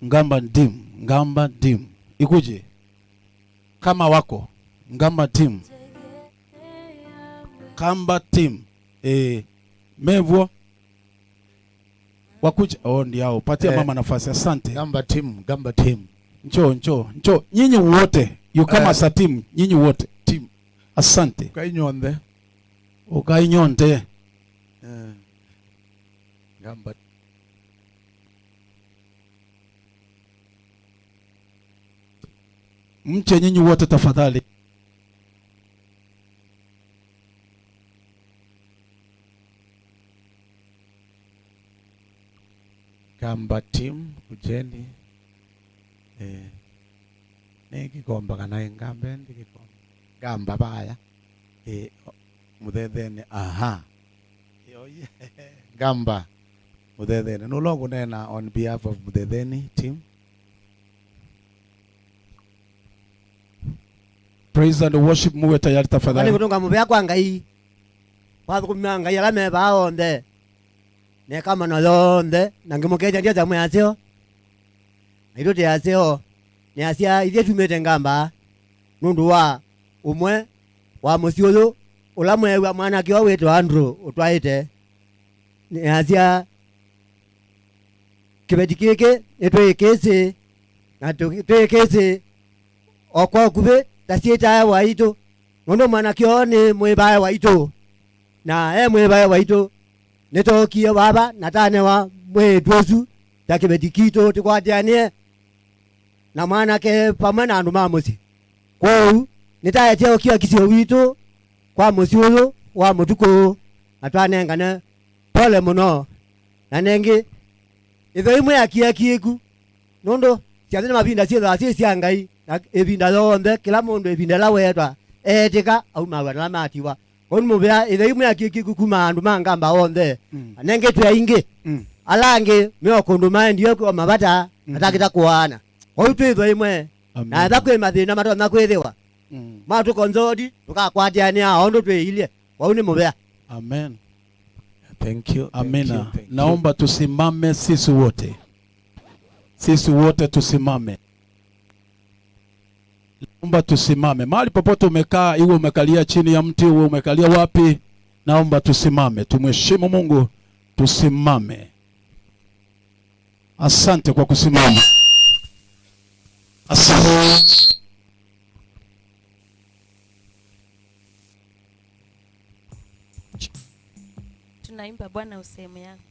Ngamba Ndim, Ngamba Ndim. Ikuje. Kama wako Ngamba team. Kamba team. Mevwo. Wakuja. Oh, ndio. Patia mama nafasi. Asante. Ngamba team, Ngamba team. Njoo, njoo, njoo. Nyinyi wote, you come as a team, nyinyi wote team. Asante. Ukainyonde. Ukainyonde. Ngamba. Mche nyinyi wote tafadhali. Gamba team kujeni. Nekikomba kana ngambe ndikikomba. Gamba baya. Muthethene aha. Yoye. Gamba Muthethene. Nulo kunena on behalf of Muthethene team. Praise and worship muwe tayari tafadhali. Wani kutunga mubea kwa ngai. Wathukumia ngai ala meba onde. Neka mano yonde. Nangimukeja ndia jamu yasio. Na ito yasio. Ni asia ithie tumete ngamba. Nundu wa umwe wa musiolo ula mwewa mwana kiwa wetu Andrew utwaite. Ni asia kibeti kike nitwikisi na twikisi okwa kube tasieta waitu. Nundu mwana kio ni mwibaya waitu. Na mwibaya waitu nitokie baba natane wa mwetu ta kibeti kito tikwatianie na mwanake pamwe na andu ma muci kwou nitaetie ukia kisio witu kwa muci uyu wa mutuku na twanengane pole muno na nengi itho imwe yakiakiku nundu ciathi ni mavinda ciithaa ci cia ngai na ivinda yonthe kila mundu ivinda ila wetwa etika aumawa na matiwa kono mubea itho imwe yakiakiku kuma andu ma ngamba onthe nenge twi aingi ala angi meo kundu maendio kwa mabata atakita kuana koyu twithwa imwe na etha kwi mathina matonya kwithiwa matukonzodi tukakwatiania ondu twiilie wau ni mubea. Amen. Thank you. Amina. Thank you. Naomba tusimame sisi wote. Sisi wote tusimame. Naomba tusimame. Mahali popote umekaa, iwe umekalia chini ya mti, iwe umekalia wapi, naomba tusimame. Tumheshimu Mungu, tusimame. Asante kwa kusimama. Asante. Tunaimba Bwana usehemu yangu.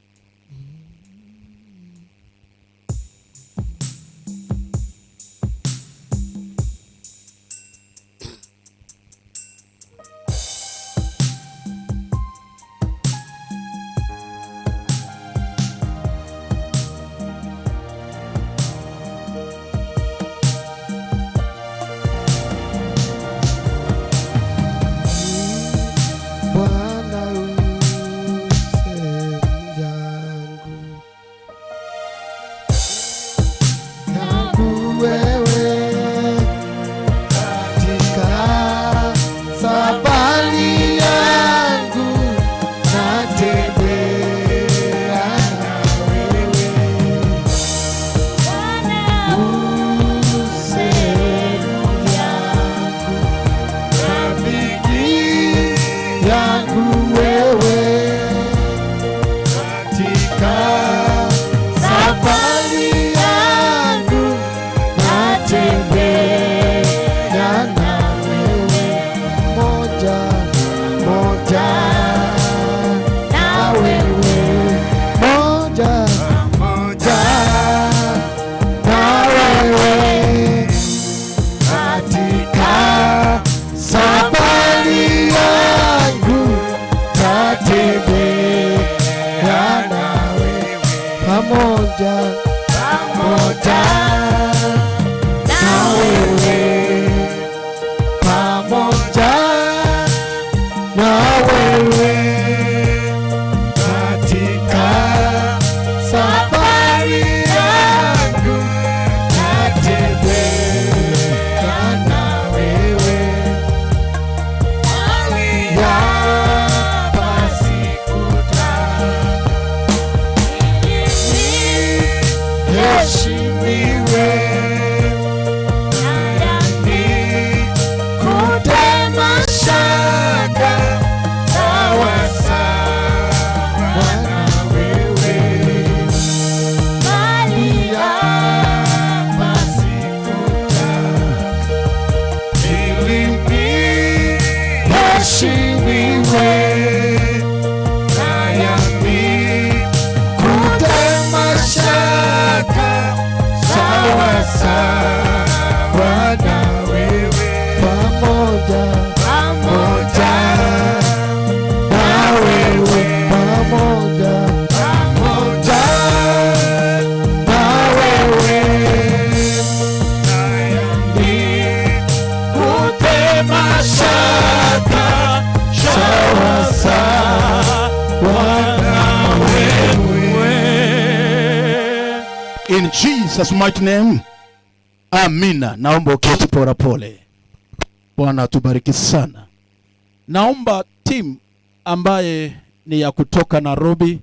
Heshimiwe. Bwana wewe. In Jesus mighty name. Amina. Naomba uketi pole pole. Bwana atubariki sana. Naomba timu ambaye ni ya kutoka Nairobi,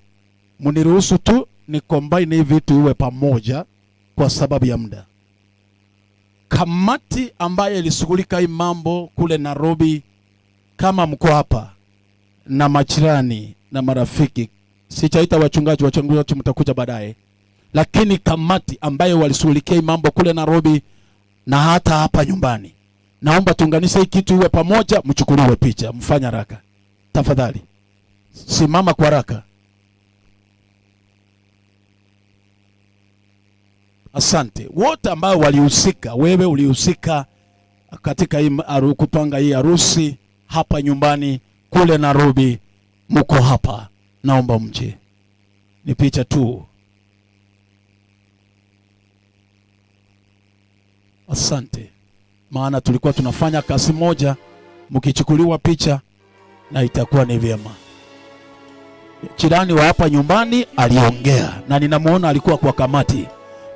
mniruhusu tu ni combine hivi vitu iwe pamoja kwa sababu ya muda. Kamati ambaye ilishughulika hii mambo kule Nairobi, kama mko hapa na majirani na marafiki, sichaita wachungaji, wachungaji mtakuja baadaye, lakini kamati ambayo walishughulikia hii mambo kule Nairobi na hata hapa nyumbani, naomba tuunganishe hii kitu iwe pamoja, mchukuliwe picha, mfanye haraka tafadhali, simama kwa haraka. Asante wote ambao walihusika. Wewe ulihusika katika hii kupanga hii harusi hapa nyumbani, kule Nairobi, mko hapa, naomba mje, ni picha tu. Asante, maana tulikuwa tunafanya kazi moja, mkichukuliwa picha na itakuwa ni vyema. Jirani wa hapa nyumbani aliongea na ninamuona alikuwa kwa kamati,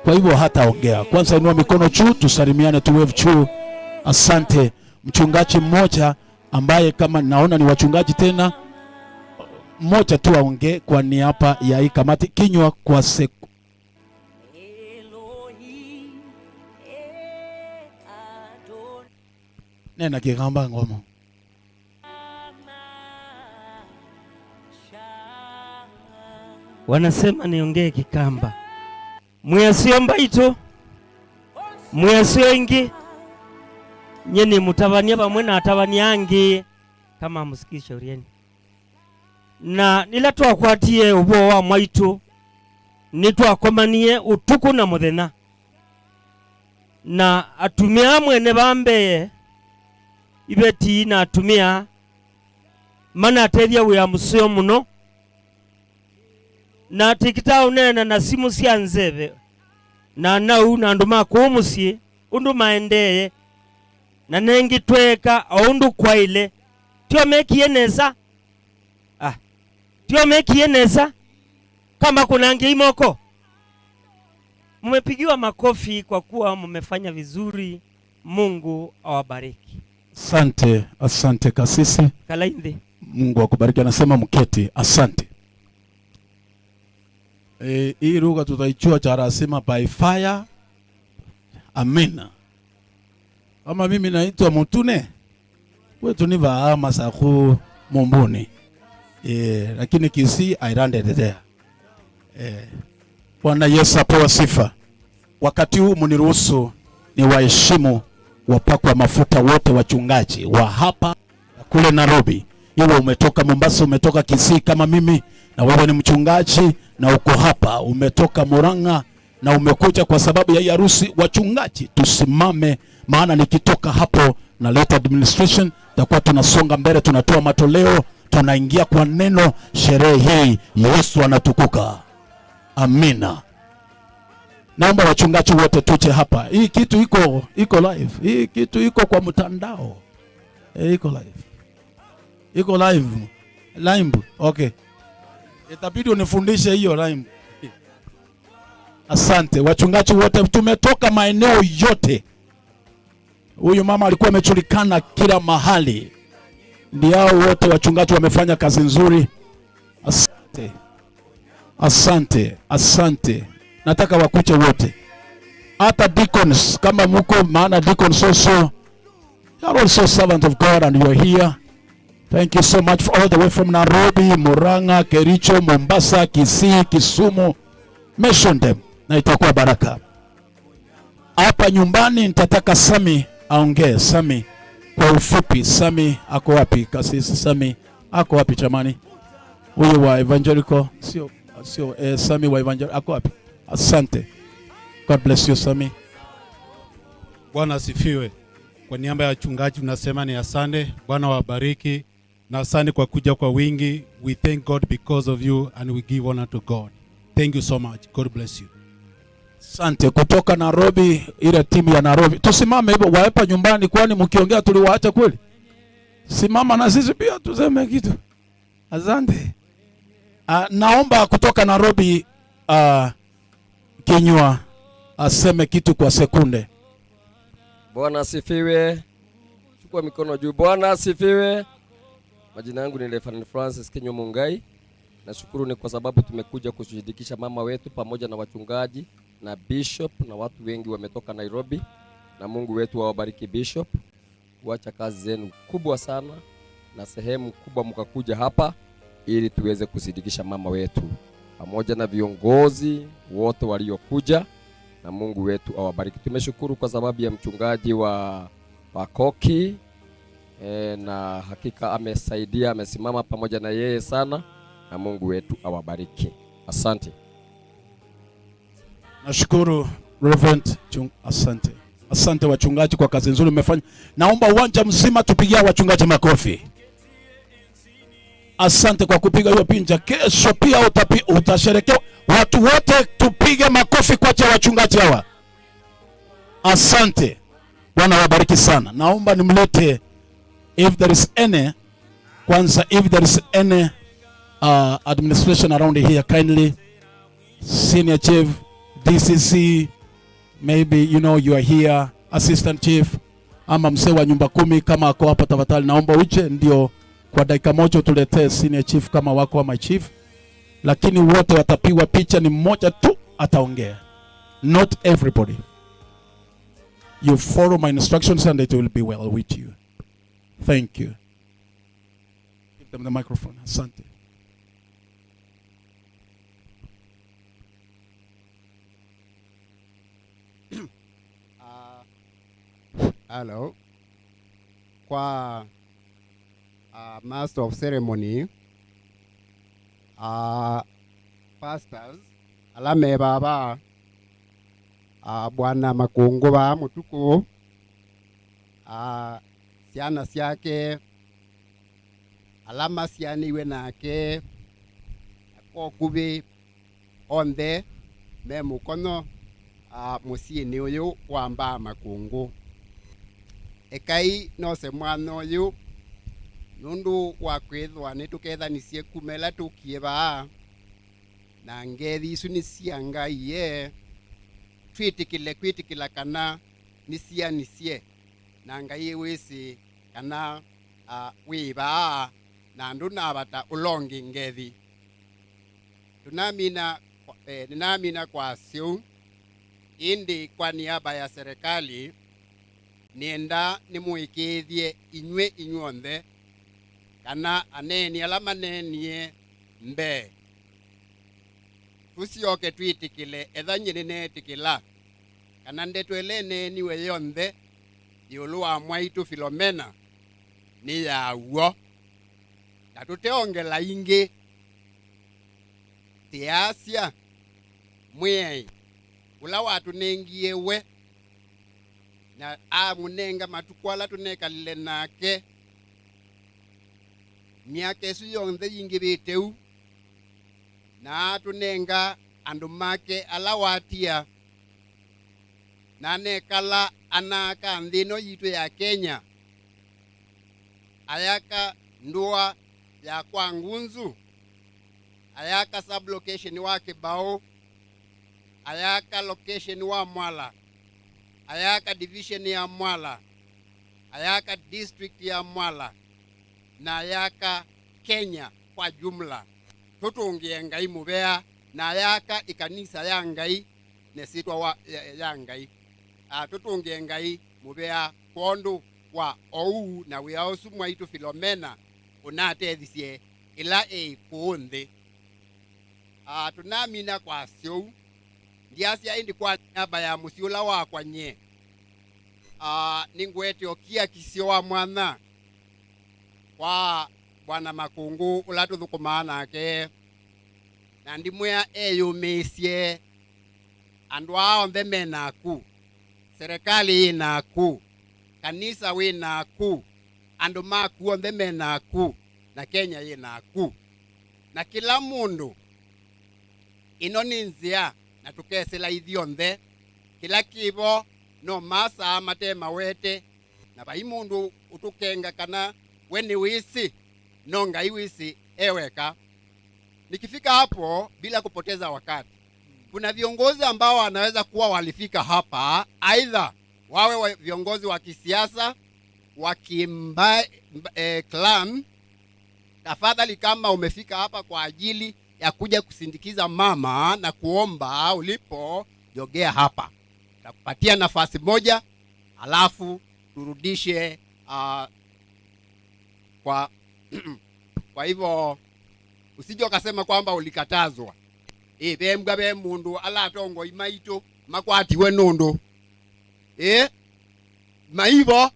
kwa hivyo hataongea. Kwanza inua mikono juu, tusalimiane tu, wave juu. Asante. Mchungaji mmoja ambaye kama naona ni wachungaji tena, mmoja tu aongee kwa niaba ya hii kamati, kinywa kwa seku. Nena kigamba ngomo. Wanasema niongee Kikamba. Mwasio mbaito, mwasio ingi, nyeni mutabania bamwe na atabania angi kama musikii shaurieni. Na nila twakwatie ubo wa mwaitu, nitwakomanie utuku na muthenya. Na atumia mwene bambeye ibeti na atumia mana atethia wia museo muno. Na tikita unena na simu sia nzeve na nau na andu maku musie undu maendeye na nengi tweka aundu kwaile tio mekie nesa tio mekie nesa kama kuna ngeimoko. Mmepigiwa makofi kwa kuwa mmefanya vizuri. Mungu awabariki. Asante, asante kasisi. Kalainde. Mungu akubariki. Anasema mketi. Asante. Hii lugha tutaichua cha rasima by fire. Amina. Kama mimi naitwa Mutune, wetu ni vaama saku mumbuni. Lakini Kisii I landed there. Bwana Yesu apewe sifa. Wakati huu mniruhusu ni waheshimu wapakwa mafuta wote wachungaji wa hapa na kule Nairobi. Iwe umetoka Mombasa, umetoka Kisii kama mimi, na wewe ni mchungaji na uko hapa, umetoka Murang'a na umekuja kwa sababu ya hii harusi, wachungaji tusimame, maana nikitoka hapo na leta administration, tutakuwa tunasonga mbele, tunatoa matoleo, tunaingia kwa neno. Sherehe hii Yesu anatukuka. Amina. Naomba wachungaji wote tuje hapa. Hii kitu iko live. Hii kitu iko kwa mtandao. Iko live. Iko live. Live. Okay. Itabidi unifundishe hiyo live. Asante wachungaji wote, tumetoka maeneo yote. Huyu mama alikuwa amejulikana kila mahali. Ndio wote wachungaji wamefanya kazi nzuri. Asante. Asante, asante. Nataka wakuche wote. Hata deacons kama muko, maana deacons also, you are also servant of God and you are here. Thank you so much for all the way from Nairobi, Murang'a, Kericho, Mombasa, Kisii, Kisumu. Mention them na itakuwa baraka. Hapa nyumbani nitataka Sami aongee. Sami kwa ufupi. Sami ako wapi? Kasisi Sami ako wapi jamani? Huyu wa evangelical sio Sami wa evangelical ako wapi? Asante. God bless you Sami. Bwana asifiwe. Kwa niaba ya wachungaji tunasema ni asante. Bwana wabariki na asante kwa kuja kwa wingi. We thank God because of you and we give honor to God. Thank you so much. God bless you. Asante kutoka Nairobi, ile timu ya Nairobi. Tusimame hivyo waepa nyumbani, kwani mkiongea tuliwaacha kweli? Simama na sisi pia tuseme kitu. Asante. Naomba kutoka Nairobi, Kinyua aseme kitu kwa sekunde. Bwana asifiwe. Chukua mikono juu. Bwana asifiwe. Majina yangu ni Reverend Francis Kinyua Mungai. Nashukuru ni kwa sababu tumekuja kushirikisha mama wetu pamoja na wachungaji na bishop na watu wengi wametoka Nairobi, na Mungu wetu awabariki bishop. Kuacha kazi zenu kubwa sana na sehemu kubwa mkakuja hapa ili tuweze kushirikisha mama wetu pamoja na viongozi wote waliokuja, na Mungu wetu awabariki. Tumeshukuru kwa sababu ya mchungaji wa Koki, na hakika amesaidia, amesimama pamoja na yeye sana, na Mungu wetu awabariki. Asante. Nashukuru Reverend Chung, asante. Asante wachungaji kwa kazi nzuri mmefanya. Naomba uwanja mzima tupigia wachungaji makofi. Asante kwa kupiga hiyo pinja. Kesho pia utasherekea. Watu wote tupige makofi kwa ajili ya wachungaji hawa. Asante. Bwana wabariki sana. Naomba nimlete, if there is any, kwanza if there is any administration around here, kindly senior chief, DCC, maybe you know you are here, assistant chief, ama mzee wa nyumba 10 kama ako hapa, tafadhali naomba uje ndio kwa dakika moja tuletee senior chief kama wako ama chief, lakini wote watapigwa picha, ni mmoja tu ataongea, not everybody. You follow my instructions and it will be well with you. Thank you. Give them the microphone. Asante. Hello. Kwa master of ceremony, pastors, alame baba, bwana Makungu ba Mutuku, siana siake, alama sianiwe nake, kokubi onthe me mukono, musiini uyu wamba Makungu. Ekai nose mwana uyu nundu wa kwithwa nitukethanisie kumela tukie baa na ngethi icu ni cia Ngai ye twitikile kwitikila kana ni cianicie na Ngai wisi kana wi baa na ndu nabata ulongi ngethi tunamina, ninamina kwa siu indi kwa niaba ya serikali nienda nimuikithie inywe inyuonthe kana aneni ala manenie mbe tusioke twitikile etha nyini netikila kana ndetwele neniwe yonthe iulu wa mwaitu Filomena ni yaw'o na tuteongela ingi tiasya mwiai ula watunengie we na amunenga matuku ala tunekalile nake miaka isu yonthe yingiviteu na atunenga andu make ala watia na nekala anaka nthi ino yitu ya Kenya ayaka ndua ya kwa Ngunzu ayaka sublocation wa Kibao ayaka location wa Mwala ayaka division ya Mwala ayaka district ya Mwala na ayaka Kenya kwa jumla tutungie Ngai mubea na ayaka ikanisa ya Ngai nesitwa wa ya Ngai tutungie Ngai mubea kondu wa ou na wiaosu mwaitu Filomena unatethisie ila ikuunthi tunamina kwa siu ndiasia indi kwa niaba ya musiula wakwa nye ningwete okia kisio wa mwana kwa bwana Makungu ula tuthukumaa nake na ndimwea eyumisie andu aa onthe menaku serikali inaku kanisa winaku andu maku onthe menaku na Kenya yinaku na kila mundu ino ni nzia na tukesela ithionthe kila kibo no masa mate mawete na vai mundu utukenga kana we ni wisi no Ngai wisi eweka. Nikifika hapo bila kupoteza wakati, kuna viongozi ambao wanaweza kuwa walifika hapa, aidha wawe viongozi wa kisiasa wa clan. Tafadhali, kama umefika hapa kwa ajili ya kuja kusindikiza mama na kuomba, ulipo jogea hapa, takupatia nafasi moja, alafu turudishe kwa kwa hivyo usije ukasema kwamba ulikatazwa. Bembwa be mundu ala tongo imaito makwatiwe nundu maivo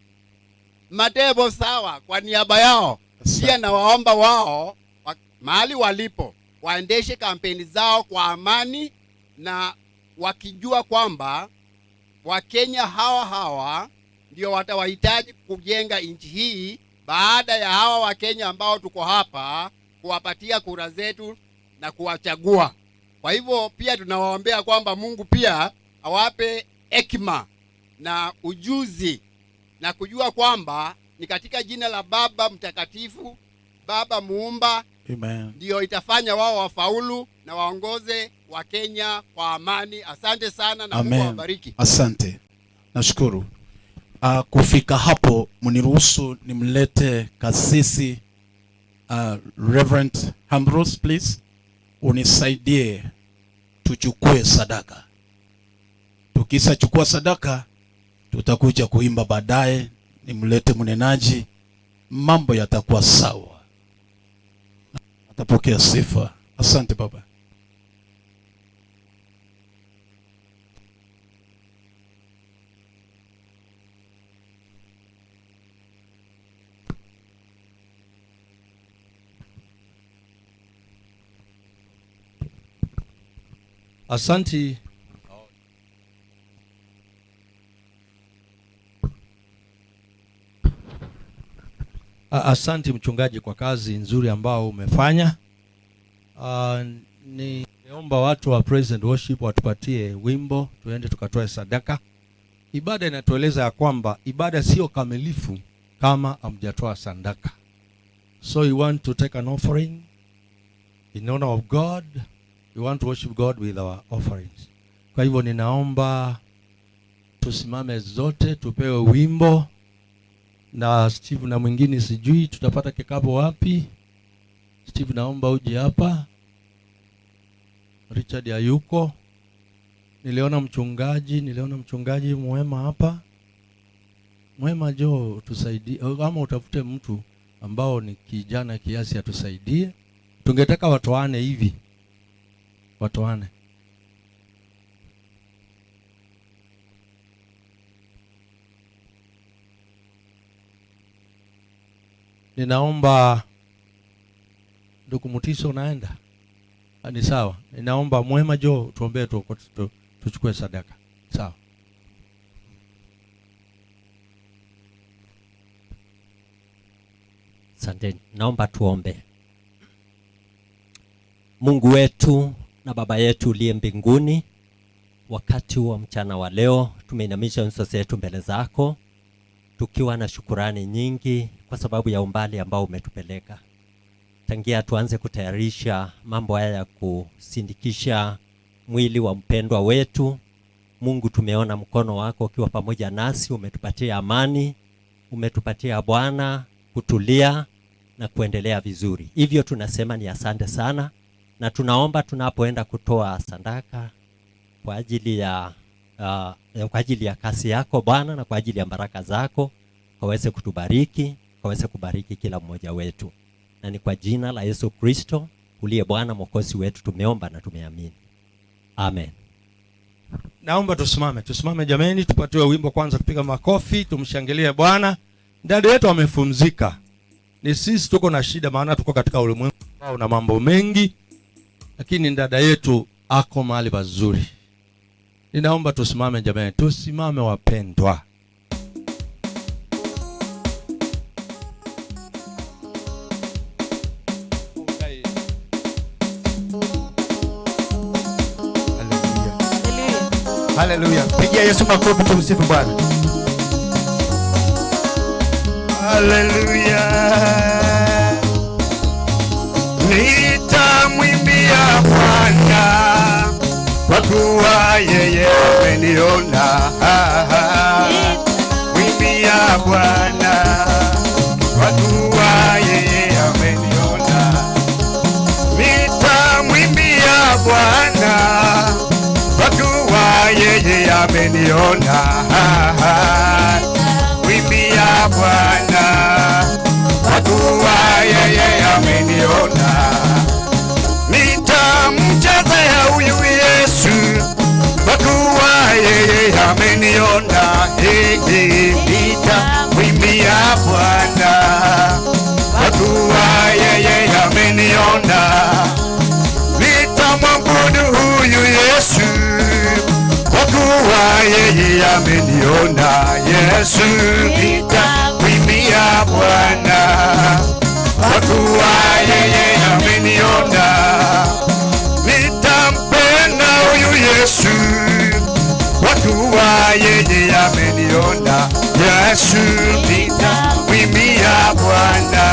matebo sawa. Kwa niaba yao pia nawaomba wao mahali walipo waendeshe kampeni zao kwa amani, na wakijua kwamba Wakenya hawa hawa ndio watawahitaji kujenga nchi hii baada ya hawa Wakenya ambao tuko hapa kuwapatia kura zetu na kuwachagua. Kwa hivyo pia tunawaombea kwamba Mungu pia awape hekima na ujuzi na kujua kwamba ni katika jina la Baba Mtakatifu, Baba Muumba, Amen, ndio itafanya wao wafaulu na waongoze Wakenya kwa amani. Asante sana na Mungu awabariki. Asante, nashukuru. Kufika hapo mniruhusu nimlete kasisi Reverend Ambrose, please unisaidie tuchukue sadaka. Tukisha chukua sadaka tutakuja kuimba baadaye, nimlete mnenaji, mambo yatakuwa sawa, atapokea sifa. Asante baba. Asanti. Asanti mchungaji kwa kazi nzuri ambao umefanya. Niomba watu wa Praise and Worship watupatie wimbo tuende tukatoe sadaka. Ibada inatueleza ya kwamba ibada sio kamilifu kama hamjatoa sadaka. So you want to take an offering in honor of God. We want to worship God with our offerings. Kwa hivyo ninaomba tusimame zote tupewe wimbo na Steve na mwingine sijui tutapata kikapu wapi. Steve, naomba uje hapa. Richard hayuko. Niliona mchungaji Mwema hapa. Mwema, njoo tusaidie, ama utafute mtu ambao ni kijana kiasi atusaidie. Tungetaka watoane hivi. Watoane. Ninaomba ndugu Mutiso, unaenda? Ni sawa. Ninaomba Mwema, njoo tuombee tuchukue sadaka. Sawa. Asante. Naomba tuombe. Mungu wetu na Baba yetu uliye mbinguni, wakati wa mchana wa leo tumeinamisha nyuso zetu mbele zako tukiwa na shukurani nyingi kwa sababu ya umbali ambao umetupeleka. Tangia tuanze kutayarisha mambo haya ya kusindikisha mwili wa mpendwa wetu, Mungu, tumeona mkono wako ukiwa pamoja nasi, umetupatia amani, umetupatia Bwana kutulia na kuendelea vizuri. Hivyo tunasema ni asante sana, na tunaomba tunapoenda kutoa sadaka kwa ajili ya kazi yako Bwana na kwa ajili ya baraka zako, kaweze kutubariki, kaweze kubariki kila mmoja wetu. Na ni kwa jina la Yesu Kristo uliye Bwana Mwokozi wetu tumeomba na tumeamini. Amen. Naomba tusimame, tusimame jameni, tupatiwe wimbo kwanza, tupiga makofi, tumshangilie Bwana. Dada yetu amepumzika. Ni sisi tuko na shida, maana tuko katika ulimwengu ambao una mambo mengi, lakini dada yetu ako mahali pazuri. Ninaomba tusimame jameni, tusimame wapendwa. Haleluya. Pigia Yesu makofi, tumsifu Bwana. Haleluya. Nitamwimbia ameniona. Mwimbia Bwana kwa kuwa yeye ameniona. Nitamwimbia Bwana kwa kuwa yeye ameniona. Mwimbia Bwana kwa kuwa yeye ameniona. Nitamchezea huyu Yesu kwa kuwa yeye ameniona. Nitamwimbia Bwana kwa kuwa yeye ameniona. Nitamwabudu huyu Yesu kwa kuwa yeye ameniona. Yesu, nitamwimbia Bwana kwa kuwa yeye ameniona. Nitampenda huyu Yesu kwa kuwa yeye ameniona. Yesu, nitamwimbia Bwana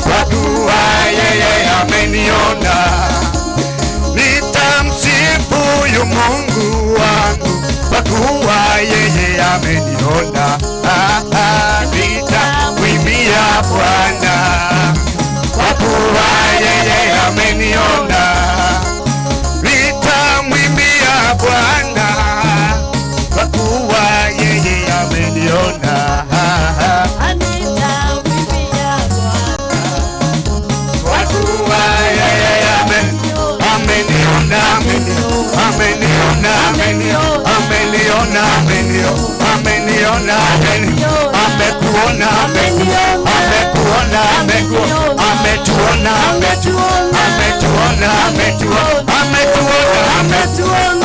kwa kuwa yeye ameniona. Nitamsifu huyu Mungu wangu kwa kuwa yeye ameniona. Nitamwimbia Bwana kwa kuwa yeye ameniona. Nitamwimbia Bwana kwa kuwa yeye ameniona. Nitamwimbia Bwana kwa kuwa yeye ameniona. Ameniona, ameniona, ameniona, ameniona, amekuona, amekuona, ametuona, ametuona, ametuona,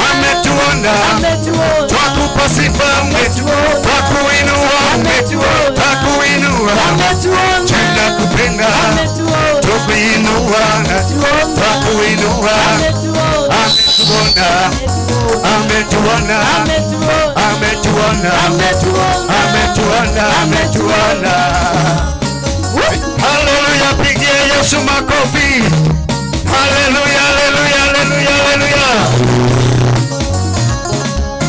ametuona. Twakupa sifa, twakuinua, twakuinua, tunakupenda, tukuinua, twakuinua. Ametuona, ametuona, ametuona, ametuona, ametuona. Haleluya, pigie Yesu makofi. Haleluya, haleluya, haleluya, haleluya.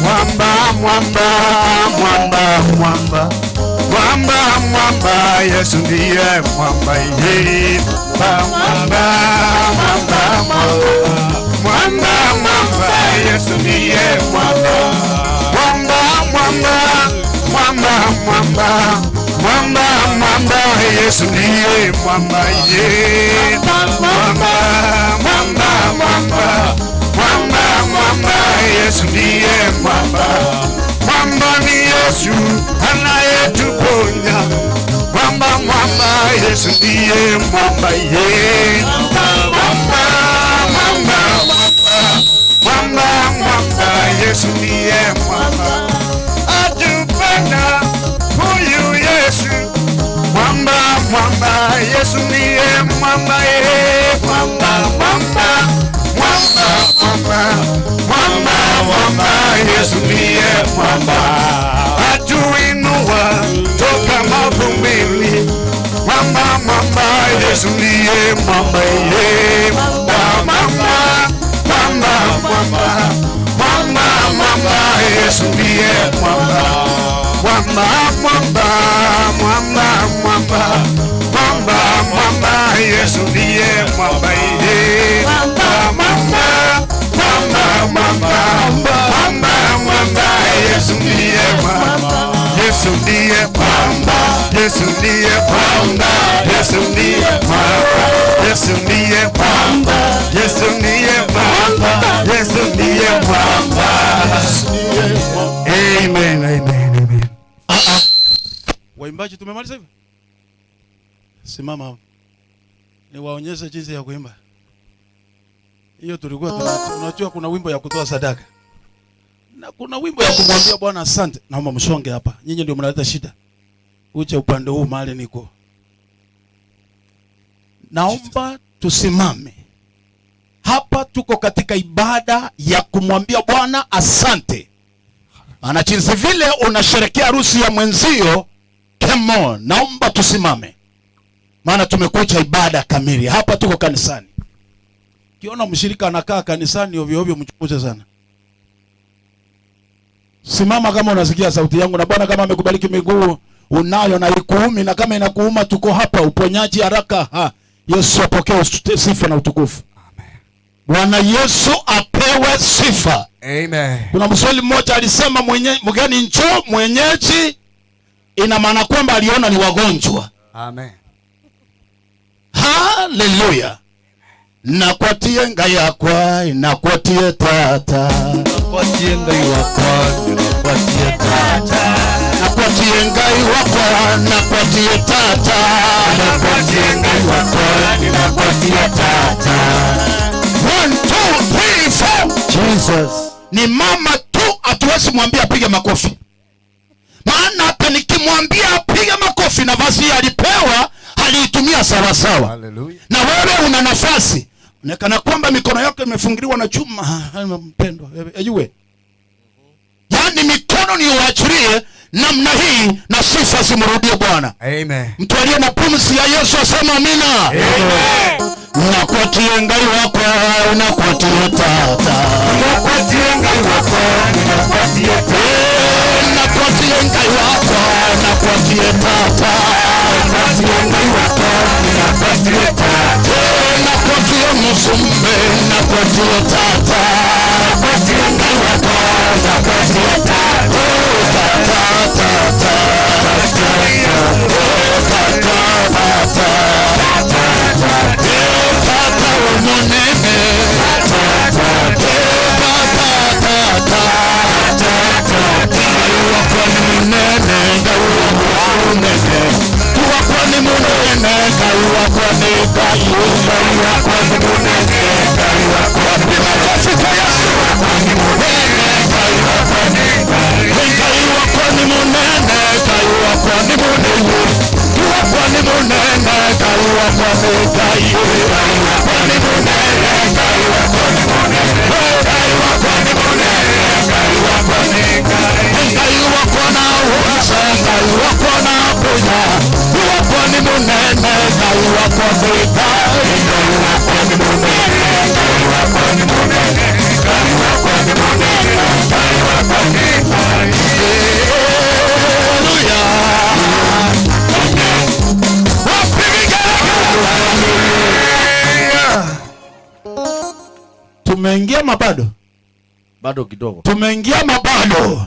Mwamba, mwamba, mwamba, mwamba, mwamba, mwamba, Yesu ndiye mwamba. Yeye mwamba, mwamba, mwamba, mwamba, Yesu ndiye mwamba. Mwamba, mwamba, mwamba, mwamba, mwamba, mwamba, Yesu ndiye mwamba. Yeye mwamba, mwamba, mwamba, mwamba, mwamba, Yesu ndiye mwamba. Mwamba ni Yesu anayetuponya. Mwamba, mwamba, Yesu ndiye mwamba. Yeye mwamba, mwamba, mwamba, mwamba, Yesu ndiye mwamba. Atupenda huyu Yesu. Mwamba, mwamba, Yesu ndiye mwamba. Yeye mwamba, mwamba, mwamba, mwamba, mwamba, mwamba, Yesu ndiye mwamba. Atuinua toka mavumbini. Mwamba, mwamba, Yesu ndiye mwamba. Yeye mwamba, mwamba, mwamba, mwamba, mwamba, Yesu ndiye mwamba. Mwamba, mwamba, mwamba, mwamba, mwamba, mwamba, Yesu ndiye mwamba. Yeye mwamba, mwamba, mwamba, mwamba, mwamba, Yesu ndiye mwamba. Yesu ndiye mwamba, Yesu ndiye mwamba, Yesu ndiye mwamba, Yesu ndiye mwamba, Yesu ndiye mwamba, Yesu ndiye mwamba. Amen, amen, amen. Waimbaji tumemaliza hivyo? Simama hapo. Niwaonyeshe jinsi ya kuimba. Hiyo tulikuwa tunajua kuna wimbo ya kutoa sadaka. Na kuna wimbo ya kumwambia Bwana asante. Naomba msonge hapa. Nyinyi ndio mnaleta shida. Uje upande huu mahali niko. Naomba tusimame. Hapa tuko katika ibada ya kumwambia Bwana asante. Maana jinsi vile unasherehekea harusi ya mwenzio, come on, naomba tusimame. Maana tumekuja ibada kamili. Hapa tuko kanisani. Kiona mshirika anakaa kanisani ovyo ovyo, mchunguze sana. Simama kama unasikia sauti yangu, na Bwana kama amekubariki miguu unayo na ikuumi, na kama inakuuma tuko hapa, uponyaji haraka. Ha. Yesu apokee sifa na utukufu. Amen. Bwana Yesu apewe sifa. Amen. Kuna mswali mmoja alisema mgeni njoo mwenyeji, ina maana kwamba aliona ni wagonjwa. Amen. Hallelujah. Nakwatie ngai yakwa, nakwatie tata. Nakwatie ngai wakwa, nakwatie tata. Nakwatie ngai wakwa, nakwatie tata. Nakwatie ngai wakwa, nakwatie tata. 1 2 3 4. Jesus. Ni mama tu hatuwezi mwambia apige makofi. Maana hata nikimwambia apige makofi, nafasi alipewa aliitumia sawa sawa. Hallelujah. Na wewe una nafasi. Onekana kwamba mikono yako imefungiliwa na chuma. Mpendwa, ayue. Yaani mikono ni uachilie namna hii na sifa simrudie Bwana. Amen. Mtu aliye na pumzi ya Yesu asema amina. Amen. Nakwatie ngai wako, nakwatie tata. Nakwatie ngai wako, nakwatie tata. Nakwatie ngai wako, nakwatie tata. Nakwatie ngai wako, nakwatie tata. Nakwatie musumbe, nakwatie tata. Nakwatie ngai wako, nakwatie tata. Tata, tata, tata, tata, tata. Tata umunene, tata, tata, tata. Ngai wakwa ni munene, Ngai wakwa munene. Wakwa ni munene, Ngai wakwa ni Ngai. Ngai wakwa ni munene, Ngai wakwa ni makofi kwa Yesu. Wakwa ni munene, Ngai wakwa ni Ngai. Ngai wakwa ni munene, Ngai wakwa ni munene. Wakwa ni munene, Ngai wakwa ni Ngai. Ngai wakwa ni munene, Ngai wakwa ni munene. Ngai wakwa ni munene, Ngai wakwa ni Ngai. Ngai wakwa na uweza, Ngai wakwa na ponya. Wakwa ni munene, Ngai wakwa ni Ngai. Ngai wakwa ni munene, Ngai wakwa ni munene. Ngai wakwa ni munene, Ngai wakwa ni Ngai. Hallelujah. Tumeingia mabado? Bado kidogo. Tumeingia mabado.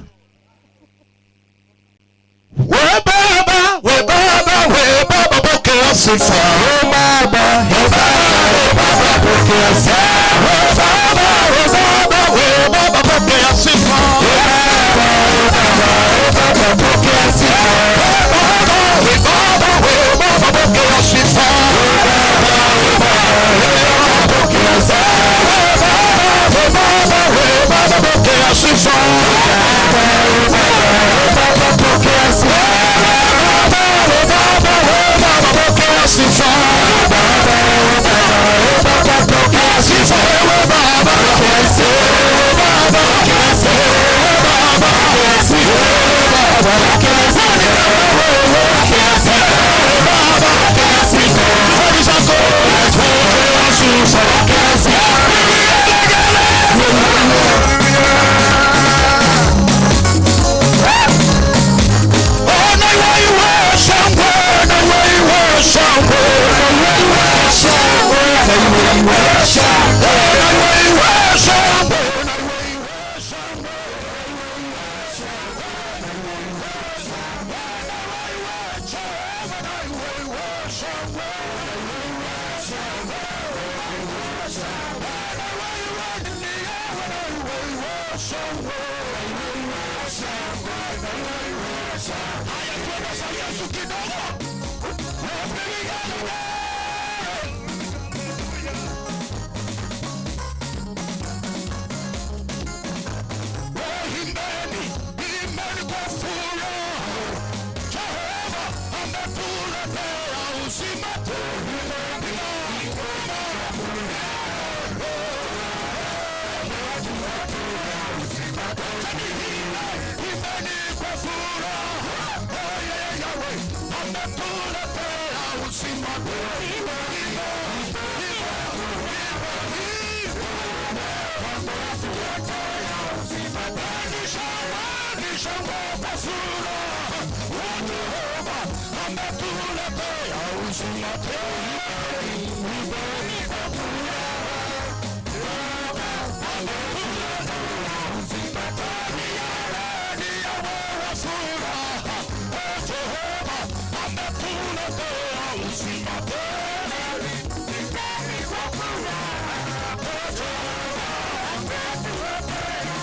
We baba, we baba, we baba pokea sifa. We baba, we baba, we baba pokea sifa. We baba, we baba, we baba pokea sifa. We baba, we baba, we baba pokea sifa. We baba, we baba, we baba pokea sifa. We baba, we baba, we baba pokea sifa. We baba, we baba pokea sifa. We baba, we baba pokea sifa. We baba, we baba pokea sifa. We baba, we baba pokea sifa. We baba pokea sifa. We baba pokea sifa. We baba pokea sifa. We baba pokea sifa. We baba pokea sifa. Pokea sifa. Pokea sifa. Ametuletea uzima. Shangwe kwa furaha, Jehova ametuletea uzima tele. Imbeni kwa furaha, Jehova ametuletea uzima tele. Ni wewe furaha, Jehova ametuletea uzima tele. Imbeni kwa furaha, Jehova ametuletea.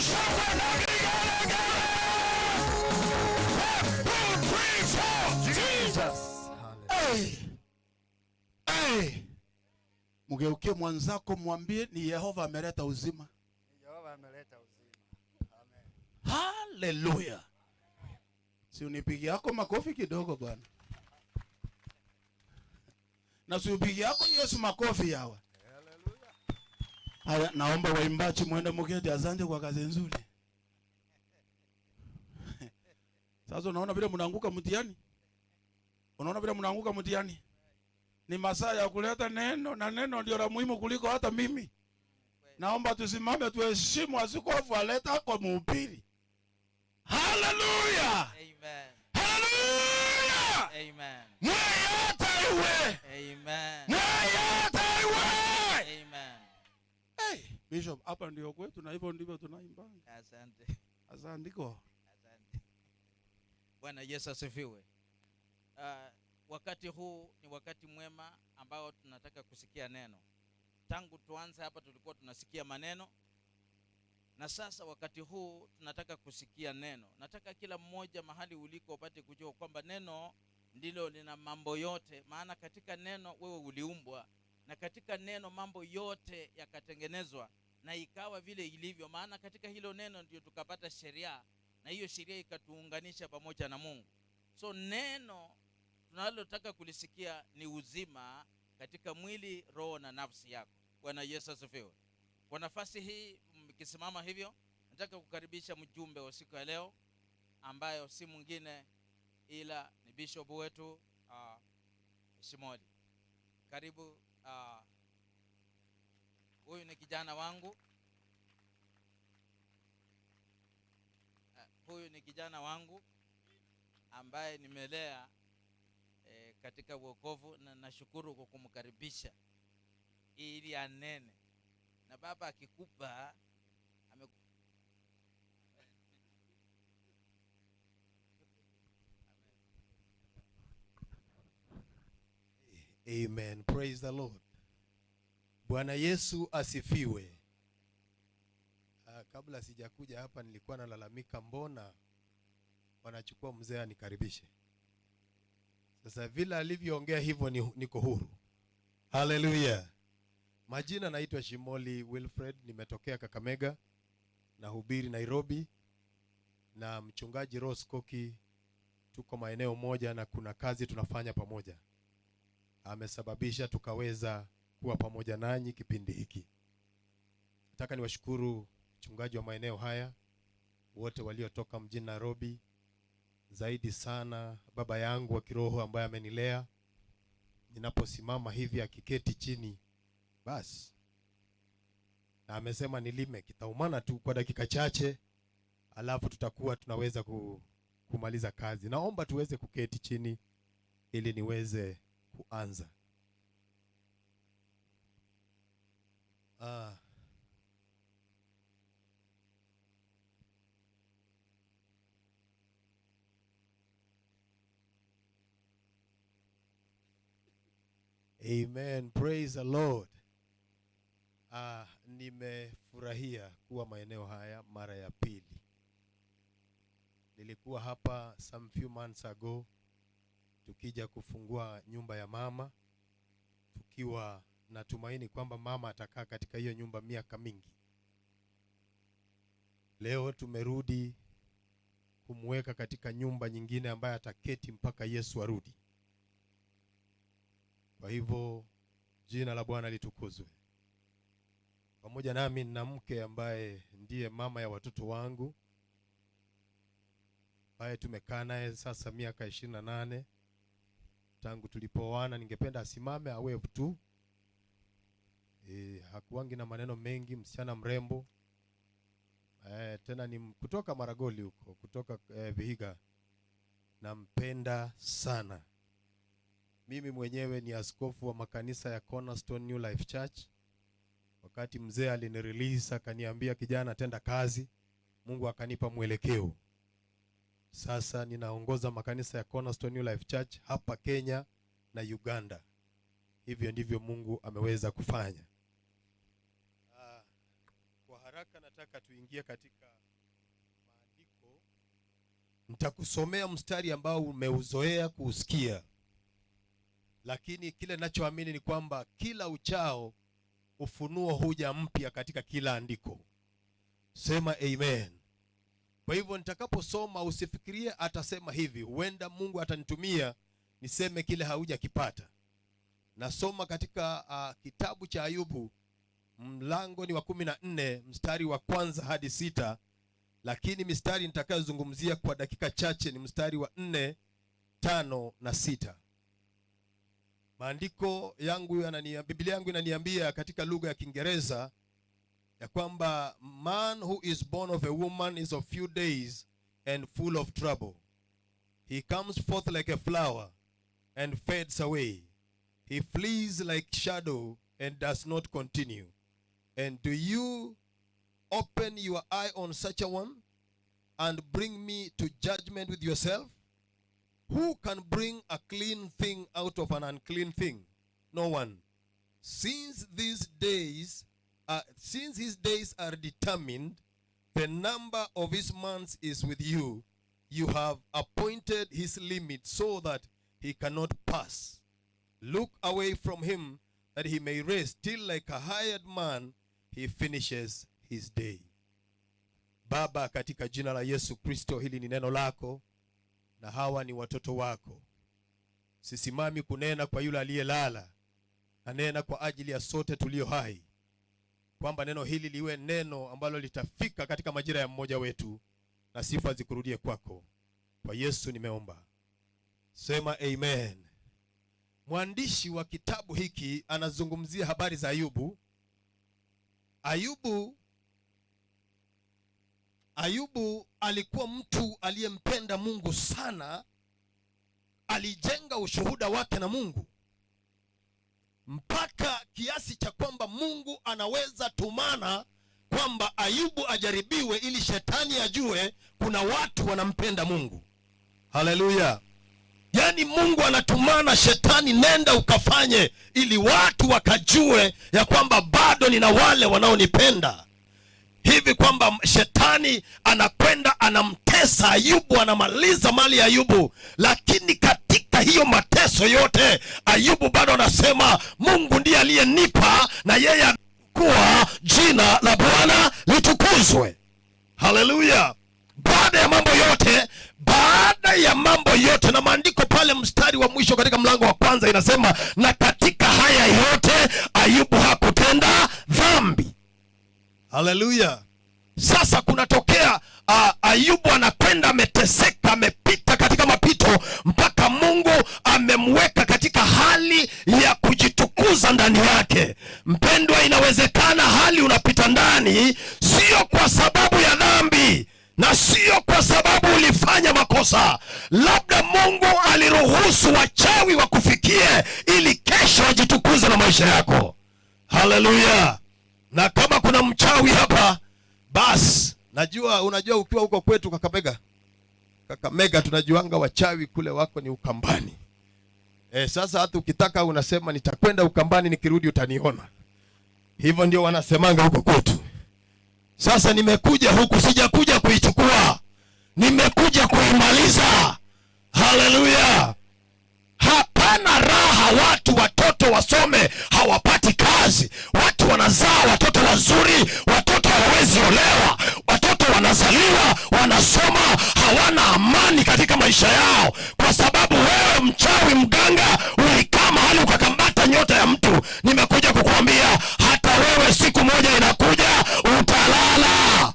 Shangwe na vigelegele. 1, 2, 3, 4. Jesus. Hey. Hey. Mgeukie mwanzako mwambie ni Yehova ameleta uzima. Yehova ameleta uzima. Amen. Hallelujah. Si unipigie yako makofi kidogo bwana. Na si upigie yako Yesu makofi yawa. Hallelujah. Haya, naomba waimbaji muende muketi. Asante kwa kazi nzuri. Sasa unaona vile mnaanguka mtihani? Unaona vile mnaanguka mtihani? Ni masaa ya kuleta neno, na neno ndio la muhimu kuliko hata mimi. Naomba tusimame tuheshimu askofu aleta kwa mhubiri. Hallelujah. Amen. Hallelujah. Amen. Mweyata iwe. Amen. Mweyata iwe. Amen. Hey, Bishop, hapa ndio kwetu na hivyo ndivyo tunaimba. Asante. Asante kwa. Asante. Bwana Yesu asifiwe. Wakati huu ni wakati mwema ambao tunataka kusikia neno. Tangu tuanze hapa tulikuwa tunasikia maneno, na sasa wakati huu tunataka kusikia neno. Nataka kila mmoja mahali uliko upate kujua kwamba neno ndilo lina mambo yote, maana katika neno wewe uliumbwa, na katika neno mambo yote yakatengenezwa na ikawa vile ilivyo, maana katika hilo neno ndio tukapata sheria, na hiyo sheria ikatuunganisha pamoja na Mungu. So neno tunalotaka kulisikia ni uzima katika mwili, roho na nafsi yako. Bwana Yesu asifiwe. Kwa nafasi hii mkisimama hivyo, nataka kukaribisha mjumbe wa siku ya leo ambayo si mwingine ila ni bishop wetu Shimoli. Karibu. Huyu ni kijana wangu. Huyu ni kijana wangu ambaye nimelea katika wokovu, na nashukuru kwa kumkaribisha ili anene. Na baba akikupa Amen. Praise the Lord. Bwana Yesu asifiwe. Kabla sijakuja hapa nilikuwa nalalamika mbona wanachukua mzee anikaribishe. Sasa vile alivyoongea hivyo niko huru. Hallelujah. Majina naitwa Shimoli Wilfred, nimetokea Kakamega, nahubiri Nairobi, na mchungaji Rose Koki tuko maeneo moja na kuna kazi tunafanya pamoja. Amesababisha tukaweza kuwa pamoja nanyi kipindi hiki. Nataka niwashukuru mchungaji wa maeneo haya wote waliotoka mjini Nairobi, zaidi sana baba yangu wa kiroho ambaye amenilea. Ninaposimama hivi akiketi chini basi, na amesema nilime kitaumana tu kwa dakika chache, alafu tutakuwa tunaweza kumaliza kazi. Naomba tuweze kuketi chini ili niweze kuanza. Amen. Praise the Lord. Nimefurahia kuwa maeneo haya mara ya pili. Nilikuwa hapa some few months ago tukija kufungua nyumba ya mama, tukiwa natumaini kwamba mama atakaa katika hiyo nyumba miaka mingi. Leo tumerudi kumweka katika nyumba nyingine ambaye ataketi mpaka Yesu arudi. Kwa hivyo jina la Bwana litukuzwe. Pamoja nami nina mke ambaye ndiye mama ya watoto wangu, ambaye tumekaa naye sasa miaka 28 tangu tulipooana. Ningependa asimame awe tu. Hakuangi na maneno mengi, msichana mrembo. Tena ni kutoka Maragoli huko, kutoka Vihiga. Nampenda sana. Mimi mwenyewe ni askofu wa makanisa ya Cornerstone New Life Church. Wakati mzee alinirelease akaniambia, kijana, tenda kazi, Mungu akanipa mwelekeo. Sasa ninaongoza makanisa ya Cornerstone New Life Church hapa Kenya na Uganda. Hivyo ndivyo Mungu ameweza kufanya. Kwa haraka nataka tuingie katika maandiko. Nitakusomea mstari ambao umeuzoea kuusikia. Lakini kile ninachoamini ni kwamba kila uchao ufunuo huja mpya katika kila andiko. Sema amen. Kwa hivyo nitakaposoma usifikirie atasema hivi, huenda Mungu atanitumia niseme kile haujakipata. Nasoma katika kitabu cha Ayubu, mlango ni wa 14 mstari wa 1 hadi 6, lakini mistari nitakayozungumzia kwa dakika chache ni mstari wa 4, 5 na 6. Maandiko yangu yananiambia, Biblia yangu inaniambia katika lugha ya Kiingereza ya kwamba man who is born of a woman is of few days and full of trouble. He comes forth like a flower and fades away. He flees like shadow and does not continue. And do you open your eye on such a one and bring me to judgment with yourself? Who can bring a clean thing out of an unclean thing? No one. Since these days, since his days are determined, the number of his months is with you. You have appointed his limit so that he cannot pass. Look away from him that he may rest till like a hired man he finishes his day. Baba, katika jina la Yesu Kristo, hili ni neno lako na hawa ni watoto wako. Sisimami kunena kwa yule aliyelala, nanena kwa ajili ya sote tulio hai, kwamba neno hili liwe neno ambalo litafika katika majira ya mmoja wetu, na sifa zikurudie kwako. Kwa Yesu nimeomba, sema amen. Mwandishi wa kitabu hiki anazungumzia habari za Ayubu. Ayubu alikuwa mtu aliyempenda Mungu sana. Alijenga ushuhuda wake na Mungu mpaka kiasi cha kwamba Mungu anaweza tumana kwamba Ayubu ajaribiwe ili shetani ajue kuna watu wanampenda Mungu. Haleluya. Yaani Mungu anatumana shetani, nenda ukafanye ili watu wakajue ya kwamba bado nina wale wanaonipenda. Hivi kwamba shetani anakwenda anamtesa Ayubu, anamaliza mali ya Ayubu, lakini katika hiyo mateso yote Ayubu bado anasema Mungu ndiye aliyenipa na yeye kuwa jina la Bwana litukuzwe. Haleluya. Baada ya mambo yote, baada ya mambo yote, na maandiko pale mstari wa mwisho katika mlango wa kwanza inasema, na katika haya yote Ayubu hakutenda dhambi. Haleluya. Sasa kunatokea Ayubu anakwenda ameteseka, amepita katika mapito mpaka Mungu amemweka katika hali ya kujitukuza ndani yake. Mpendwa, inawezekana hali unapita ndani sio kwa sababu ya dhambi na sio kwa sababu ulifanya makosa. Labda Mungu aliruhusu wachawi wakufikie ili kesho wajitukuze na maisha yako. Haleluya. Na kama kuna mchawi hapa, bas najua, unajua ukiwa huko kwetu Kakamega tunajuanga wachawi kule wako ni Ukambani. Sasa hata ukitaka unasema nitakwenda Ukambani, nikirudi utaniona. Hivyo ndio wanasemanga huko kwetu. Sasa nimekuja huku, sijakuja kuichukua, nimekuja kuimaliza. Haleluya. Hapana raha watu watoto wasome hawapati kazi. Watu wanazaa watoto wazuri, watoto hawawezi olewa, watoto wanazaliwa wanasoma hawana amani katika maisha yao, kwa sababu wewe mchawi mganga ulikaa mahali ukakamata nyota ya mtu. Nimekuja kukuambia hata wewe siku moja inakuja utalala.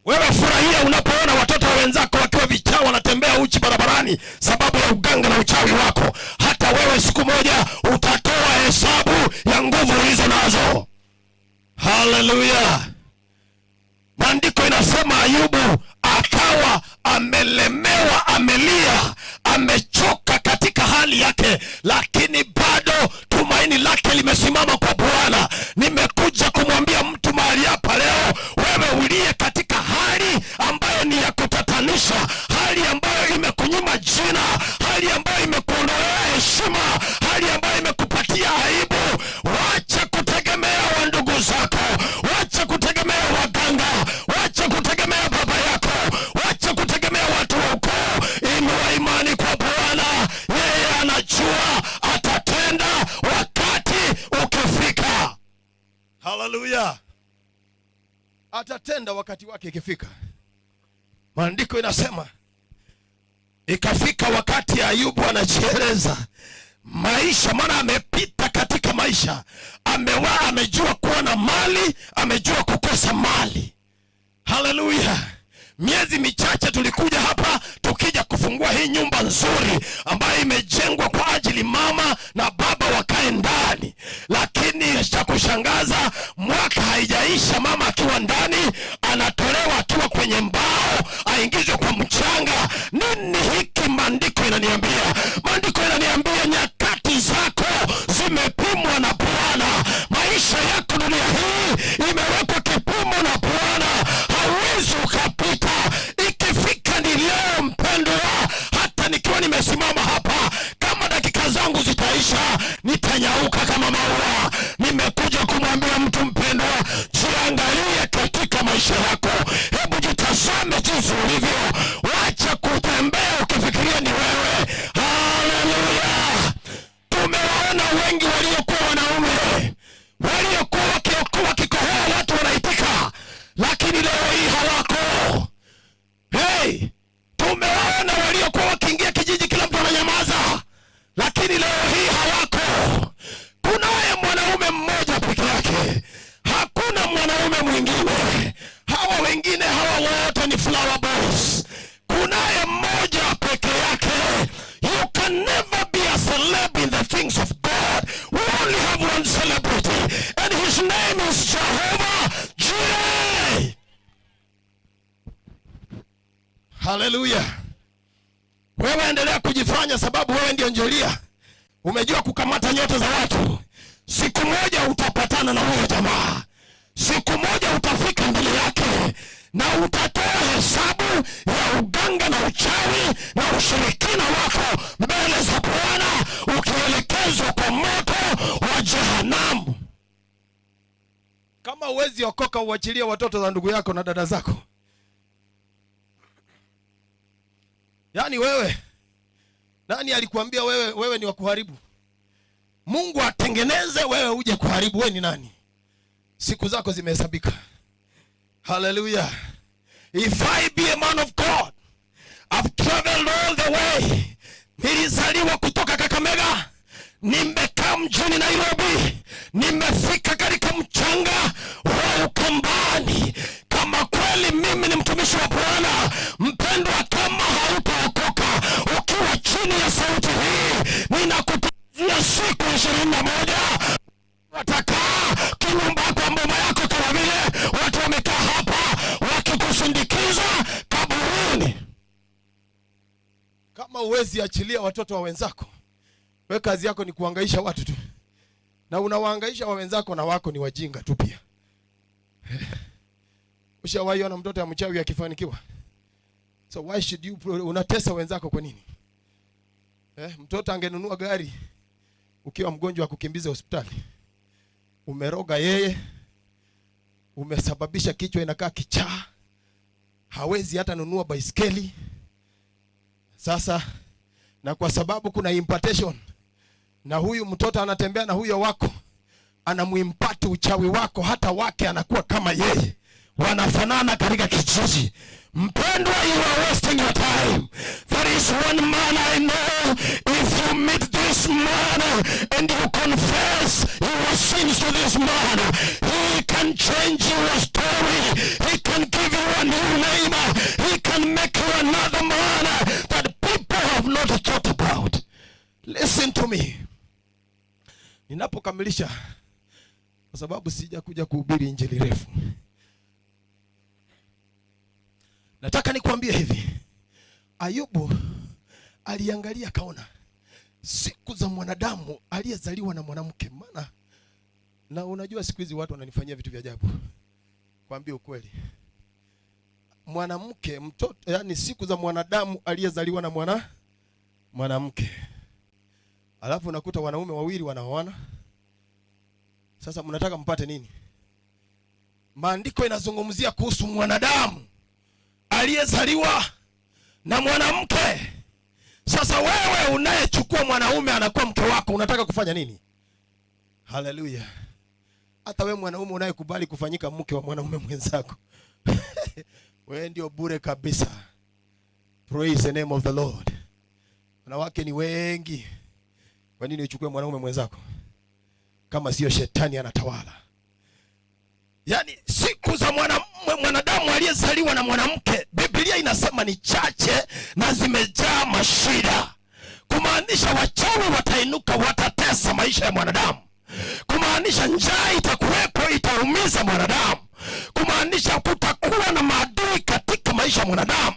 Wewe furahia unapoona watoto wenzako wakiwa vichaa wanatembea uchi barabarani sababu ya uganga na uchawi wako. Hata wewe siku moja utatoa hesabu ya nguvu ulizo nazo. Haleluya. Maandiko inasema Ayubu akawa amelemewa, amelia, amechoka katika hali yake, lakini bado tumaini lake limesimama kwa Bwana. Nimekuja kumwambia mtu mahali hapa leo, wewe uliye katika hali ambayo ni ya kutatanisha, hali ambayo imekunyima jina, hali ambayo imekuondolea heshima, hali ambayo imekupatia aibu, wacha kutegemea wa ndugu zako, wacha kutegemea waganga, wacha kutegemea baba yako, wacha kutegemea watu wa ukoo. Inua imani kwa Bwana, yeye anajua atatenda wakati ukifika. Haleluya! Atatenda wakati wake ikifika. Maandiko inasema ikafika wakati Ayubu anajieleza maisha, maana amepita katika maisha, amejua kuwa na mali, amejua kukosa mali. Haleluya! Miezi michache tulikuja hapa tukija kufungua hii nyumba nzuri ambayo imejengwa kwa ajili mama na baba wakae ndani, lakini cha kushangaza, mwaka haijaisha, mama akiwa ndani anatolewa akiwa kwenye mbao, aingizwe kwa mchanga. Nini hiki? Maandiko inaniambia, maandiko inaniambia nyakati zako zimepimwa na Bwana. Maisha yako dunia hii imewekwa kipimo na Bwana, hauwezi ukapita. Ikifika ni leo, mpendwa, hata nikiwa nimesimama hapa, kama dakika zangu zitaisha, nitanyauka kama maua. Nimekuja kumwambia mtu mpendwa, jiangalie katika maisha yako, hebu jitazame jinsi ulivyo, wacha kutembea ukifikiria ni wewe. Haleluya! Tumewaona wengi waliokuwa wanaume waliokuwa wakikohoa watu wanaitika, lakini leo hii hawako. Hey, tumewaona waliokuwa wakiingia kijiji kila mtu ananyamaza, lakini leo hii hawako. Kunaye mwanaume mmoja peke yake, hakuna mwanaume mwingine. Hawa wengine hawa wote ni flower boys. Kunaye mmoja peke yake. You can never be a celeb in the things of God. We only have one celebrity, and his name is Jehovah Jireh. Haleluya! Wewe endelea kujifanya, sababu wewe ndio njolia, umejua kukamata nyota za watu. Siku moja utapatana na huyo jamaa, siku moja utafika mbele yake na utatoa hesabu ya uganga na uchawi na ushirikina wako mbele za Bwana, ukielekezwa kwa moto wa jehanamu. Kama huwezi okoka, uachilie watoto za ndugu yako na dada zako. Yaani wewe, nani alikuambia wewe ni wa kuharibu? Mungu atengeneze wewe uje kuharibu, wewe ni nani? Siku zako zimehesabika. Hallelujah. If I be a man of God, I've traveled all the way. Nilizaliwa kutoka Kakamega, nimekaa mjini Nairobi, nimefika katika mchanga wa Ukambani. Kama kweli mimi ni mtumishi wa Bwana, mpendwa, kama hautaokoka ukiwa chini ya sauti hii, ninakutangazia siku 21 watakaa kinyumba kwa mboma yako, kama vile watu wamekaa hapa wakikusindikiza kaburini. Kama huwezi achilia watoto wa wenzako, we kazi yako ni kuhangaisha watu tu, na unawahangaisha wa wenzako na wako ni wajinga tu pia. Ushawahi ona mtoto ya mchawi akifanikiwa? So why should you unatesa wenzako kwa nini? Mtoto angenunua gari ukiwa mgonjwa akukimbize hospitali. Umeroga yeye, umesababisha kichwa inakaa kichaa, hawezi hata nunua baiskeli. Sasa na kwa sababu kuna impartation, na huyu mtoto anatembea na huyo wako, anamuimpart uchawi wako, hata wake anakuwa kama yeye, wanafanana katika kijiji. Mpendwa, you are wasting your time. There is one man I know. If you meet this man and you confess your sins to this man, he can change your story. He can give you a new name. He can make you another man that people have not thought about. Listen to me. Ninapokamilisha, kwa sababu sijakuja kuhubiri injili refu. Nikwambie hivi, Ayubu aliangalia akaona siku za mwanadamu aliyezaliwa na mwanamke. Maana na unajua siku hizi watu wananifanyia vitu vya ajabu. Kwambie ukweli, mwanamke mtoto, yani siku za mwanadamu aliyezaliwa na mwanamke, alafu unakuta wanaume wawili wanaoana. Sasa mnataka mpate nini? Maandiko inazungumzia kuhusu mwanadamu aliyezaliwa na mwanamke. Sasa wewe unayechukua mwanaume anakuwa mke wako, unataka kufanya nini? Haleluya! Hata wewe mwanaume unayekubali kufanyika mke wa mwanaume mwenzako, wewe ndio bure kabisa. Praise the name of the Lord. Wanawake ni wengi, kwa nini uchukue mwanaume mwenzako kama sio shetani anatawala? Yaani siku za mwanadamu aliyezaliwa na mwanamke, Biblia inasema ni chache na zimejaa mashida. Kumaanisha wachawi watainuka, watatesa maisha ya mwanadamu. Kumaanisha njaa itakuwepo, itaumiza mwanadamu. Kumaanisha kutakuwa na maadui katika maisha ya mwanadamu.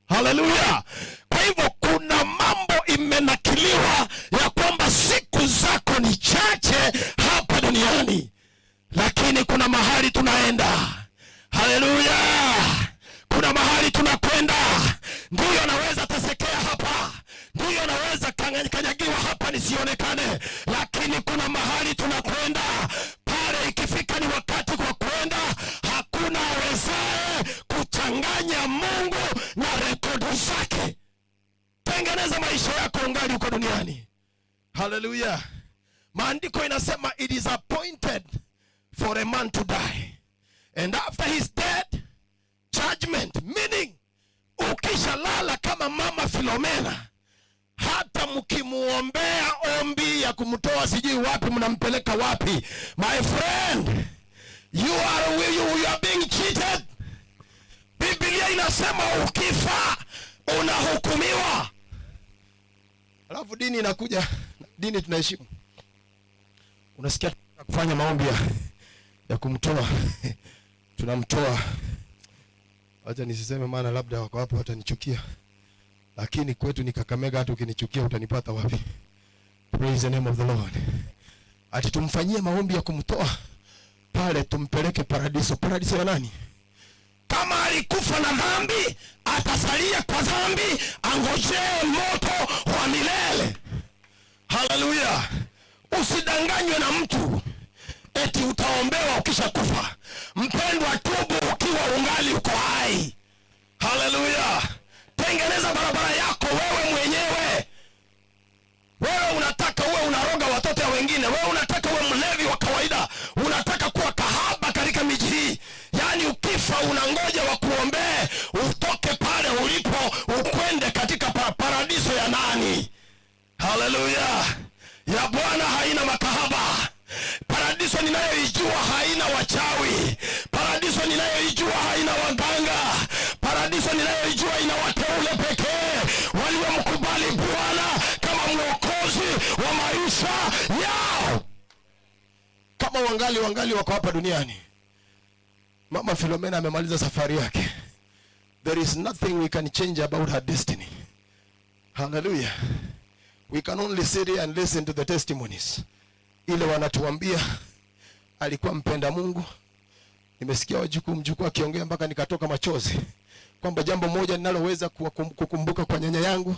Haleluya! Kwa hivyo kuna mambo imenakiliwa ya kwamba siku zako ni chache hapa duniani, lakini kuna mahali tunaenda. Haleluya! Kuna mahali tunakwenda. Ndiyo naweza tesekea hapa, ndiyo naweza kanyagiwa hapa nisionekane, lakini kuna mahali tunakwenda. Pale ikifika ni wakati kwa kwenda, hakuna awezaye kuchanganya Mungu na rekodi zake. Tengeneza maisha yako ungali uko duniani. Haleluya! Maandiko inasema it is appointed for a man to die, and after he's dead, judgment. Meaning ukishalala kama mama Filomena, hata mkimuombea ombi ya kumtoa sijui wapi, mnampeleka wapi, my friend, you are being cheated. Biblia inasema ukifa unahukumiwa. Alafu dini inakuja, dini tunaheshimu. Unasikia kufanya maombi ya kumtoa, tunamtoa. Acha nisiseme, maana labda wako hapo watanichukia, lakini kwetu ni Kakamega, hata ukinichukia utanipata wapi? Praise the name of the Lord. Ati tumfanyie maombi ya kumtoa pale, tumpeleke paradiso. Paradiso ya nani? Kama alikufa na dhambi, atasalia kwa dhambi, angojee moto wa milele. Haleluya! Usidanganywe na mtu eti utaombewa ukisha kufa. Mpendwa, tubu ukiwa ungali uko hai. Haleluya! Tengeneza barabara yako wewe mwenyewe. Wewe unataka uwe unaroga watoto ya wengine, wewe unataka uwe mlevi wa kawaida, unataka kuwa kahaba katika miji hii. Yaani ukifa unangoja wakuombee utoke pale ulipo ukwende katika paradiso ya nani? Haleluya! Ya Bwana haina makahaba. Paradiso ninayoijua haina wachawi. Paradiso ninayoijua haina waganga. Paradiso ninayoijua ina wateule pekee waliomkubali Bwana kama mwokozi wa maisha yao. Kama wangali wako hapa duniani, Mama Philomena amemaliza safari yake. There is nothing we can change about her destiny. Hallelujah. We can only sit here and listen to the testimonies. Ile wanatuambia alikuwa mpenda Mungu. Nimesikia wajukuu, mjukuu akiongea mpaka nikatoka machozi, kwamba jambo moja ninaloweza kukumbuka kwa nyanya yangu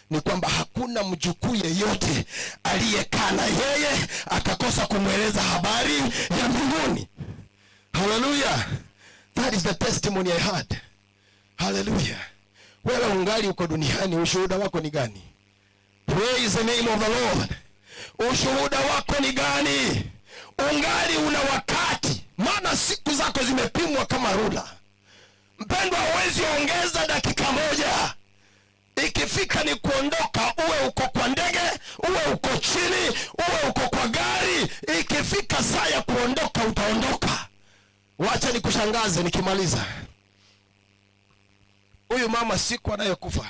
ni kwamba hakuna mjukuu yeyote aliyekaa na yeye akakosa kumweleza habari ya mbinguni. Hallelujah. That is the testimony I had. Hallelujah. Wewe ungali uko duniani, ushuhuda wako ni gani? Praise the name of the Lord. Ushuhuda wako ni gani? Ungali una wakati, maana siku zako zimepimwa kama rula. Mpendwa, huwezi ongeza dakika moja. Ikifika ni kuondoka, uwe uko kwa ndege, uwe uko chini, uwe uko kwa gari, ikifika saa ya kuondoka utaondoka. Wacha nikushangaze nikimaliza. Huyu mama siku anayokufa,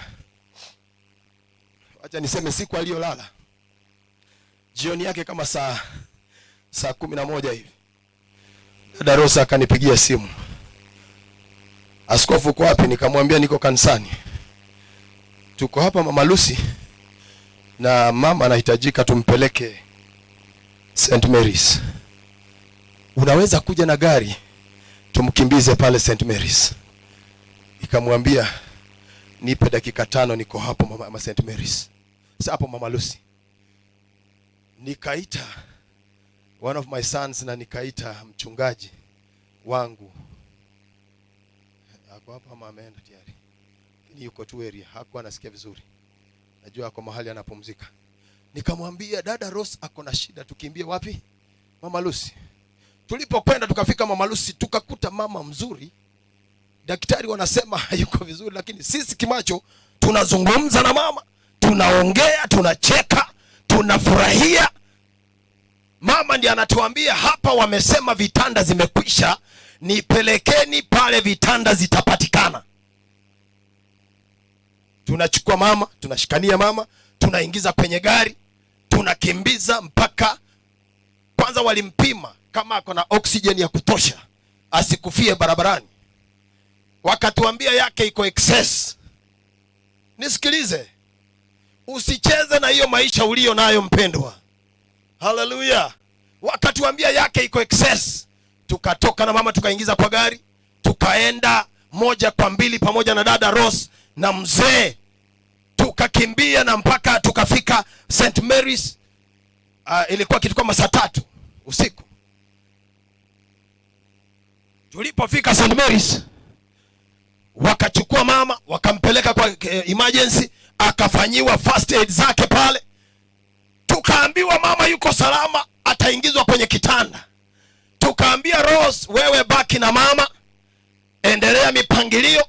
wacha niseme siku aliyolala, jioni yake kama saa 11 hivi, dada Rosa akanipigia simu. Askofu uko wapi? Nikamwambia niko kanisani, tuko hapa Mama Lucy na mama anahitajika tumpeleke St Mary's. Unaweza kuja na gari tumkimbize pale St Mary's? Nikamwambia nipe dakika 5, niko hapo mama St Mary's. Sasa hapo Mama Lucy. Nikaita one of my sons na nikaita mchungaji wangu. Ako hapa ama ameenda tayari? Lakini yuko tu area, hakuwa anasikia vizuri. Najua ako mahali anapumzika. Nikamwambia dada Rose ako na shida, tukimbie wapi? Mama Lucy. Tulipokwenda tukafika Mama Lucy, tukakuta mama mzuri. Daktari wanasema hayuko vizuri, lakini sisi kimacho tunazungumza na mama, tunaongea, tunacheka, tunafurahia. Mama ndiye anatuambia hapa wamesema vitanda zimekwisha, nipelekeni pale vitanda zitapatikana. Tunachukua mama, tunashikania mama, tunaingiza kwenye gari, tunakimbiza mpaka kwanza walimpima kama ako na oxygen ya kutosha asikufie barabarani. Wakatuambia yake iko excess. Nisikilize, usicheze na hiyo maisha ulio nayo mpendwa. Hallelujah. Wakatuambia yake iko excess. Tukatoka na mama tukaingiza kwa gari, tukaenda 1 kwa 2 pamoja na dada Rose na mzee. Tukakimbia na mpaka tukafika St Mary's. Ilikuwa kitu kama saa 3 usiku. Tulipofika St Mary's, wakachukua mama wakampeleka kwa emergency, akafanyiwa first aid zake pale. Tukaambiwa mama yuko salama, ataingizwa kwenye kitanda. Tukaambia Rose, wewe baki na mama, endelea mipangilio.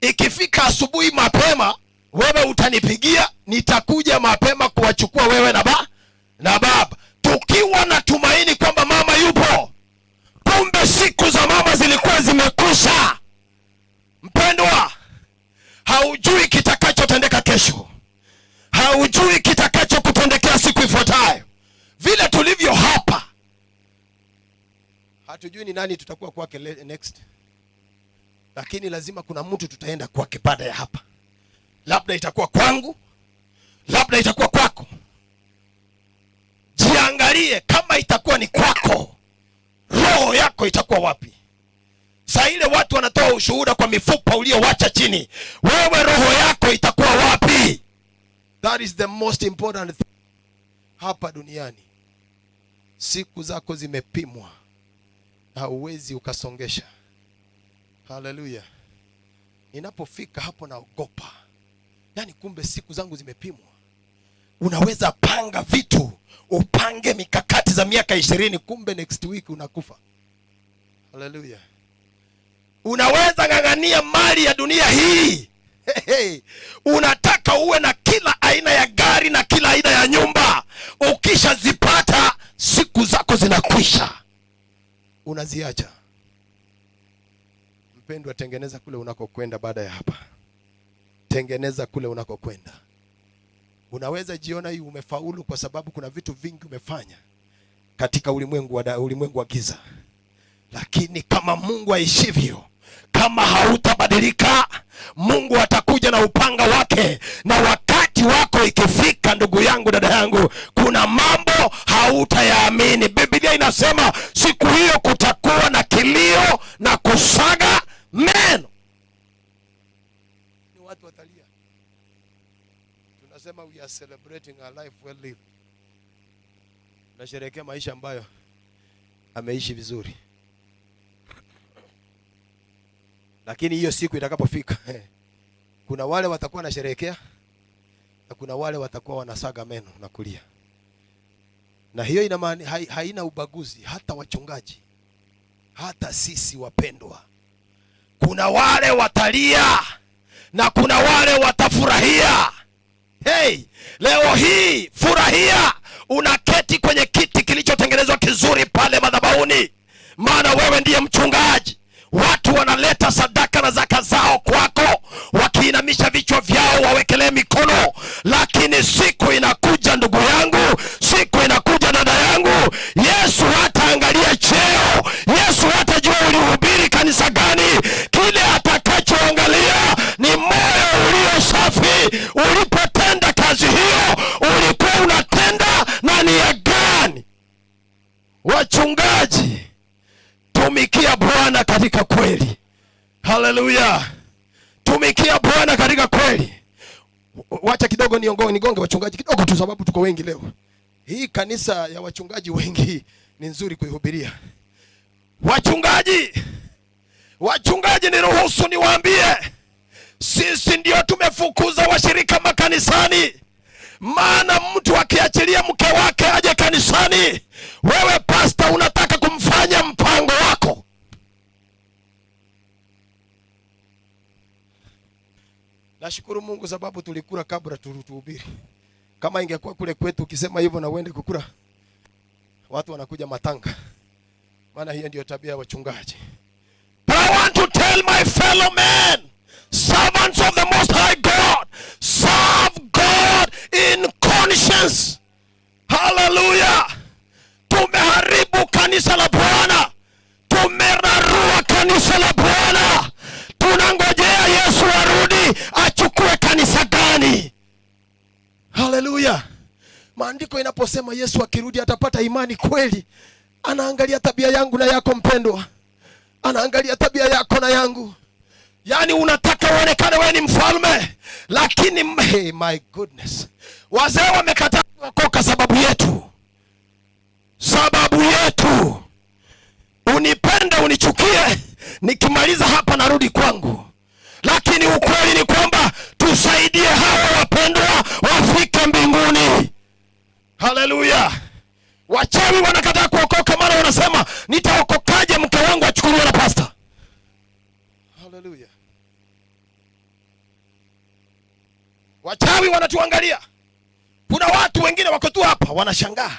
Ikifika asubuhi mapema wewe utanipigia, nitakuja mapema kuwachukua wewe na na baba, tukiwa na tumaini kwamba mama yupo. Kumbe siku za mama zilikuwa zimekwisha. Mpendwa, haujui kitakachotendeka kesho, haujui kitakachokutendekea siku ifuatayo. Vile tulivyo hapa, hatujui ni nani tutakuwa kwake next, lakini lazima kuna mtu tutaenda kwake baada ya hapa. Labda itakuwa kwangu, labda itakuwa kwako. Jiangalie, kama itakuwa ni kwako, roho yako itakuwa wapi? Saa ile watu wanatoa ushuhuda kwa mifupa uliowacha chini, wewe roho yako itakuwa wapi? That is the most important thing hapa duniani. Siku zako zimepimwa, hauwezi ukasongesha. Hallelujah. Ninapofika hapo naogopa. Yaani kumbe siku zangu zimepimwa. Unaweza panga vitu, upange mikakati za miaka 20, kumbe next week unakufa. Hallelujah. Unaweza ng'ang'ania mali ya dunia hii. Hey, hey. Unataka uwe na kila aina ya gari na kila aina ya nyumba. Ukishazipata siku zako zinakwisha, unaziacha. Mpendwa, tengeneza kule unakokwenda baada ya hapa. Tengeneza kule unakokwenda. Unaweza jiona hii umefaulu kwa sababu kuna vitu vingi umefanya katika ulimwengu wa giza. Lakini kama Mungu aishivyo, kama hautabadilika, Mungu atakuja na upanga wake. Na wakati wako ikifika, ndugu yangu, dada yangu, kuna mambo hautayaamini. Biblia inasema siku hiyo kutakuwa na kilio na kusaga meno. Ni watu watalia. Tunasema we are celebrating a life well lived. Tunasherehekea maisha ambayo ameishi vizuri. Lakini hiyo siku itakapofika, kuna wale watakuwa wanasherehekea na kuna wale watakuwa wanasaga meno na kulia. Na hiyo ina maana haina ubaguzi, hata wachungaji, hata sisi wapendwa. Kuna wale watalia na kuna wale watafurahia. Hey, leo hii furahia, unaketi kwenye kiti kilichotengenezwa kizuri pale madhabahuni, maana wewe ndiye mchungaji. Watu wanaleta sadaka na zaka zao kwako, wakiinamisha vichwa vyao wawekelee mikono. Lakini siku inakuja ndugu yangu, siku inakuja dada yangu, Yesu hataangalia cheo, Yesu hatajua ulihubiri kanisa gani. Kile Tumikia Bwana katika kweli. Haleluya. Tumikia Bwana katika kweli. Wacha kidogo nigonge wachungaji kidogo tu, sababu tuko wengi leo. Hii kanisa ya wachungaji wengi ni nzuri kuihubiria. Wachungaji, niruhusu niwaambie, sisi ndio tumefukuza washirika makanisani. Maana mtu akiachilia mke wake aje kanisani, wewe pastor unataka kumfanya mpango wako. Nashukuru Mungu sababu tulikula kabla tuhubiri. Kama ingekuwa kule kwetu ukisema hivyo na uende kukula, watu wanakuja matanga. Maana hiyo ndio tabia ya wachungaji. But I want to tell my fellow men, servants of the Most High God, serve God in conscience. Hallelujah. Tumeharibu kanisa la Bwana. Tumerarua kanisa la Bwana. Tunangojea Yesu arudi achukue kanisa gani? Hallelujah. Maandiko inaposema Yesu akirudi atapata imani kweli. Anaangalia tabia yangu na yako mpendwa. Anaangalia tabia yako na yangu. Yaani unataka uonekane wewe ni mfalme, lakini hey, my goodness. Wazee wamekataa kuokoka sababu yetu. Sababu yetu. Unipende unichukie, nikimaliza hapa narudi kwangu. Lakini ukweli ni kwamba tusaidie hawa wapendwa wafike mbinguni. Hallelujah. Wachawi wanakataa kuokoka, maana wanasema nitaokokaje mke wangu achukuliwe na pastor? Hallelujah. Wachawi wanatuangalia. Kuna watu wengine wako tu hapa wanashangaa,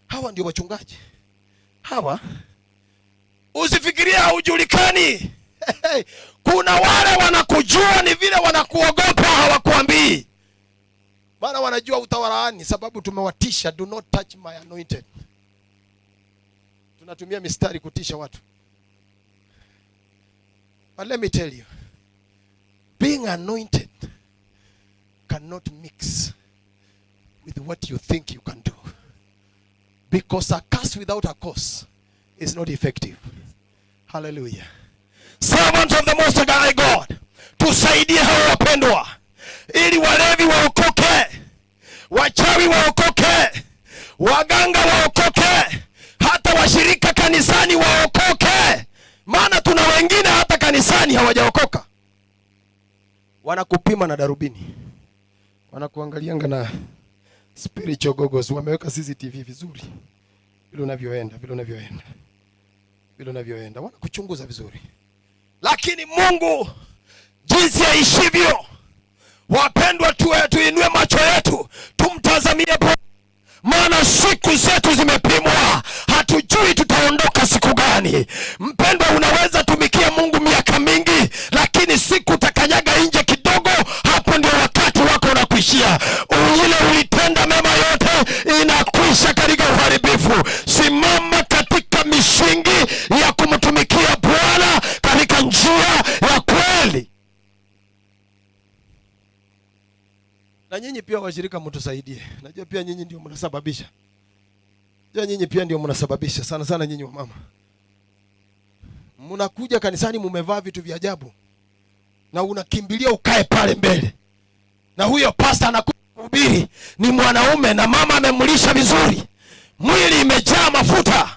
hawa ndio wachungaji hawa. Usifikirie haujulikani. Kuna wale wanakujua, ni vile wanakuogopa, hawakuambii. Maana wanajua utawalaani, sababu tumewatisha, do not touch my anointed. Tunatumia mistari kutisha watu. But let me tell you, being anointed cannot mix with what you think you can do. Because a curse without a cause is not effective. Hallelujah. Servants of the Most High God, tusaidie hao wapendwa, ili walevi waokoke, wachawi waokoke, waganga waokoke, hata washirika kanisani waokoke. Maana tuna wengine hata kanisani hawajaokoka. Wanakupima na darubini, wanakuangalianga na spiritual goggles, wameweka CCTV vizuri, vile unavyoenda, vile unavyoenda, vile unavyoenda, wanakuchunguza vizuri. Lakini Mungu jinsi aishivyo, wapendwa, tuinue macho yetu tumtazamie Bwana, maana siku zetu zimepimwa, hatujui tutaondoka siku gani. Mpendwa, unaweza tumikia Mungu miaka mingi, lakini siku utakanyaga nje kidogo, hapo ndio wakati wako unakuishia. Ile ulitenda mema yote inakwisha katika uharibifu. Simama katika misingi ya kumtumikia Bwana katika njia ya kweli. Na nyinyi pia washirika mtusaidie. Najua pia nyinyi ndio mnasababisha. Najua nyinyi pia ndio mnasababisha, sana sana nyinyi wamama. Mnakuja kanisani mumevaa vitu vya ajabu, na unakimbilia ukae pale mbele. Na huyo pastor anakuhubiri ni mwanaume na mama amemlisha vizuri, mwili imejaa mafuta.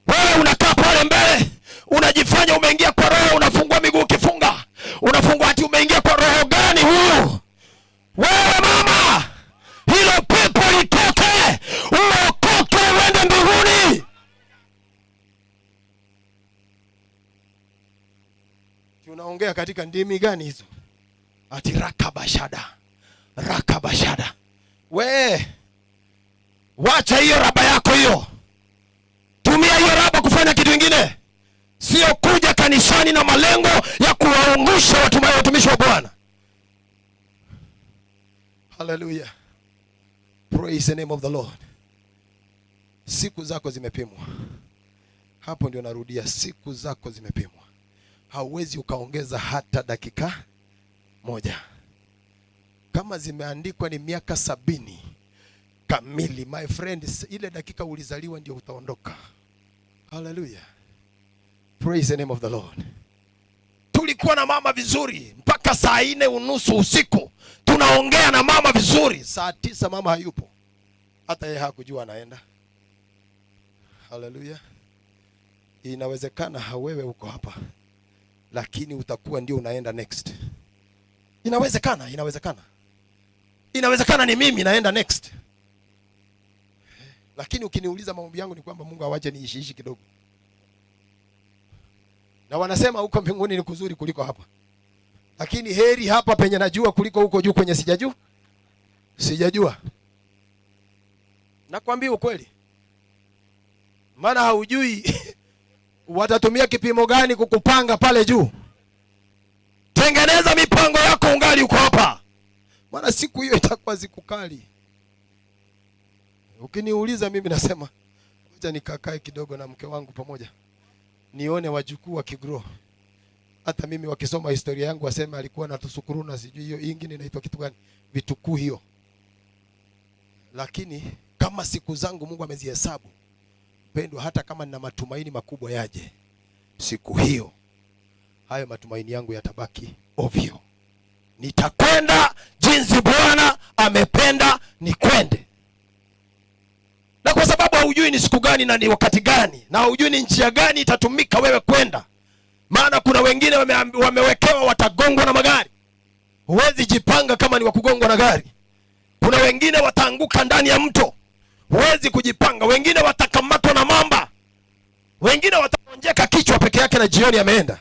Wewe unakaa pale mbele unajifanya umeingia kwa roho, unafungua miguu ukifunga, unafungua ati umeingia kwa roho gani huyu? Wewe mama, hilo pepo litoke, uokoke uende mbinguni. Tunaongea katika ndimi gani hizo? Ati rakabashada, rakabashada. We, wacha hiyo raba yako hiyo. Tumia hiyo raba kufanya kitu kingine. Sio kuja kanisani na malengo ya kuwaungusha watumishi wa Bwana. Hallelujah. Praise the name of the Lord. Siku zako zimepimwa. Hapo ndio narudia, siku zako zimepimwa. Hauwezi ukaongeza hata dakika moja. Kama zimeandikwa ni miaka 70 kamili, my friend, ile dakika ulizaliwa ndio utaondoka. Hallelujah. Praise the name of the Lord. Tulikuwa na mama vizuri mpaka saa 4:30 usiku. Tunaongea na mama vizuri. Saa 9 mama hayupo. Hata yeye hakujua anaenda. Hallelujah. Inawezekana wewe uko hapa, lakini utakuwa ndio unaenda next. Inawezekana, inawezekana. Inawezekana ni mimi naenda next. Lakini ukiniuliza maombi yangu ni kwamba Mungu awache niishiishi kidogo. Na wanasema huko mbinguni ni kuzuri kuliko hapa. Lakini heri hapa penye najua kuliko huko juu kwenye sijajua. Sijajua. Nakwambia ukweli. Maana haujui watatumia kipimo gani kukupanga pale juu. Tengeneza mipango yako ungali uko hapa. Maana siku hiyo itakuwa siku kali. Ukiniuliza mimi nasema acha nikakae kidogo na mke wangu pamoja. Nione wajukuu wakigrow. Hata mimi wakisoma historia yangu waseme alikuwa na tusukuruna, sijui hiyo ingine inaitwa kitu gani, vitukuu hiyo. Lakini kama siku zangu Mungu amezihesabu, pendwa, hata kama nina matumaini makubwa yaje siku hiyo, hayo matumaini yangu yatabaki ovyo. Nitakwenda jinsi Bwana amependa nikwende. Na kwa sababu haujui ni siku gani na ni wakati gani, na haujui ni njia gani itatumika wewe kwenda. Maana kuna wengine wamewekewa watagongwa na magari. Huwezi jipanga kama ni wa kugongwa na gari. Kuna wengine wataanguka ndani ya mto. Huwezi kujipanga. Wengine watakamatwa na mamba. Wengine wataonjeka kichwa peke yake na jioni ameenda.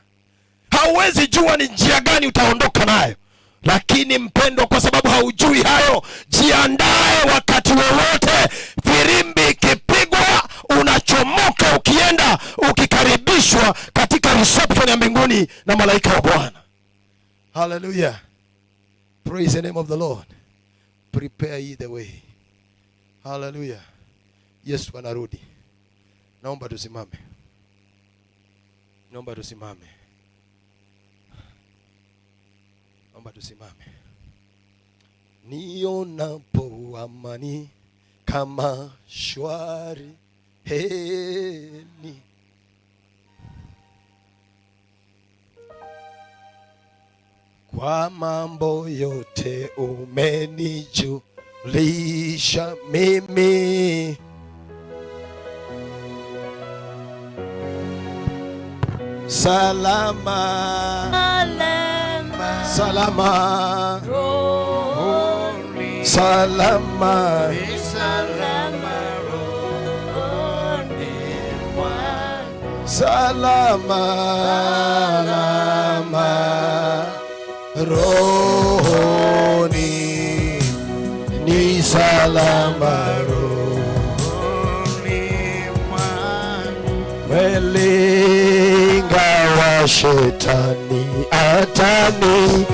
Hauwezi jua ni njia gani utaondoka nayo. Lakini mpendwa, kwa sababu haujui hayo, jiandae wakati wowote. Firimbi ikipigwa unachomoka ukienda, ukikaribishwa katika reception ya mbinguni na malaika wa Bwana. Hallelujah. Praise the name of the Lord. Prepare ye the way. Hallelujah. Yesu anarudi. Naomba tusimame. Naomba tusimame. Naomba tusimame. Nionapo amani kama shwari heni, kwa mambo yote umenijulisha mimi. Salama, salama, salama, salama, salama rohoni, ni salama rohoni mwangu. Kweli ingawa shetani atanitesa,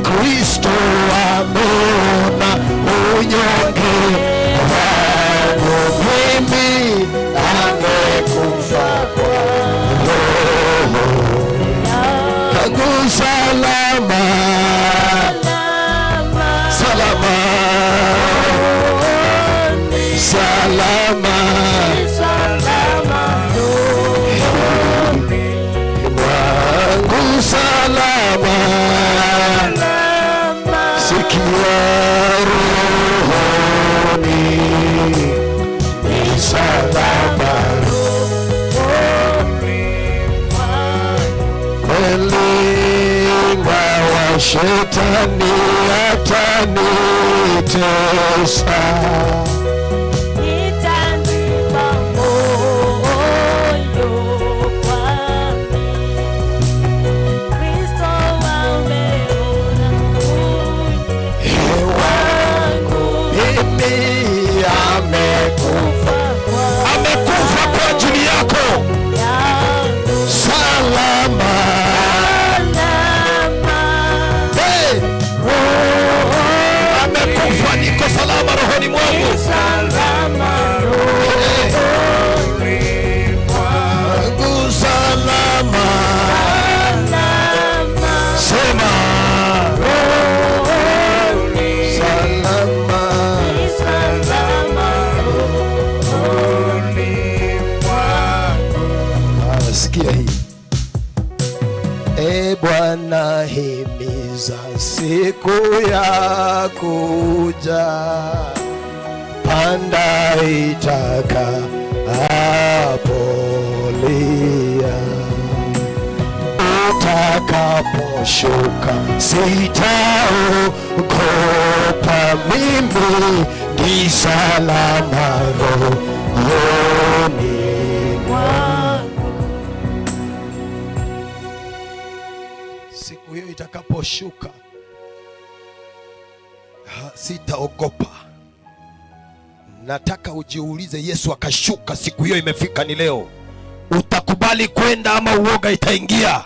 Kristo ameona unyonge wangu, mimi amekufa kwa roho yangu. Salama, salama, salama mwangu, salama, sikia rohoni, ni salama kweli, ingawa shetani atanitesa, nitaziba moyo kwami. Kristo ameona wangu, mimi amekufa, amekufa kwa ajili yako. Salama, hey, amekufa, niko salama rohoni mwangu. Wangu salama, sema Siku ya kuja panda itakapolia, utakaposhuka sitaogopa, mimi ni salama rohoni mwangu. Siku hiyo itakaposhuka sitaogopa. Nataka ujiulize, Yesu akashuka, siku hiyo imefika, ni leo. Utakubali kwenda ama uoga itaingia?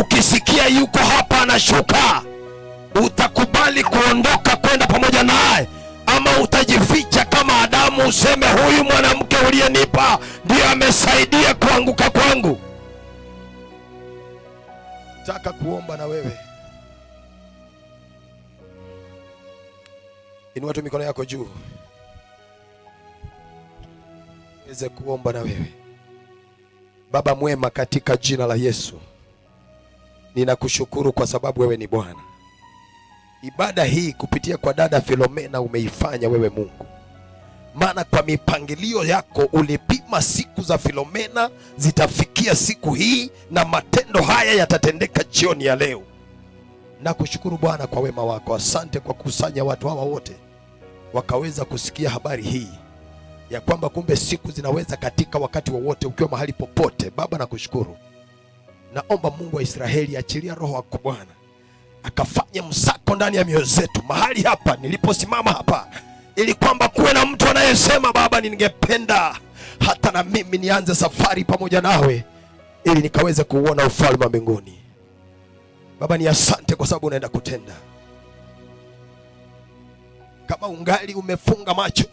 Ukisikia yuko hapa anashuka, utakubali kuondoka kwenda pamoja naye ama utajificha kama Adamu, useme huyu mwanamke uliyenipa ndiye amesaidia kuanguka kwangu? Nataka kuomba na wewe. Inua tu mikono yako juu niweze kuomba na wewe. Baba mwema, katika jina la Yesu ninakushukuru kwa sababu wewe ni Bwana. Ibada hii kupitia kwa dada Philomena umeifanya wewe Mungu, maana kwa mipangilio yako ulipima siku za Philomena zitafikia siku hii na matendo haya yatatendeka jioni ya leo. Nakushukuru Bwana kwa wema wako. Asante kwa kukusanya watu hawa wote wakaweza kusikia habari hii ya kwamba kumbe siku zinaweza katika wakati wowote ukiwa mahali popote. Baba nakushukuru. Naomba Mungu wa Israeli, achilia roho wako Bwana akafanye msako ndani ya mioyo zetu mahali hapa niliposimama hapa, ili kwamba kuwe na mtu anayesema Baba, ningependa hata na mimi nianze safari pamoja nawe ili nikaweze kuuona ufalme wa mbinguni. Baba ni asante kwa sababu unaenda kutenda. Kama ungali umefunga macho,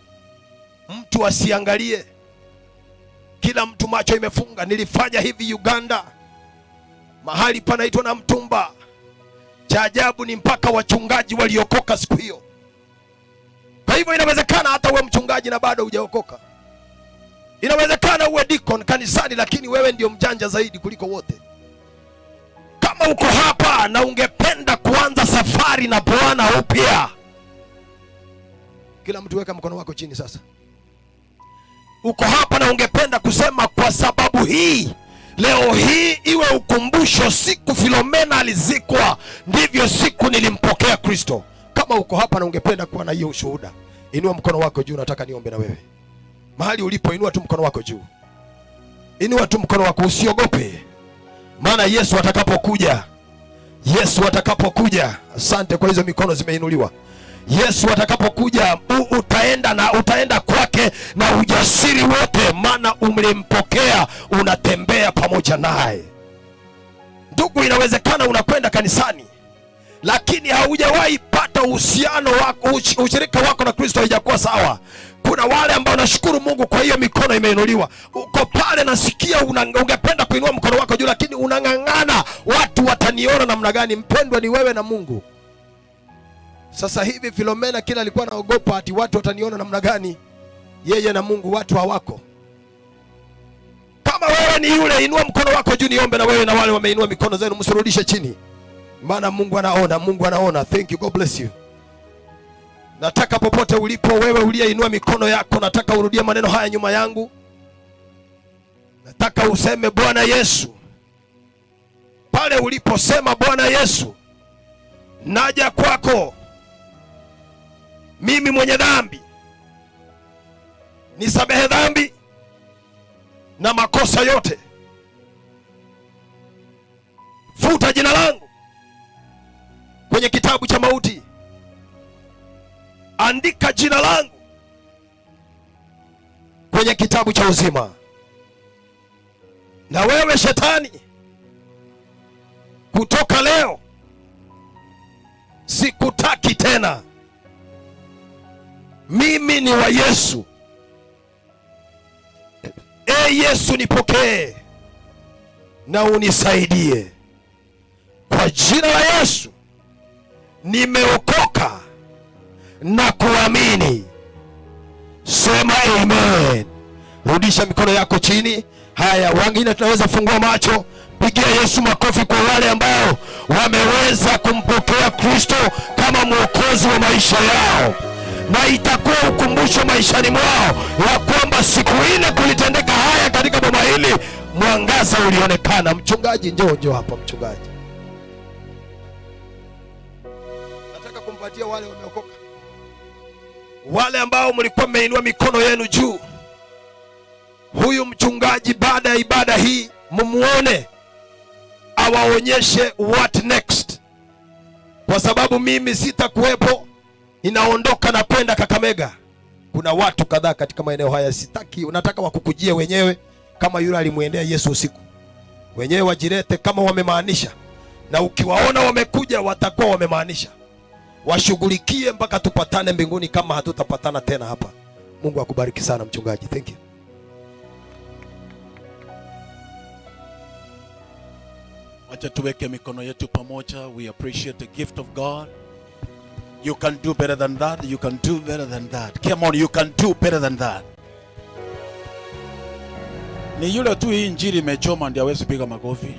mtu asiangalie, kila mtu macho imefunga. Nilifanya hivi Uganda, mahali panaitwa na Mtumba. Cha ajabu ni mpaka wachungaji waliokoka siku hiyo. Kwa hivyo inawezekana hata uwe mchungaji na bado hujaokoka. Inawezekana uwe deacon kanisani, lakini wewe ndio mjanja zaidi kuliko wote. Kama uko hapa na ungependa kuanza safari na Bwana upya, kila mtu weka mkono wako chini sasa. Uko hapa na ungependa kusema kwa sababu hii leo hii iwe ukumbusho, siku Philomena alizikwa ndivyo siku nilimpokea Kristo. Kama uko hapa na ungependa kuwa na hiyo ushuhuda, inua mkono wako juu, nataka niombe na wewe. Mahali ulipo, inua tu mkono wako juu, inua tu mkono wako, usiogope, maana Yesu atakapokuja, Yesu atakapokuja, asante kwa hizo mikono zimeinuliwa. Yesu atakapokuja utaenda na utaenda kwake na ujasiri wote, maana umlimpokea, unatembea pamoja naye. Ndugu, inawezekana unakwenda kanisani lakini haujawahi pata uhusiano wako, ushirika wako na Kristo haijakuwa sawa. Kuna wale ambao nashukuru Mungu kwa hiyo mikono imeinuliwa. Uko pale nasikia ungependa kuinua mkono wako juu, lakini unang'ang'ana, watu wataniona namna gani? Mpendwa, ni wewe na Mungu. Sasa hivi Philomena kila alikuwa anaogopa ati watu wataniona namna gani, yeye na Mungu watu hawako. Kama wewe ni yule, inua mkono wako juu niombe na wewe, na wale wameinua mikono zenu msirudishe chini, maana Mungu anaona, Mungu anaona. Thank you, God bless you. Nataka popote ulipo wewe uliyeinua mikono yako, nataka urudie maneno haya nyuma yangu. Nataka useme Bwana Yesu. Pale uliposema Bwana Yesu, naja kwako mimi mwenye dhambi, nisamehe dhambi na makosa yote, futa jina langu kwenye kitabu cha mauti, andika jina langu kwenye kitabu cha uzima. Na wewe shetani, kutoka leo sikutaki tena, mimi ni wa Yesu. E Yesu, nipokee na unisaidie. Kwa jina la Yesu nimeokoka na kuamini. Sema amen. Rudisha mikono yako chini. Haya, wengine tunaweza fungua macho, Pigia Yesu makofi kwa wale ambao wameweza kumpokea Kristo kama mwokozi wa maisha yao, na itakuwa ukumbusho maishani mwao ya kwamba siku ile kulitendeka haya katika boma hili, mwangaza ulionekana. Mchungaji, njoo, njoo hapa mchungaji. Nataka kumpatia wale wameokoka, wale ambao mlikuwa mmeinua mikono yenu juu. Huyu mchungaji baada ya ibada hii mumuone, awaonyeshe what next, kwa sababu mimi sitakuwepo, ninaondoka na kwenda Kakamega. Kuna watu kadhaa katika maeneo haya, sitaki, nataka wakukujie wenyewe, kama yule alimwendea Yesu usiku. Wenyewe wajilete kama wamemaanisha, na ukiwaona wamekuja watakuwa wamemaanisha. Washughulikie mpaka tupatane mbinguni, kama hatutapatana tena hapa. Mungu akubariki sana mchungaji. Thank you. Wacha tuweke mikono yetu pamoja. We appreciate the gift of God. You can do better than that. You can do better than that. Come on, you can do better than that. Ni yule tu hii injili imechoma ndiye hawezi piga makofi,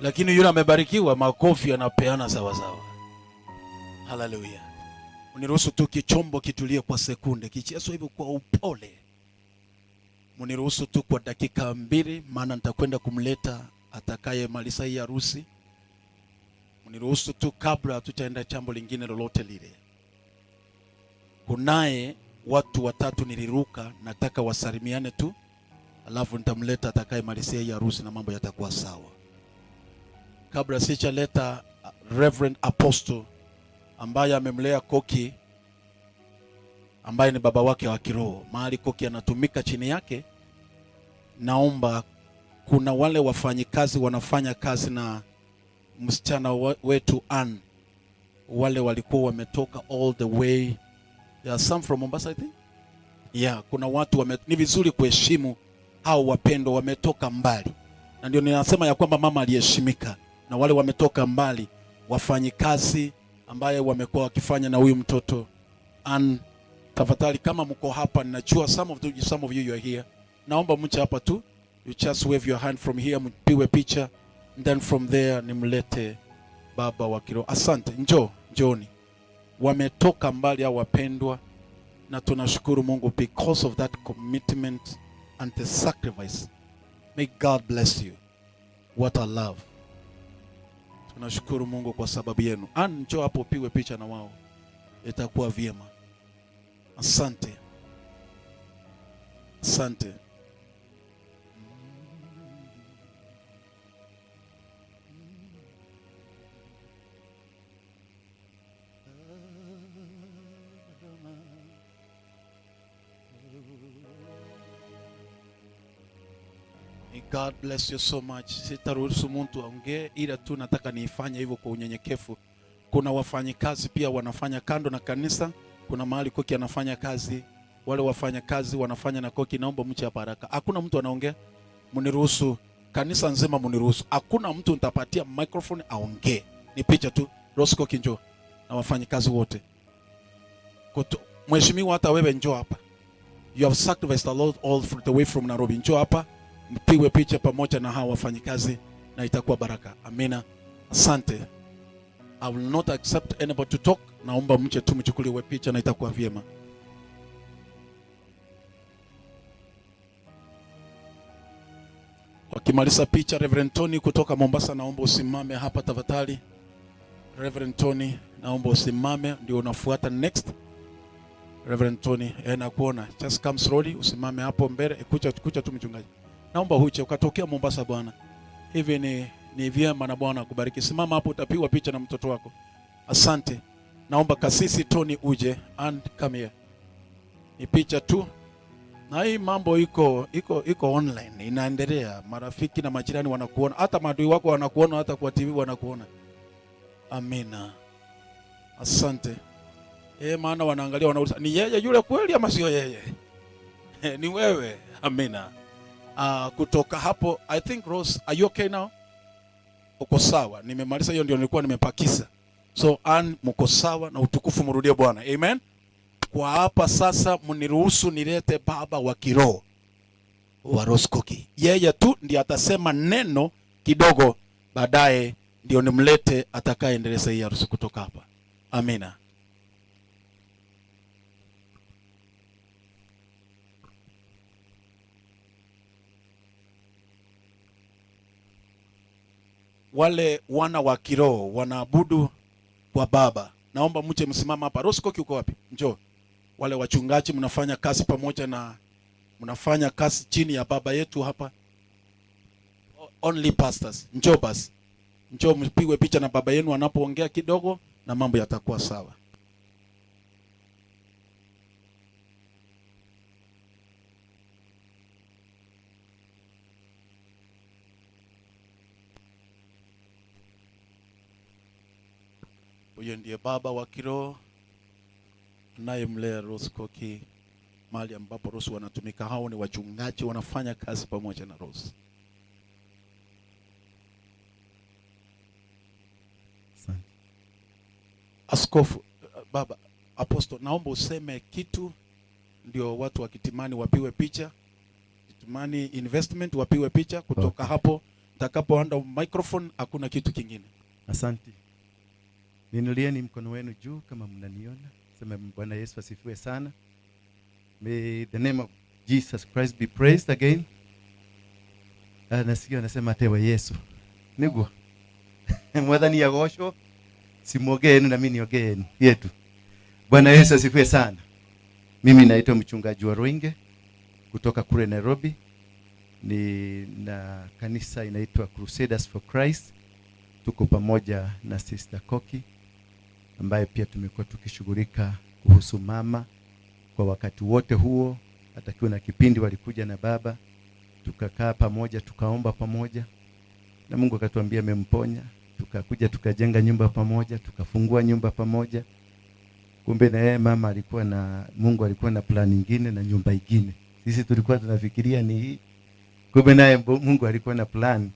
lakini yule amebarikiwa makofi anapeana sawa sawa. Hallelujah. Uniruhusu tu kichombo kitulie kwa sekunde, kichezwe hivyo kwa upole. Muniruhusu tu kwa dakika 2, maana nitakwenda kumleta atakayemaliza hii harusi. Mniruhusu tu kabla hatutaenda jambo lingine lolote lile. Kunaye watu watatu niliruka, nataka wasalimiane tu, alafu nitamleta atakayemalizia hii harusi na mambo yatakuwa sawa. Kabla sichaleta Reverend Apostle ambaye amemlea Koki, ambaye ni baba wake wa kiroho, mahali Koki anatumika chini yake, naomba kuna wale wafanyikazi wanafanya kazi na msichana wetu Ann, wale walikuwa wametoka all the way. There are some from Mombasa, I think. Yeah, kuna watu ni vizuri kuheshimu hao wapendwa, wametoka mbali. Na ndio ninasema ya kwamba mama aliheshimika, na wale wametoka mbali, wafanyikazi ambaye wamekuwa wakifanya na huyu mtoto Ann, tafadhali kama mko hapa, ninajua some of you are here. Naomba mche hapa tu. You just wave your hand from here, mpiwe picha, and then from there nimlete baba wa kiroho. Asante, njoo, njooni. Wametoka mbali hao wapendwa, na tunashukuru Mungu because of that commitment and the sacrifice. May God bless you. What a love. Tunashukuru Mungu kwa sababu yenu. Ann, njoo hapo upigwe picha na wao. Itakuwa vyema. Asante. Asante. May God bless you so much. Sitaruhusu mtu aongee, ila tu nataka niifanye hivyo kwa unyenyekevu. Kuna wafanyikazi pia wanafanya kando na kanisa. Kuna mahali Koki anafanya kazi, wale wafanyakazi wanafanya na Koki. Naomba mche hapa haraka. Hakuna mtu anaongea, mniruhusu, kanisa nzima mniruhusu. Hakuna mtu nitapatia microphone aongee, ni picha tu. Rose Koki njoo na wafanyikazi wote. Mheshimiwa, hata wewe njoo hapa. You have sacrificed a lot all the way from Nairobi. Njoo hapa mpigwe picha pamoja na hawa wafanyikazi na itakuwa baraka. Amina. Asante. I will not accept anybody to talk. Naomba mche tu mchukuliwe picha na itakuwa vyema. Wakimaliza picha, Reverend Tony kutoka Mombasa, naomba usimame hapa tafadhali. Reverend Tony, naomba usimame, ndio unafuata next. Reverend Tony, nakuona. Just come slowly, usimame hapo mbele. Kucha tu mchungaji. Naomba huche ukatokea Mombasa bwana. Hivi ni vyema na Bwana akubariki. Simama hapo utapigwa picha na mtoto wako. Asante. Naomba kasisi Tony uje and come here. Ni picha tu. Na hii mambo iko online, inaendelea. Marafiki na majirani wanakuona, hata maadui wako wanakuona, hata kwa TV wanakuona. Amina. Asante. Maana wanaangalia wanauliza, ni yeye yule kweli ama sio yeye? Ni wewe. Amina. Kutoka hapo, I think Rose, are you okay now? Uko sawa? Nimemaliza hiyo, ndio nilikuwa nimepakiza. So Ann, mko sawa na utukufu mrudie Bwana. Amen. Kwa hapa sasa mniruhusu nilete baba wa kiroho wa Rose Koki. Yeye tu ndiye atasema neno kidogo, baadaye ndio nimlete atakayeendeleza hii harusi kutoka hapa. Amina. Wale wana wa kiroho wanaabudu kwa Baba, naomba mche msimama hapa. Roscoe uko wapi? Njoo. Wale wachungaji mnafanya kazi pamoja na mnafanya kazi chini ya baba yetu hapa. Only pastors. Njoo basi. Njoo mpigwe picha na baba yenu anapoongea kidogo na mambo yatakuwa sawa. Huyo ndiye baba wa kiroho anayemlea Rose Koki mahali ambapo Rose wanatumika. Hao ni wachungaji wanafanya kazi pamoja na Rose. Asante. Askofu, baba Apostle, naomba useme kitu ndio watu wa Kitimani wapiwe picha. Kitimani Investment wapiwe picha kutoka hapo. Nitakapoanda microphone hakuna kitu kingine. Asante. Niinulieni mkono wenu juu kama mnaniona. Sema Bwana Yesu asifiwe sana. May the name of Jesus Christ be praised again. Nasikia wanasema tewa Yesu. Niguo. Mwathani agocwo. Simuongee yenu na mimi niongee yenu yetu. Bwana Yesu asifiwe sana. Mimi naitwa mchungaji wa Ruinge kutoka kule Nairobi. Ni na kanisa inaitwa Crusaders for Christ. Tuko pamoja na Sister Koki ambaye pia tumekuwa tukishughulika kuhusu mama kwa wakati wote huo. Hata kiwa na kipindi walikuja na baba, tukakaa pamoja, tukaomba pamoja, na Mungu akatuambia amemponya. Tukakuja tukajenga nyumba pamoja, tukafungua nyumba pamoja. Kumbe na yeye mama alikuwa na Mungu alikuwa na plan nyingine na nyumba nyingine. Sisi tulikuwa tunafikiria ni hii. Kumbe naye Mungu alikuwa na plan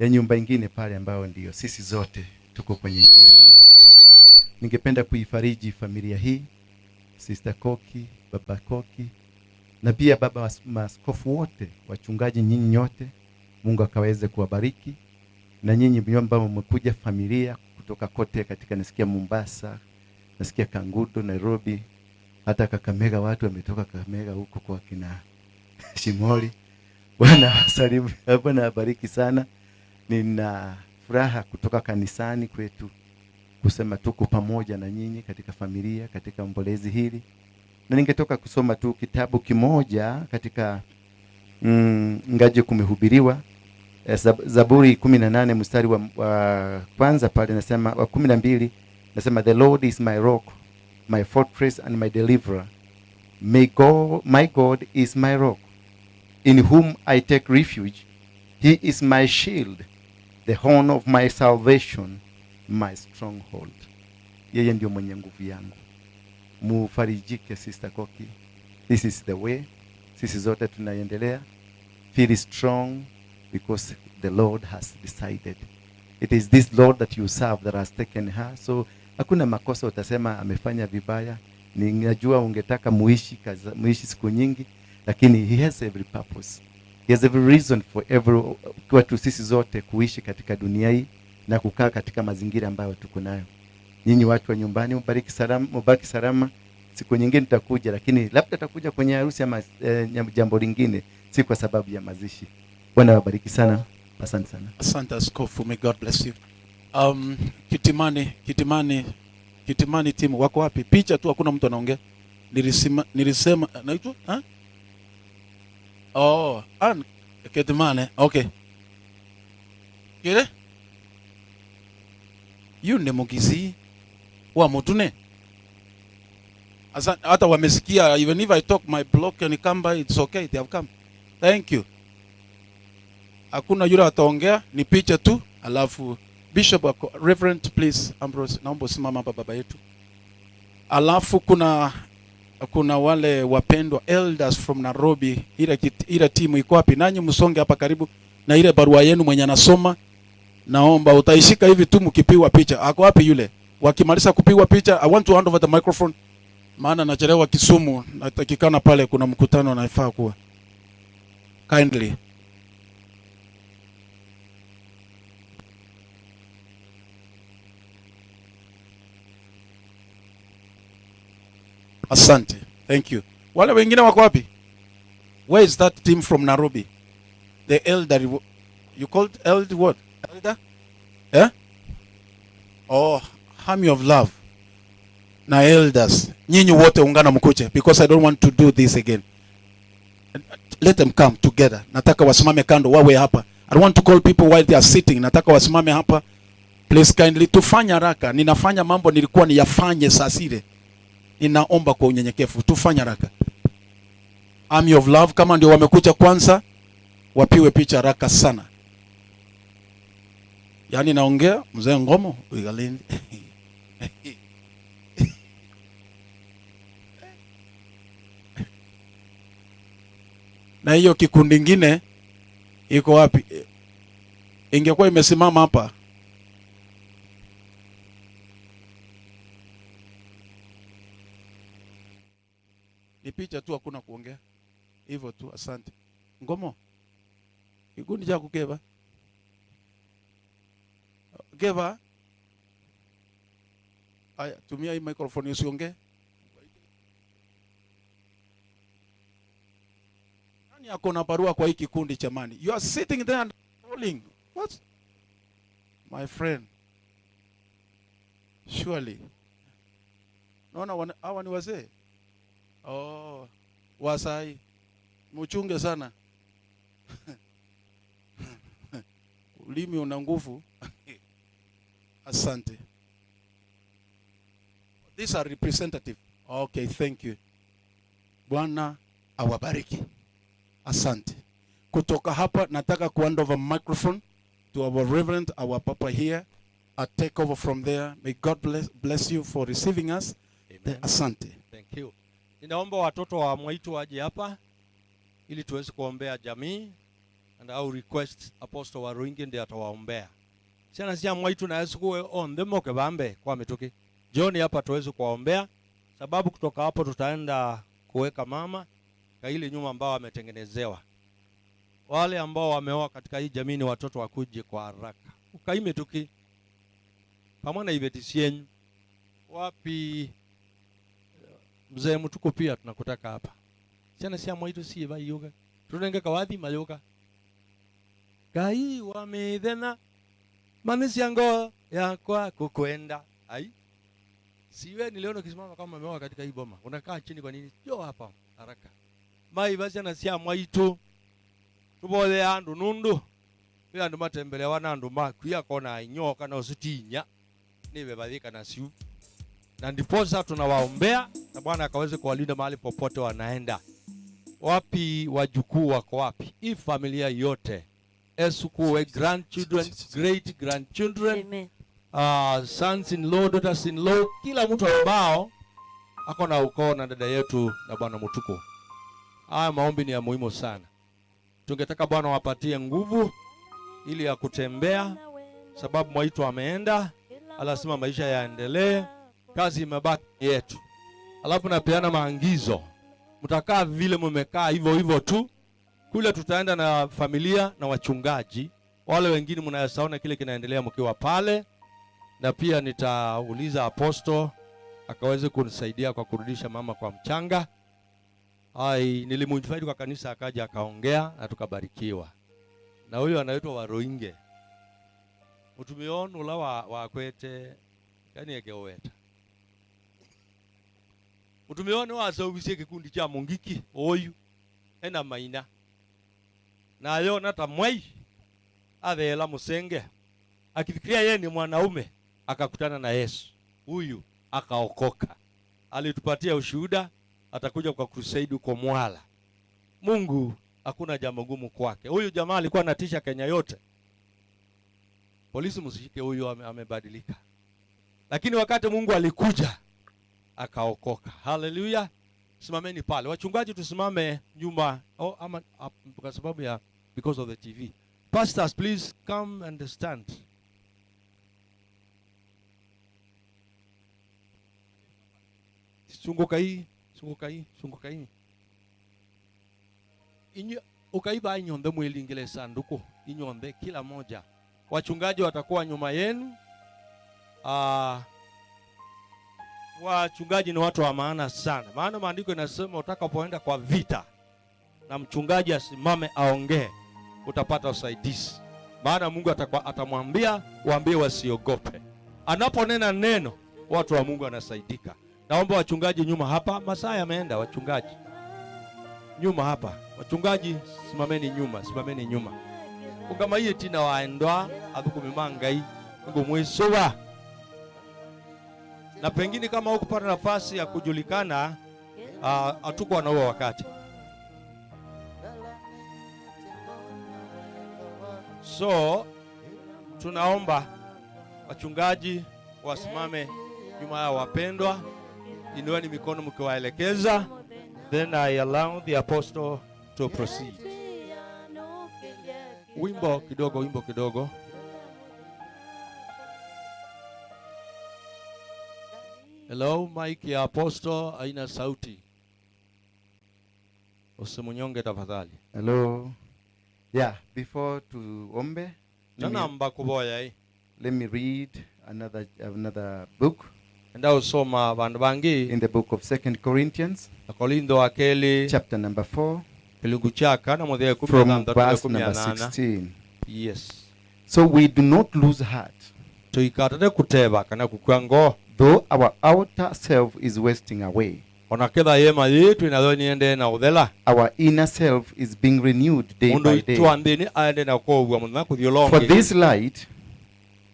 ya nyumba nyingine pale ambayo ndio sisi zote tuko kwenye njia hiyo. Ningependa kuifariji familia hii, Sister Koki, Baba Koki, na pia baba maaskofu wote, wachungaji nyinyi nyote, Mungu akaweze kuwabariki. Na nyinyi ambao mmekuja familia kutoka kote katika, nasikia Mombasa, nasikia Kangundo, Nairobi, hata Kakamega, watu wametoka Kakamega huko kwa kina Shimoli. Bwana wasalimu, Bwana abariki sana. Nina furaha kutoka kanisani kwetu kusema tuko pamoja na nyinyi katika familia, katika ombolezi hili. Na ningetoka kusoma tu kitabu kimoja katika ngaje kumehubiriwa, Zaburi 18 mstari wa kwanza pale nasema, wa 12 nasema, the Lord is my rock, my fortress and my deliverer. May God, my God is my rock, in whom I take refuge. He is my shield, the horn of my salvation, my stronghold. Yeye ndio mwenye nguvu yangu. Mufarijike Sister Koki. This is the way. Sisi zote tunaendelea. Feel strong because the Lord has decided. It is this Lord that you serve that has taken her. So hakuna makosa utasema amefanya vibaya. Ninajua ungetaka muishi siku nyingi, lakini he has every purpose. He has every reason for every kwetu sisi zote kuishi katika dunia hii na kukaa katika mazingira ambayo tuko nayo. Nyinyi watu wa nyumbani mbariki salama, mubaki salama. Siku nyingine tutakuja, lakini labda tutakuja kwenye harusi ama jambo lingine, si kwa sababu ya mazishi. Bwana awabariki sana. Asante sana. Asante Askofu, may God bless you. Kitimani timu wako wapi? Picha tu, hakuna mtu anaongea. Nilisema naitwa, ha? Oh, an Kitimani. Okay. Kile? Yu ni Mukisii wa Mutune. Asa, hata wamesikia, even if I talk my block and Kamba, it's okay, they have come. Thank you. Hakuna yule ataongea, ni picha tu. Alafu Bishop wako, Reverend please Ambrose, naomba usimame hapa baba yetu. Alafu kuna wale wapendwa elders from Nairobi, ile timu iko wapi? Nanyi msonge hapa karibu na ile barua yenu mwenye anasoma. Naomba utaishika hivi tu mkipigwa picha. Ako wapi yule? Wakimaliza kupigwa picha, I want to hand over the microphone. Maana nachelewa Kisumu, natakikana pale kuna mkutano nafaa kuwa. Kindly. Asante. Thank you. Wale wengine wako wapi? Where is that team from Nairobi? The elder, you called elder what? Elder? Eh? Oh, Army of Love. Na elders. Nyinyi wote ungana mkuje because I don't want to do this again. Let them come together. Nataka wasimame kando wawe hapa. I don't want to call people while they are sitting. Nataka wasimame hapa. Please kindly tufanye haraka. Ninafanya mambo nilikuwa niyafanye saa zile. Ninaomba kwa unyenyekevu tufanye haraka. Army of Love kama ndio wamekuja kwanza, wapiwe picha haraka sana. Yaani naongea mzee Ngomo Wigalindi. Na hiyo kikundi ingine iko wapi? Ingekuwa imesimama hapa. Ni picha tu, hakuna kuongea. Hivyo tu, asante. Ngomo. Kikundi cha kukeva. Keva. Aya, tumia hii microphone usiongee. Nani ako na barua kwa hii kikundi chamani? You are sitting there and calling. What? My friend. Surely. Naona hawa ni wazee. Oh, wasai. Mchunge sana. Ulimi una nguvu. Asante. These are representative. Okay, thank you. Bwana awabariki. Asante. Kutoka hapa nataka ku hand over microphone to our reverend, our papa here. I take over from there. May God bless you for receiving us. Amen. Asante. Thank you. Ninaomba watoto wa Mwaitu waje hapa ili tuweze kuombea jamii, and I will request Apostle Waruingi ndiye atawaombea. Sana sia Mwaitu na Yesu kuwe on the moke bambe kwa mituki. Jioni hapa tuweze kuwaombea, sababu kutoka hapo tutaenda kuweka mama kwa ile nyumba ambao ametengenezewa. Wale ambao wameoa katika hii jamii ni watoto wakuje kwa haraka. Ukaime tuki pamoja na ibeti yenu. Wapi mzee Mtuku pia tunakutaka hapa. Sana sia Mwaitu si ba yoga. Tunenge kawathi mayoga. Kai wa mithena manisiango yakwa kukwenda. Ai. Siwe niliona kisimama kama umeoa katika hii boma. Unakaa chini kwa nini? Njoo hapa haraka. Mai basi na sia Mwaitu. Tubole andu nundu. Bila andu matembelewa na andu makuya kona inyoka na usitinya. Niwe badhika na siu. Na ndiposa tunawaombea na Bwana akaweze kuwalinda mahali popote wanaenda. Wapi wajukuu wako wapi? Hii familia yote. Esukuwe grandchildren, great grandchildren, Amen. Sons in law, daughters in law, kila mtu ambao ako na ukoo na dada yetu na Bwana Mutuku. Haya maombi ni ya muhimu sana. Tungetaka Bwana wapatie nguvu ili ya kutembea, sababu Mwaitu ameenda, lazima maisha yaendelee, kazi imebaki yetu. Alafu napeana maagizo. Mtakaa vile mmekaa hivyo hivyo tu. Kule tutaenda na familia na wachungaji. Wale wengine mnayasaona kile kinaendelea mkiwa pale. Na pia nitauliza apostle akaweze kunisaidia kwa kurudisha mama kwa mchanga. Ai, nilimuinvite kwa kanisa akaja akaongea na tukabarikiwa. Na huyo anaitwa Waruinge. Mutumionu la wa kwete kani ekeweta. Mutumionu wa service kikundi cha Mungiki oyu ena maina. Nayo nata mwai athela musenge akifikiria yeye ni mwanaume, akakutana na Yesu. Huyu akaokoka. Alitupatia ushuhuda, atakuja kwa crusade huko Mwala. Mungu hakuna jambo gumu kwake. Huyu jamaa alikuwa anatisha Kenya yote. Polisi msishike huyu, amebadilika. Lakini wakati Mungu alikuja akaokoka. Hallelujah. Simameni pale. Wachungaji tusimame nyuma. Oh, ama, kwa sababu ya because of the TV. Pastors, please come and stand. Sunguka hii, sunguka hii, sunguka hii. Inyo, ukaiba inyonde mwili ingile sanduku, inyonde kila moja. Wachungaji watakuwa nyuma yenu. Wachungaji ni watu wa maana sana, maana maandiko inasema utakapoenda kwa vita na mchungaji asimame aongee, utapata usaidizi, maana Mungu atamwambia waambie wasiogope. Anaponena neno, watu wa Mungu wanasaidika. Naomba wachungaji nyuma hapa, masaa yameenda. Wachungaji nyuma hapa, wachungaji simameni nyuma, simameni nyuma. Ugama iye tina waendwa athukumi ma Ngai ngumwisuba, na pengine kama hukupata nafasi ya kujulikana, hatukuwa na huo wakati. So tunaomba wachungaji wasimame nyuma ya wapendwa, inueni mikono mkiwaelekeza, then I allow the apostle to proceed. Wimbo kidogo, wimbo kidogo. Hello, mic ya apostle haina sauti. Usimunyonge tafadhali. Hello. Yeah, before tuombe, Nanamba kuboya eh. let me read another book. Enda usoma bandu bangi in the book of 2 Corinthians, Korinto wa keli chapter number 4, kilungu cha kana muthia ikumi from na ithanthatu na verse ikumi na number nana. 16. Yes. So we do not lose heart. Tuikatate kuteba kana kukua ngoo. Though our outer self is wasting away, ona ketha yema yitu inathwo niende na uthela, our inner self is being renewed day mundu by day. itwa nthini aende na kuugua muthenya kuthii ulongi.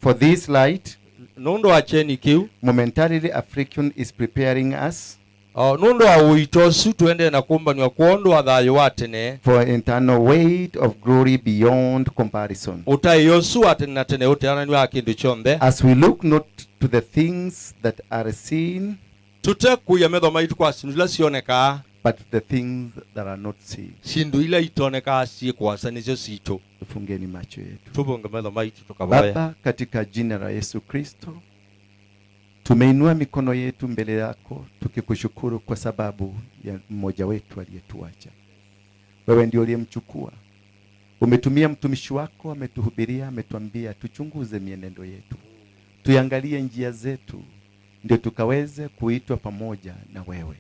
For this light, nundu wa cheni kiu, momentarily affliction is preparing us oh, nundu wa wito ucu tuende na kumbaniwa kwondu wa thayu wa tene, for eternal weight of glory beyond comparison. Utai ucu wa tene na tene uteanani wa kindu kyonthe. As we look not to the things that are seen, tute kuia metho maitu kwa sindu ila cionekaa, but the things that are not seen. Sindu ila itonekaa ci kwasa nicio citu. Tufungeni macho yetu, tubunge metho maitu tukaboya. Baba, katika jina la Yesu Kristo, tumeinua mikono yetu mbele yako tukikushukuru kwa sababu ya mmoja wetu aliyetuacha. Wewe ndio uliyemchukua. Umetumia mtumishi wako, ametuhubiria, ametuambia tuchunguze mienendo yetu, tuangalie njia zetu, ndio tukaweze kuitwa pamoja na wewe.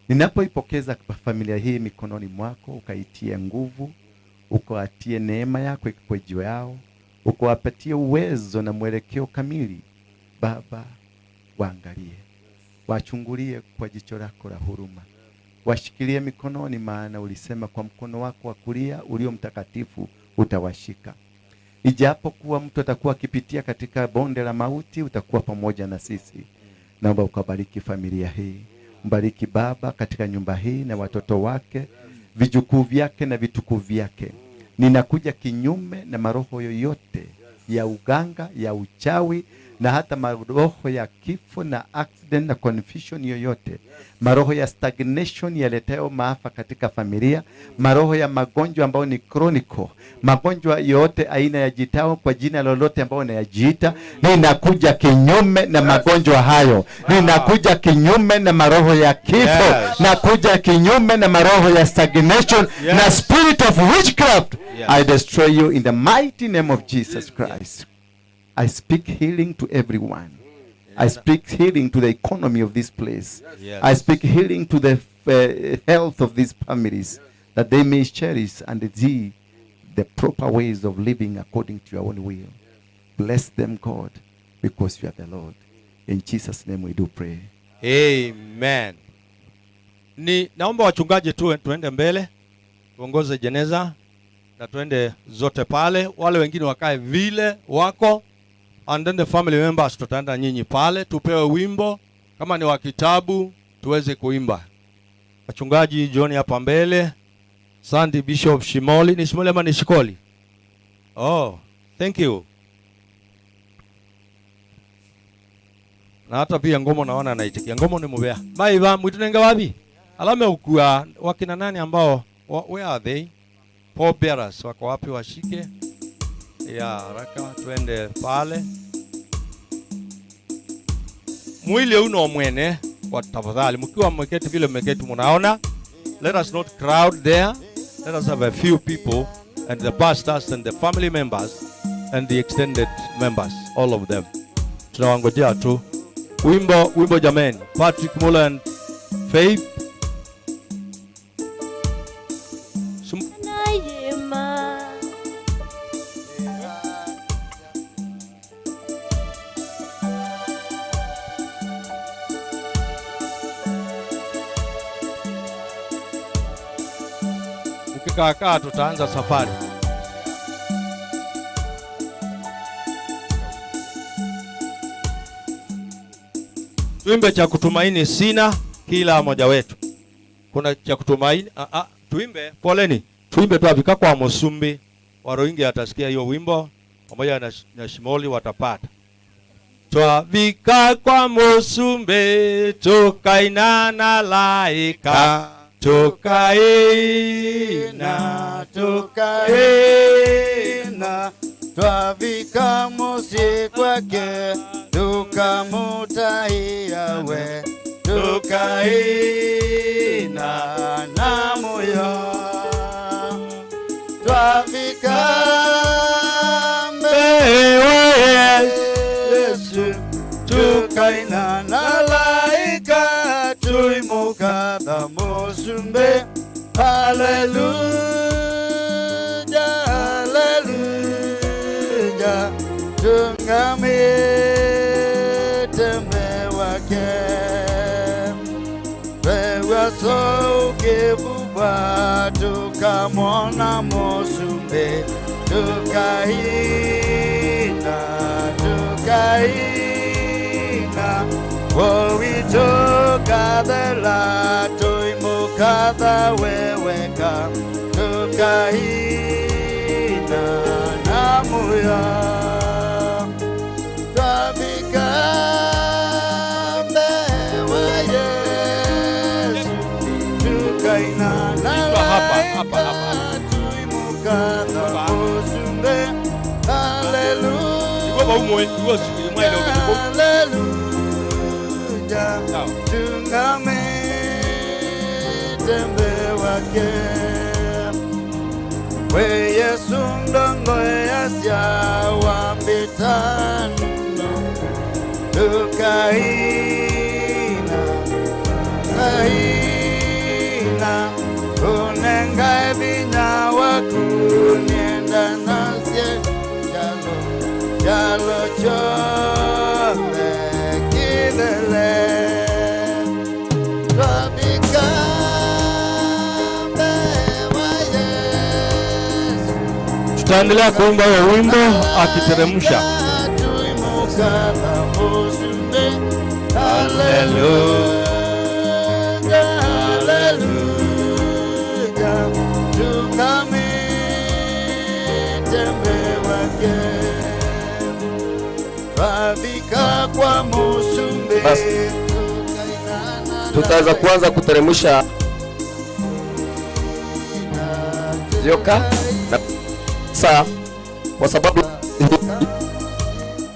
Ninapoipokeza familia hii mikononi mwako, ukaitie nguvu, ukawatie neema yako ikuwe juu yao, ukawapatie uwezo na mwelekeo kamili. Baba, waangalie, wachungulie kwa jicho lako la huruma, washikilie mikononi, maana ulisema kwa mkono wako wa kulia ulio mtakatifu utawashika. Ijapokuwa mtu atakuwa akipitia katika bonde la mauti, utakuwa pamoja na sisi. Naomba ukabariki familia hii, mbariki baba katika nyumba hii na watoto wake, vijukuu vyake na vitukuu vyake. Ninakuja kinyume na maroho yoyote ya uganga, ya uchawi, na hata maroho ya kifo na accident na confusion yoyote, maroho ya stagnation yaletayo maafa katika familia, maroho ya magonjwa ambayo ni chronic, magonjwa yote aina ya jitao kwa jina lolote ambayo unayajiita, ninakuja kinyume na magonjwa hayo. Ninakuja kinyume na maroho ya kifo. Nakuja kinyume na maroho ya stagnation na spirit of witchcraft. I destroy you in the mighty name of Jesus Christ. I speak healing to everyone. I speak healing to the economy of this place. I speak healing to the health of these families, that they may cherish and see the proper ways of living according to your own will. Bless them, God, because you are the Lord. In Jesus' name we do pray. Amen. Ni naomba wachungaji tu tuende mbele, tuongoze jeneza na tuende zote pale, wale wengine wakae vile wako, and then the family members tutaenda nyinyi pale, tupewe wimbo kama ni wa kitabu tuweze kuimba. Wachungaji John hapa mbele, Sandy Bishop Shimoli, ni Shimoli ama ni Shikoli? Oh, thank you. Na hata pia Ngomo naona anaitikia. Ngomo ni mubea. Maiva mwitunenga wapi? Alame ukua wakina nani ambao where are they? Paul bearers wako wapi washike? Ya haraka twende pale. Mwili uno mwene kwa tafadhali, mkiwa mmeketi vile mmeketi mnaona. Let us not crowd there. Let us have a few people and the pastors and the family members and the extended members, all of them. Tunawangojea tu. Wimbo, wimbo jameni. Patrick Muller and Faith. Nayema. Ukikaa tutaanza safari. Tuimbe cha kutumaini sina, kila mmoja wetu. Kuna cha kutumaini, tuimbe, poleni. Tuimbe tu afika kwa Musumbi. Waroingi atasikia hiyo wimbo pamoja na Shimoli watapata. Twavika kwa Musumbi tukainana laika, tukaina, tukaina, twavika musi kwake tukamutaiyawe, tukaina na moyo twavika mbewe Yesu tukaina na laika tuimukadha musumbe. Haleluya, haleluya, tungamite wake wewe soukebubwa tukamwona musumbe tukaina, tukaina woitokadhela tuimukadha weweka tukaina namuya twavika mbewe Yesu tukaina na Hapa, hapa, hapa. tuimukadha musumbe. Haleluya, haleluya, tungamite mbe wake we Yesu ndongo yasya wambitano tukaina, kaina unenga vinya wakunienda nasye jalo jalo chome kilele twabika mbewa Yesu. Tutaendelea kuimba huo wimbo akiteremsha. Haleluya, haleluya, tungamite mbe wake twavika kwa musumbe. Basi tutaweza kuanza kuteremsha yoka na saa, kwa sababu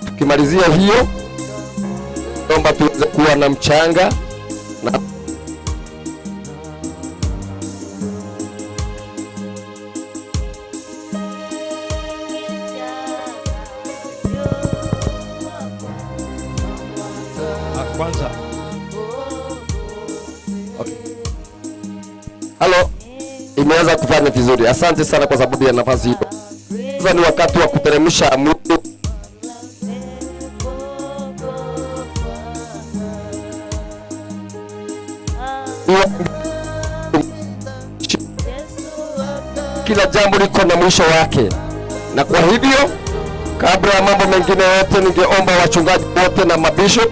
tukimalizia hiyo naomba tuweze kuwa na mchanga na kwanza. Okay. Halo, imeanza kufanya vizuri. Asante sana kwa sababu ya nafasi hiyo. Sasa ni wakati wa kuteremsha mwili. Kila jambo liko na mwisho wake, na kwa hivyo kabla ya mambo mengine yote, ningeomba wachungaji wote na mabishop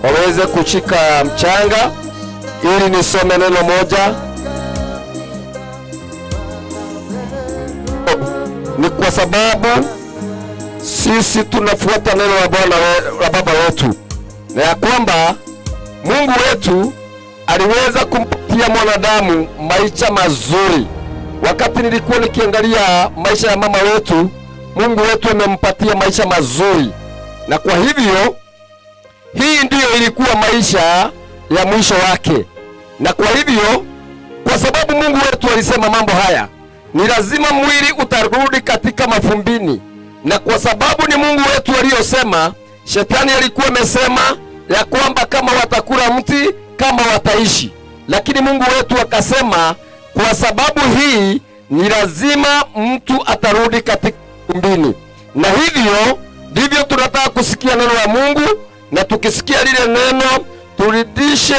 waweze kushika mchanga ili nisome neno moja. Ni kwa sababu sisi tunafuata neno la Bwana la Baba wetu, na ya kwamba Mungu wetu aliweza kumpatia mwanadamu maisha mazuri. Wakati nilikuwa nikiangalia maisha ya mama wetu, Mungu wetu amempatia maisha mazuri, na kwa hivyo hii ndiyo ilikuwa maisha ya mwisho wake. Na kwa hivyo, kwa sababu Mungu wetu alisema mambo haya, ni lazima mwili utarudi katika mafumbini. Na kwa sababu ni Mungu wetu aliyosema, shetani alikuwa amesema ya kwamba kama watakula mti kama wataishi, lakini Mungu wetu akasema kwa sababu hii ni lazima mtu atarudi katika umbini. Na hivyo ndivyo tunataka kusikia neno la Mungu, na tukisikia lile neno turudishe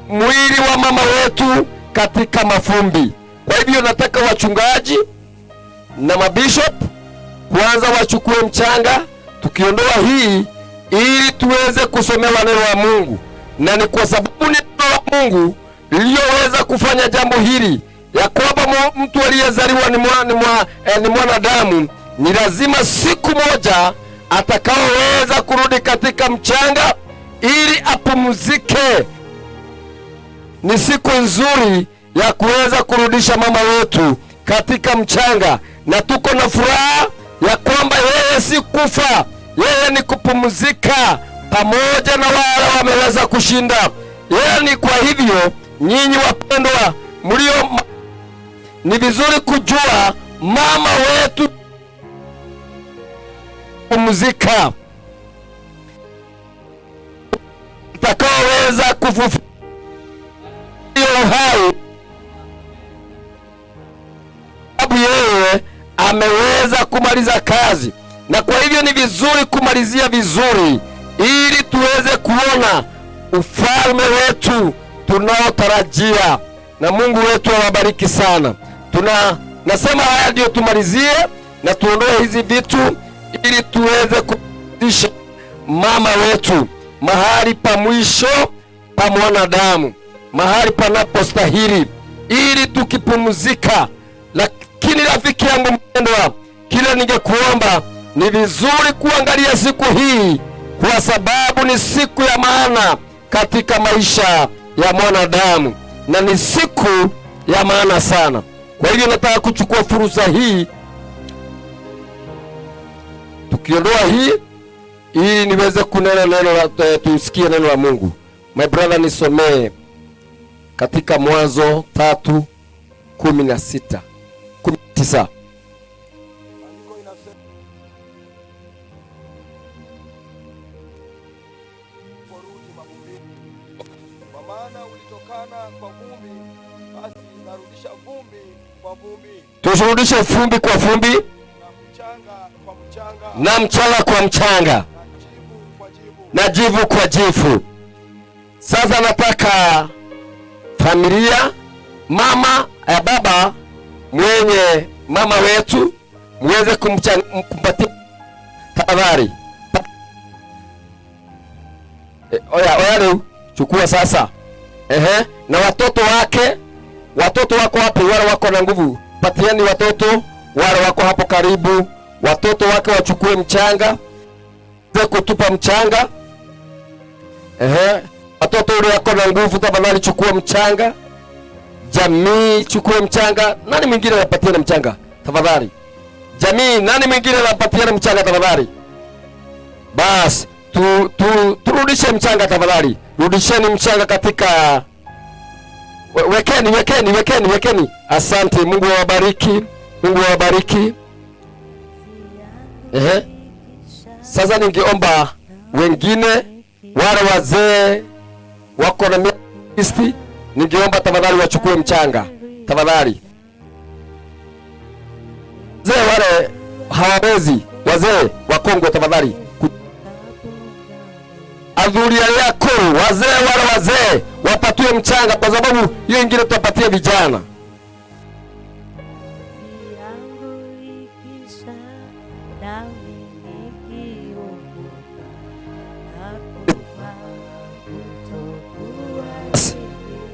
mwili wa mama wetu katika mafumbi. Kwa hivyo nataka wachungaji na mabishop kwanza wachukue mchanga, tukiondoa hii ili tuweze kusomewa neno la Mungu, na ni kwa sababu neno la Mungu liliyoweza kufanya jambo hili ya kwamba mtu aliyezaliwa ni mwanadamu, ni lazima siku moja atakaoweza kurudi katika mchanga ili apumzike. Ni siku nzuri ya kuweza kurudisha mama wetu katika mchanga, na tuko na furaha ya kwamba yeye si kufa, yeye ni kupumzika pamoja na wale wameweza kushinda. Yeye ni kwa hivyo, nyinyi wapendwa mlio, ni vizuri kujua mama wetu pumzika, atakaoweza kufufua uhai, sababu yeye ameweza kumaliza kazi. Na kwa hivyo ni vizuri kumalizia vizuri ili tuweze kuona ufalme wetu tunaotarajia. Na Mungu wetu awabariki sana. Nasema haya ndio tumalizie na tuondoe hizi vitu ili tuweze kurudisha mama wetu mahali pa mwisho pa mwanadamu, mahali panapostahili, ili tukipumzika. Lakini rafiki yangu mpendwa, kile ningekuomba ni vizuri kuangalia siku hii, kwa sababu ni siku ya maana katika maisha ya mwanadamu, na ni siku ya maana sana. Kwa hivyo nataka kuchukua fursa hii, tukiondoa hii, ili niweze kunena neno la, tusikie neno la Mungu. My brother, nisomee katika Mwanzo 3:16, 19. Kwa maana ulitokana kwa vumbi, basi narudisha vumbi kwa vumbi. Turudishe vumbi kwa vumbi, na mchanga kwa mchanga, na jivu kwa jivu. Sasa nataka familia, mama ya baba mwenye mama wetu muweze kumpatia tafadhali. Oya, oya leo chukua sasa. Ehe, na watoto wake, watoto wako wapi? Wale wako na nguvu, patieni watoto wale wako hapo karibu. Watoto wake wachukue mchanga, kutupa mchanga. Ehe, watoto wale wako na nguvu, tafadhali chukua mchanga. Jamii chukue mchanga. Nani mwingine anapatia na mchanga? Tafadhali. Jamii, nani mwingine anapatia na mchanga tafadhali? Bas, turudishe mchanga tafadhali. Rudisheni mchanga katika wekeni, wekeni, wekeni, wekeni. Asante, Mungu awabariki. Mungu awabariki. Ehe. Sasa ningeomba wengine wale wazee wako na miaka, ningeomba tafadhali wachukue mchanga. Tafadhali. Wazee wale hawawezi, wazee wakongwe tafadhali. Adhuria yako, wazee wale wazee wapatiwe mchanga, kwa sababu hiyo ingine tutapatia vijana.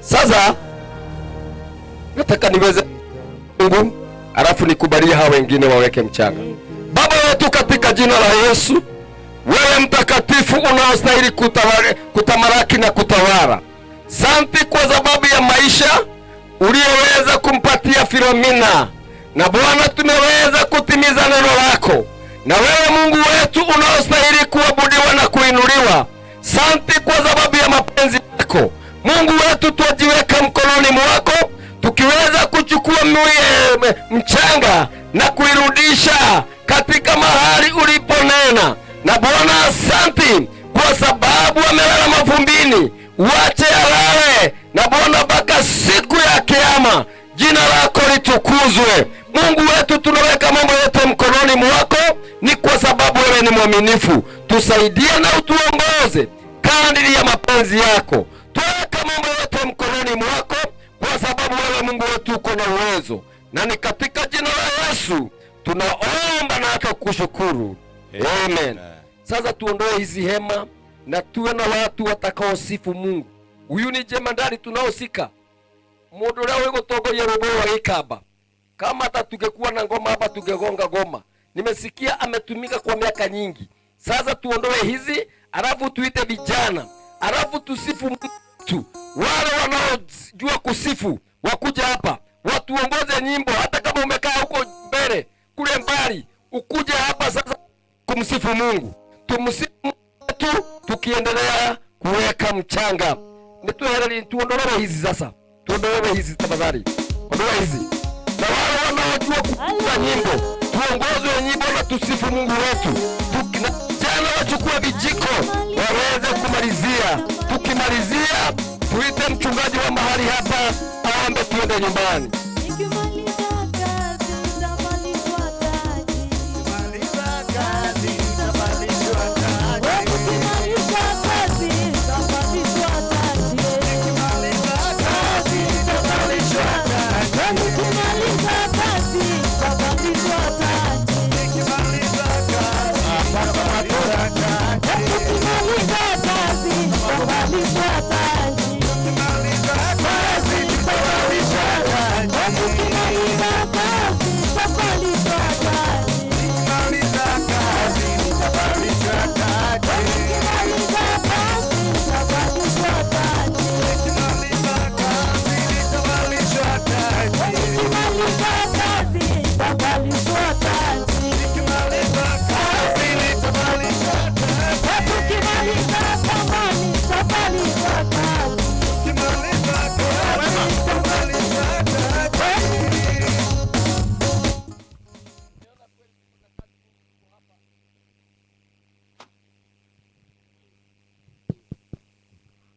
Sasa nataka niweze Mungu, alafu nikubalie hao wengine waweke mchanga. Baba wetu katika jina la Yesu, wewe mtakatifu unaostahili kutamalaki na kutawala, asante kwa sababu ya maisha uliyoweza kumpatia Filomena, na Bwana tumeweza kutimiza neno lako. Na wewe Mungu wetu unaostahili kuabudiwa na kuinuliwa, asante kwa sababu ya mapenzi yako. Mungu wetu, twajiweka mkononi mwako, tukiweza kuchukua mchanga na kuirudisha katika mahali uliponena. Na Bwana asante kwa sababu amelala mavumbini. Wache alale na Bwana mpaka siku ya Kiyama. Jina lako litukuzwe. Mungu wetu, tunaweka mambo yote mkononi mwako, ni kwa sababu wewe ni mwaminifu. Tusaidie na utuongoze kadiri ya mapenzi yako. Tuweka mambo yote mkononi mwako, kwa sababu wewe Mungu wetu uko na uwezo, na ni katika jina la Yesu tunaomba na hata kushukuru, amen. Sasa tuondoe hizi hema na tuwe na watu watakaosifu Mungu. Huyu ni jemandari tunaosika mundu uria wigutongoria rwimbo rwa gikamba. Kama hata tungekuwa na ngoma hapa tungegonga ngoma. Nimesikia ametumika kwa miaka nyingi. Sasa tuondoe hizi, alafu tuite vijana, alafu tusifu mtu. Wale wanaojua kusifu wakuja hapa watuongoze nyimbo. Hata kama umekaa huko mbele kule mbali, ukuje hapa sasa kumsifu Mungu. Tumsifu Mungu tu tukiendelea kuweka mchanga. Nituhereri, tuondolewe hizi sasa. Tuondolewe hizi tafadhali. Ondoa hizi. Na wale wanaojua kuimba nyimbo, tuongozwe nyimbo na tusifu Mungu wetu. Jana wachukue vijiko waweze kumalizia. Tukimalizia tuite mchungaji wa mahali hapa aombe tuende nyumbani.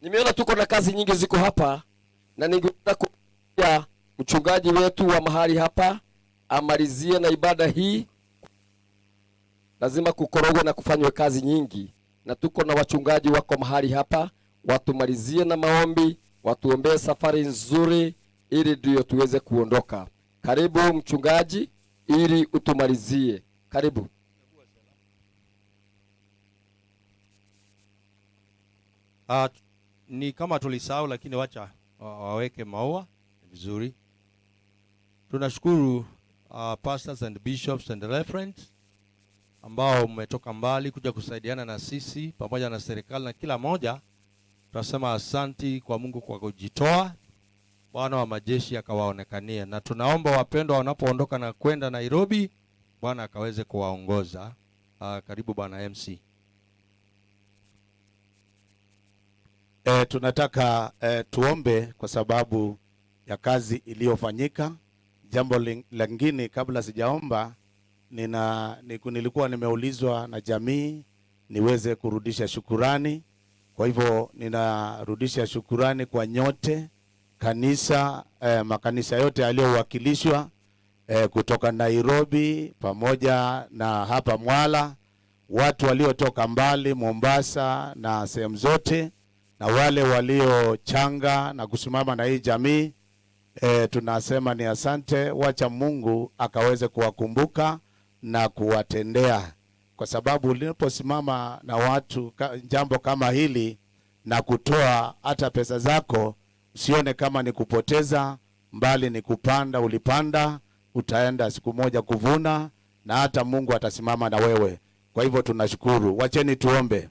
Nimeona tuko na kazi nyingi ziko hapa, na ningependa kuambia mchungaji wetu wa mahali hapa amalizie na ibada hii. Lazima kukorogwe na kufanywe kazi nyingi, na tuko na wachungaji wako mahali hapa, watumalizie na maombi, watuombee safari nzuri ili ndio tuweze kuondoka. Karibu mchungaji ili utumalizie. Karibu. Ni kama tulisahau, lakini wacha waweke maua vizuri. Tunashukuru pastors and bishops and reverends ambao mmetoka mbali kuja kusaidiana na sisi pamoja na serikali na kila moja. Tunasema asanti kwa Mungu kwa kujitoa. Bwana wa majeshi akawaonekanie, na tunaomba wapendwa wanapoondoka na kwenda Nairobi, Bwana akaweze kuwaongoza. Karibu Bwana MC. Tunataka tuombe kwa sababu ya kazi iliyofanyika. Jambo lingine kabla sijaomba, nilikuwa nimeulizwa na jamii niweze kurudisha shukurani. Kwa hivyo ninarudisha shukurani kwa nyote, kanisa, makanisa yote yaliyowakilishwa kutoka Nairobi pamoja na hapa Mwala, watu waliotoka mbali Mombasa na sehemu zote, na wale waliochanga na kusimama na hii jamii. Tunasema ni asante. Wacha Mungu akaweze kuwakumbuka na kuwatendea, kwa sababu uliposimama na watu jambo kama hili na kutoa hata pesa zako, usione kama ni kupoteza, mbali ni kupanda. Ulipanda, utaenda siku moja kuvuna, na hata Mungu atasimama na wewe. Kwa hivyo tunashukuru. Wacheni tuombe.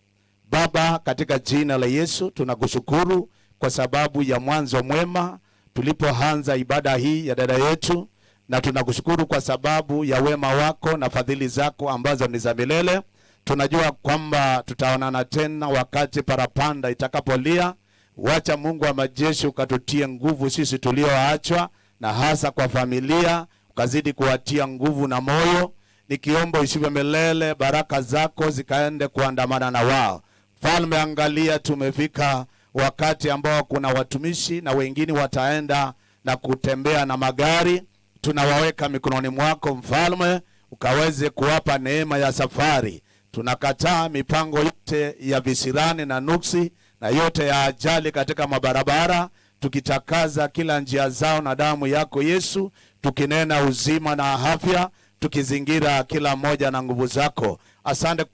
Baba, katika jina la Yesu tunakushukuru kwa sababu ya mwanzo mwema tulipoanza ibada hii ya dada yetu, na tunakushukuru kwa sababu ya wema wako na fadhili zako ambazo ni za milele. Tunajua kwamba tutaonana tena wakati parapanda itakapolia. Wacha Mungu wa majeshi ukatutie nguvu sisi tulioachwa, na hasa kwa familia ukazidi kuwatia nguvu na moyo. Nikiomba ishivyo milele, baraka zako zikaende kuandamana na wao. Mfalme, angalia, tumefika wakati ambao kuna watumishi na wengine wataenda na kutembea na magari. Tunawaweka mikononi mwako Mfalme, ukaweze kuwapa neema ya safari. Tunakataa mipango yote ya visirani na nuksi na yote ya ajali katika mabarabara, tukitakaza kila njia zao na damu yako Yesu, tukinena uzima na afya, tukizingira kila mmoja na nguvu zako. Asante,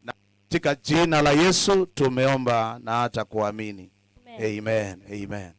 na katika jina la Yesu tumeomba na hata kuamini. Amen, amen.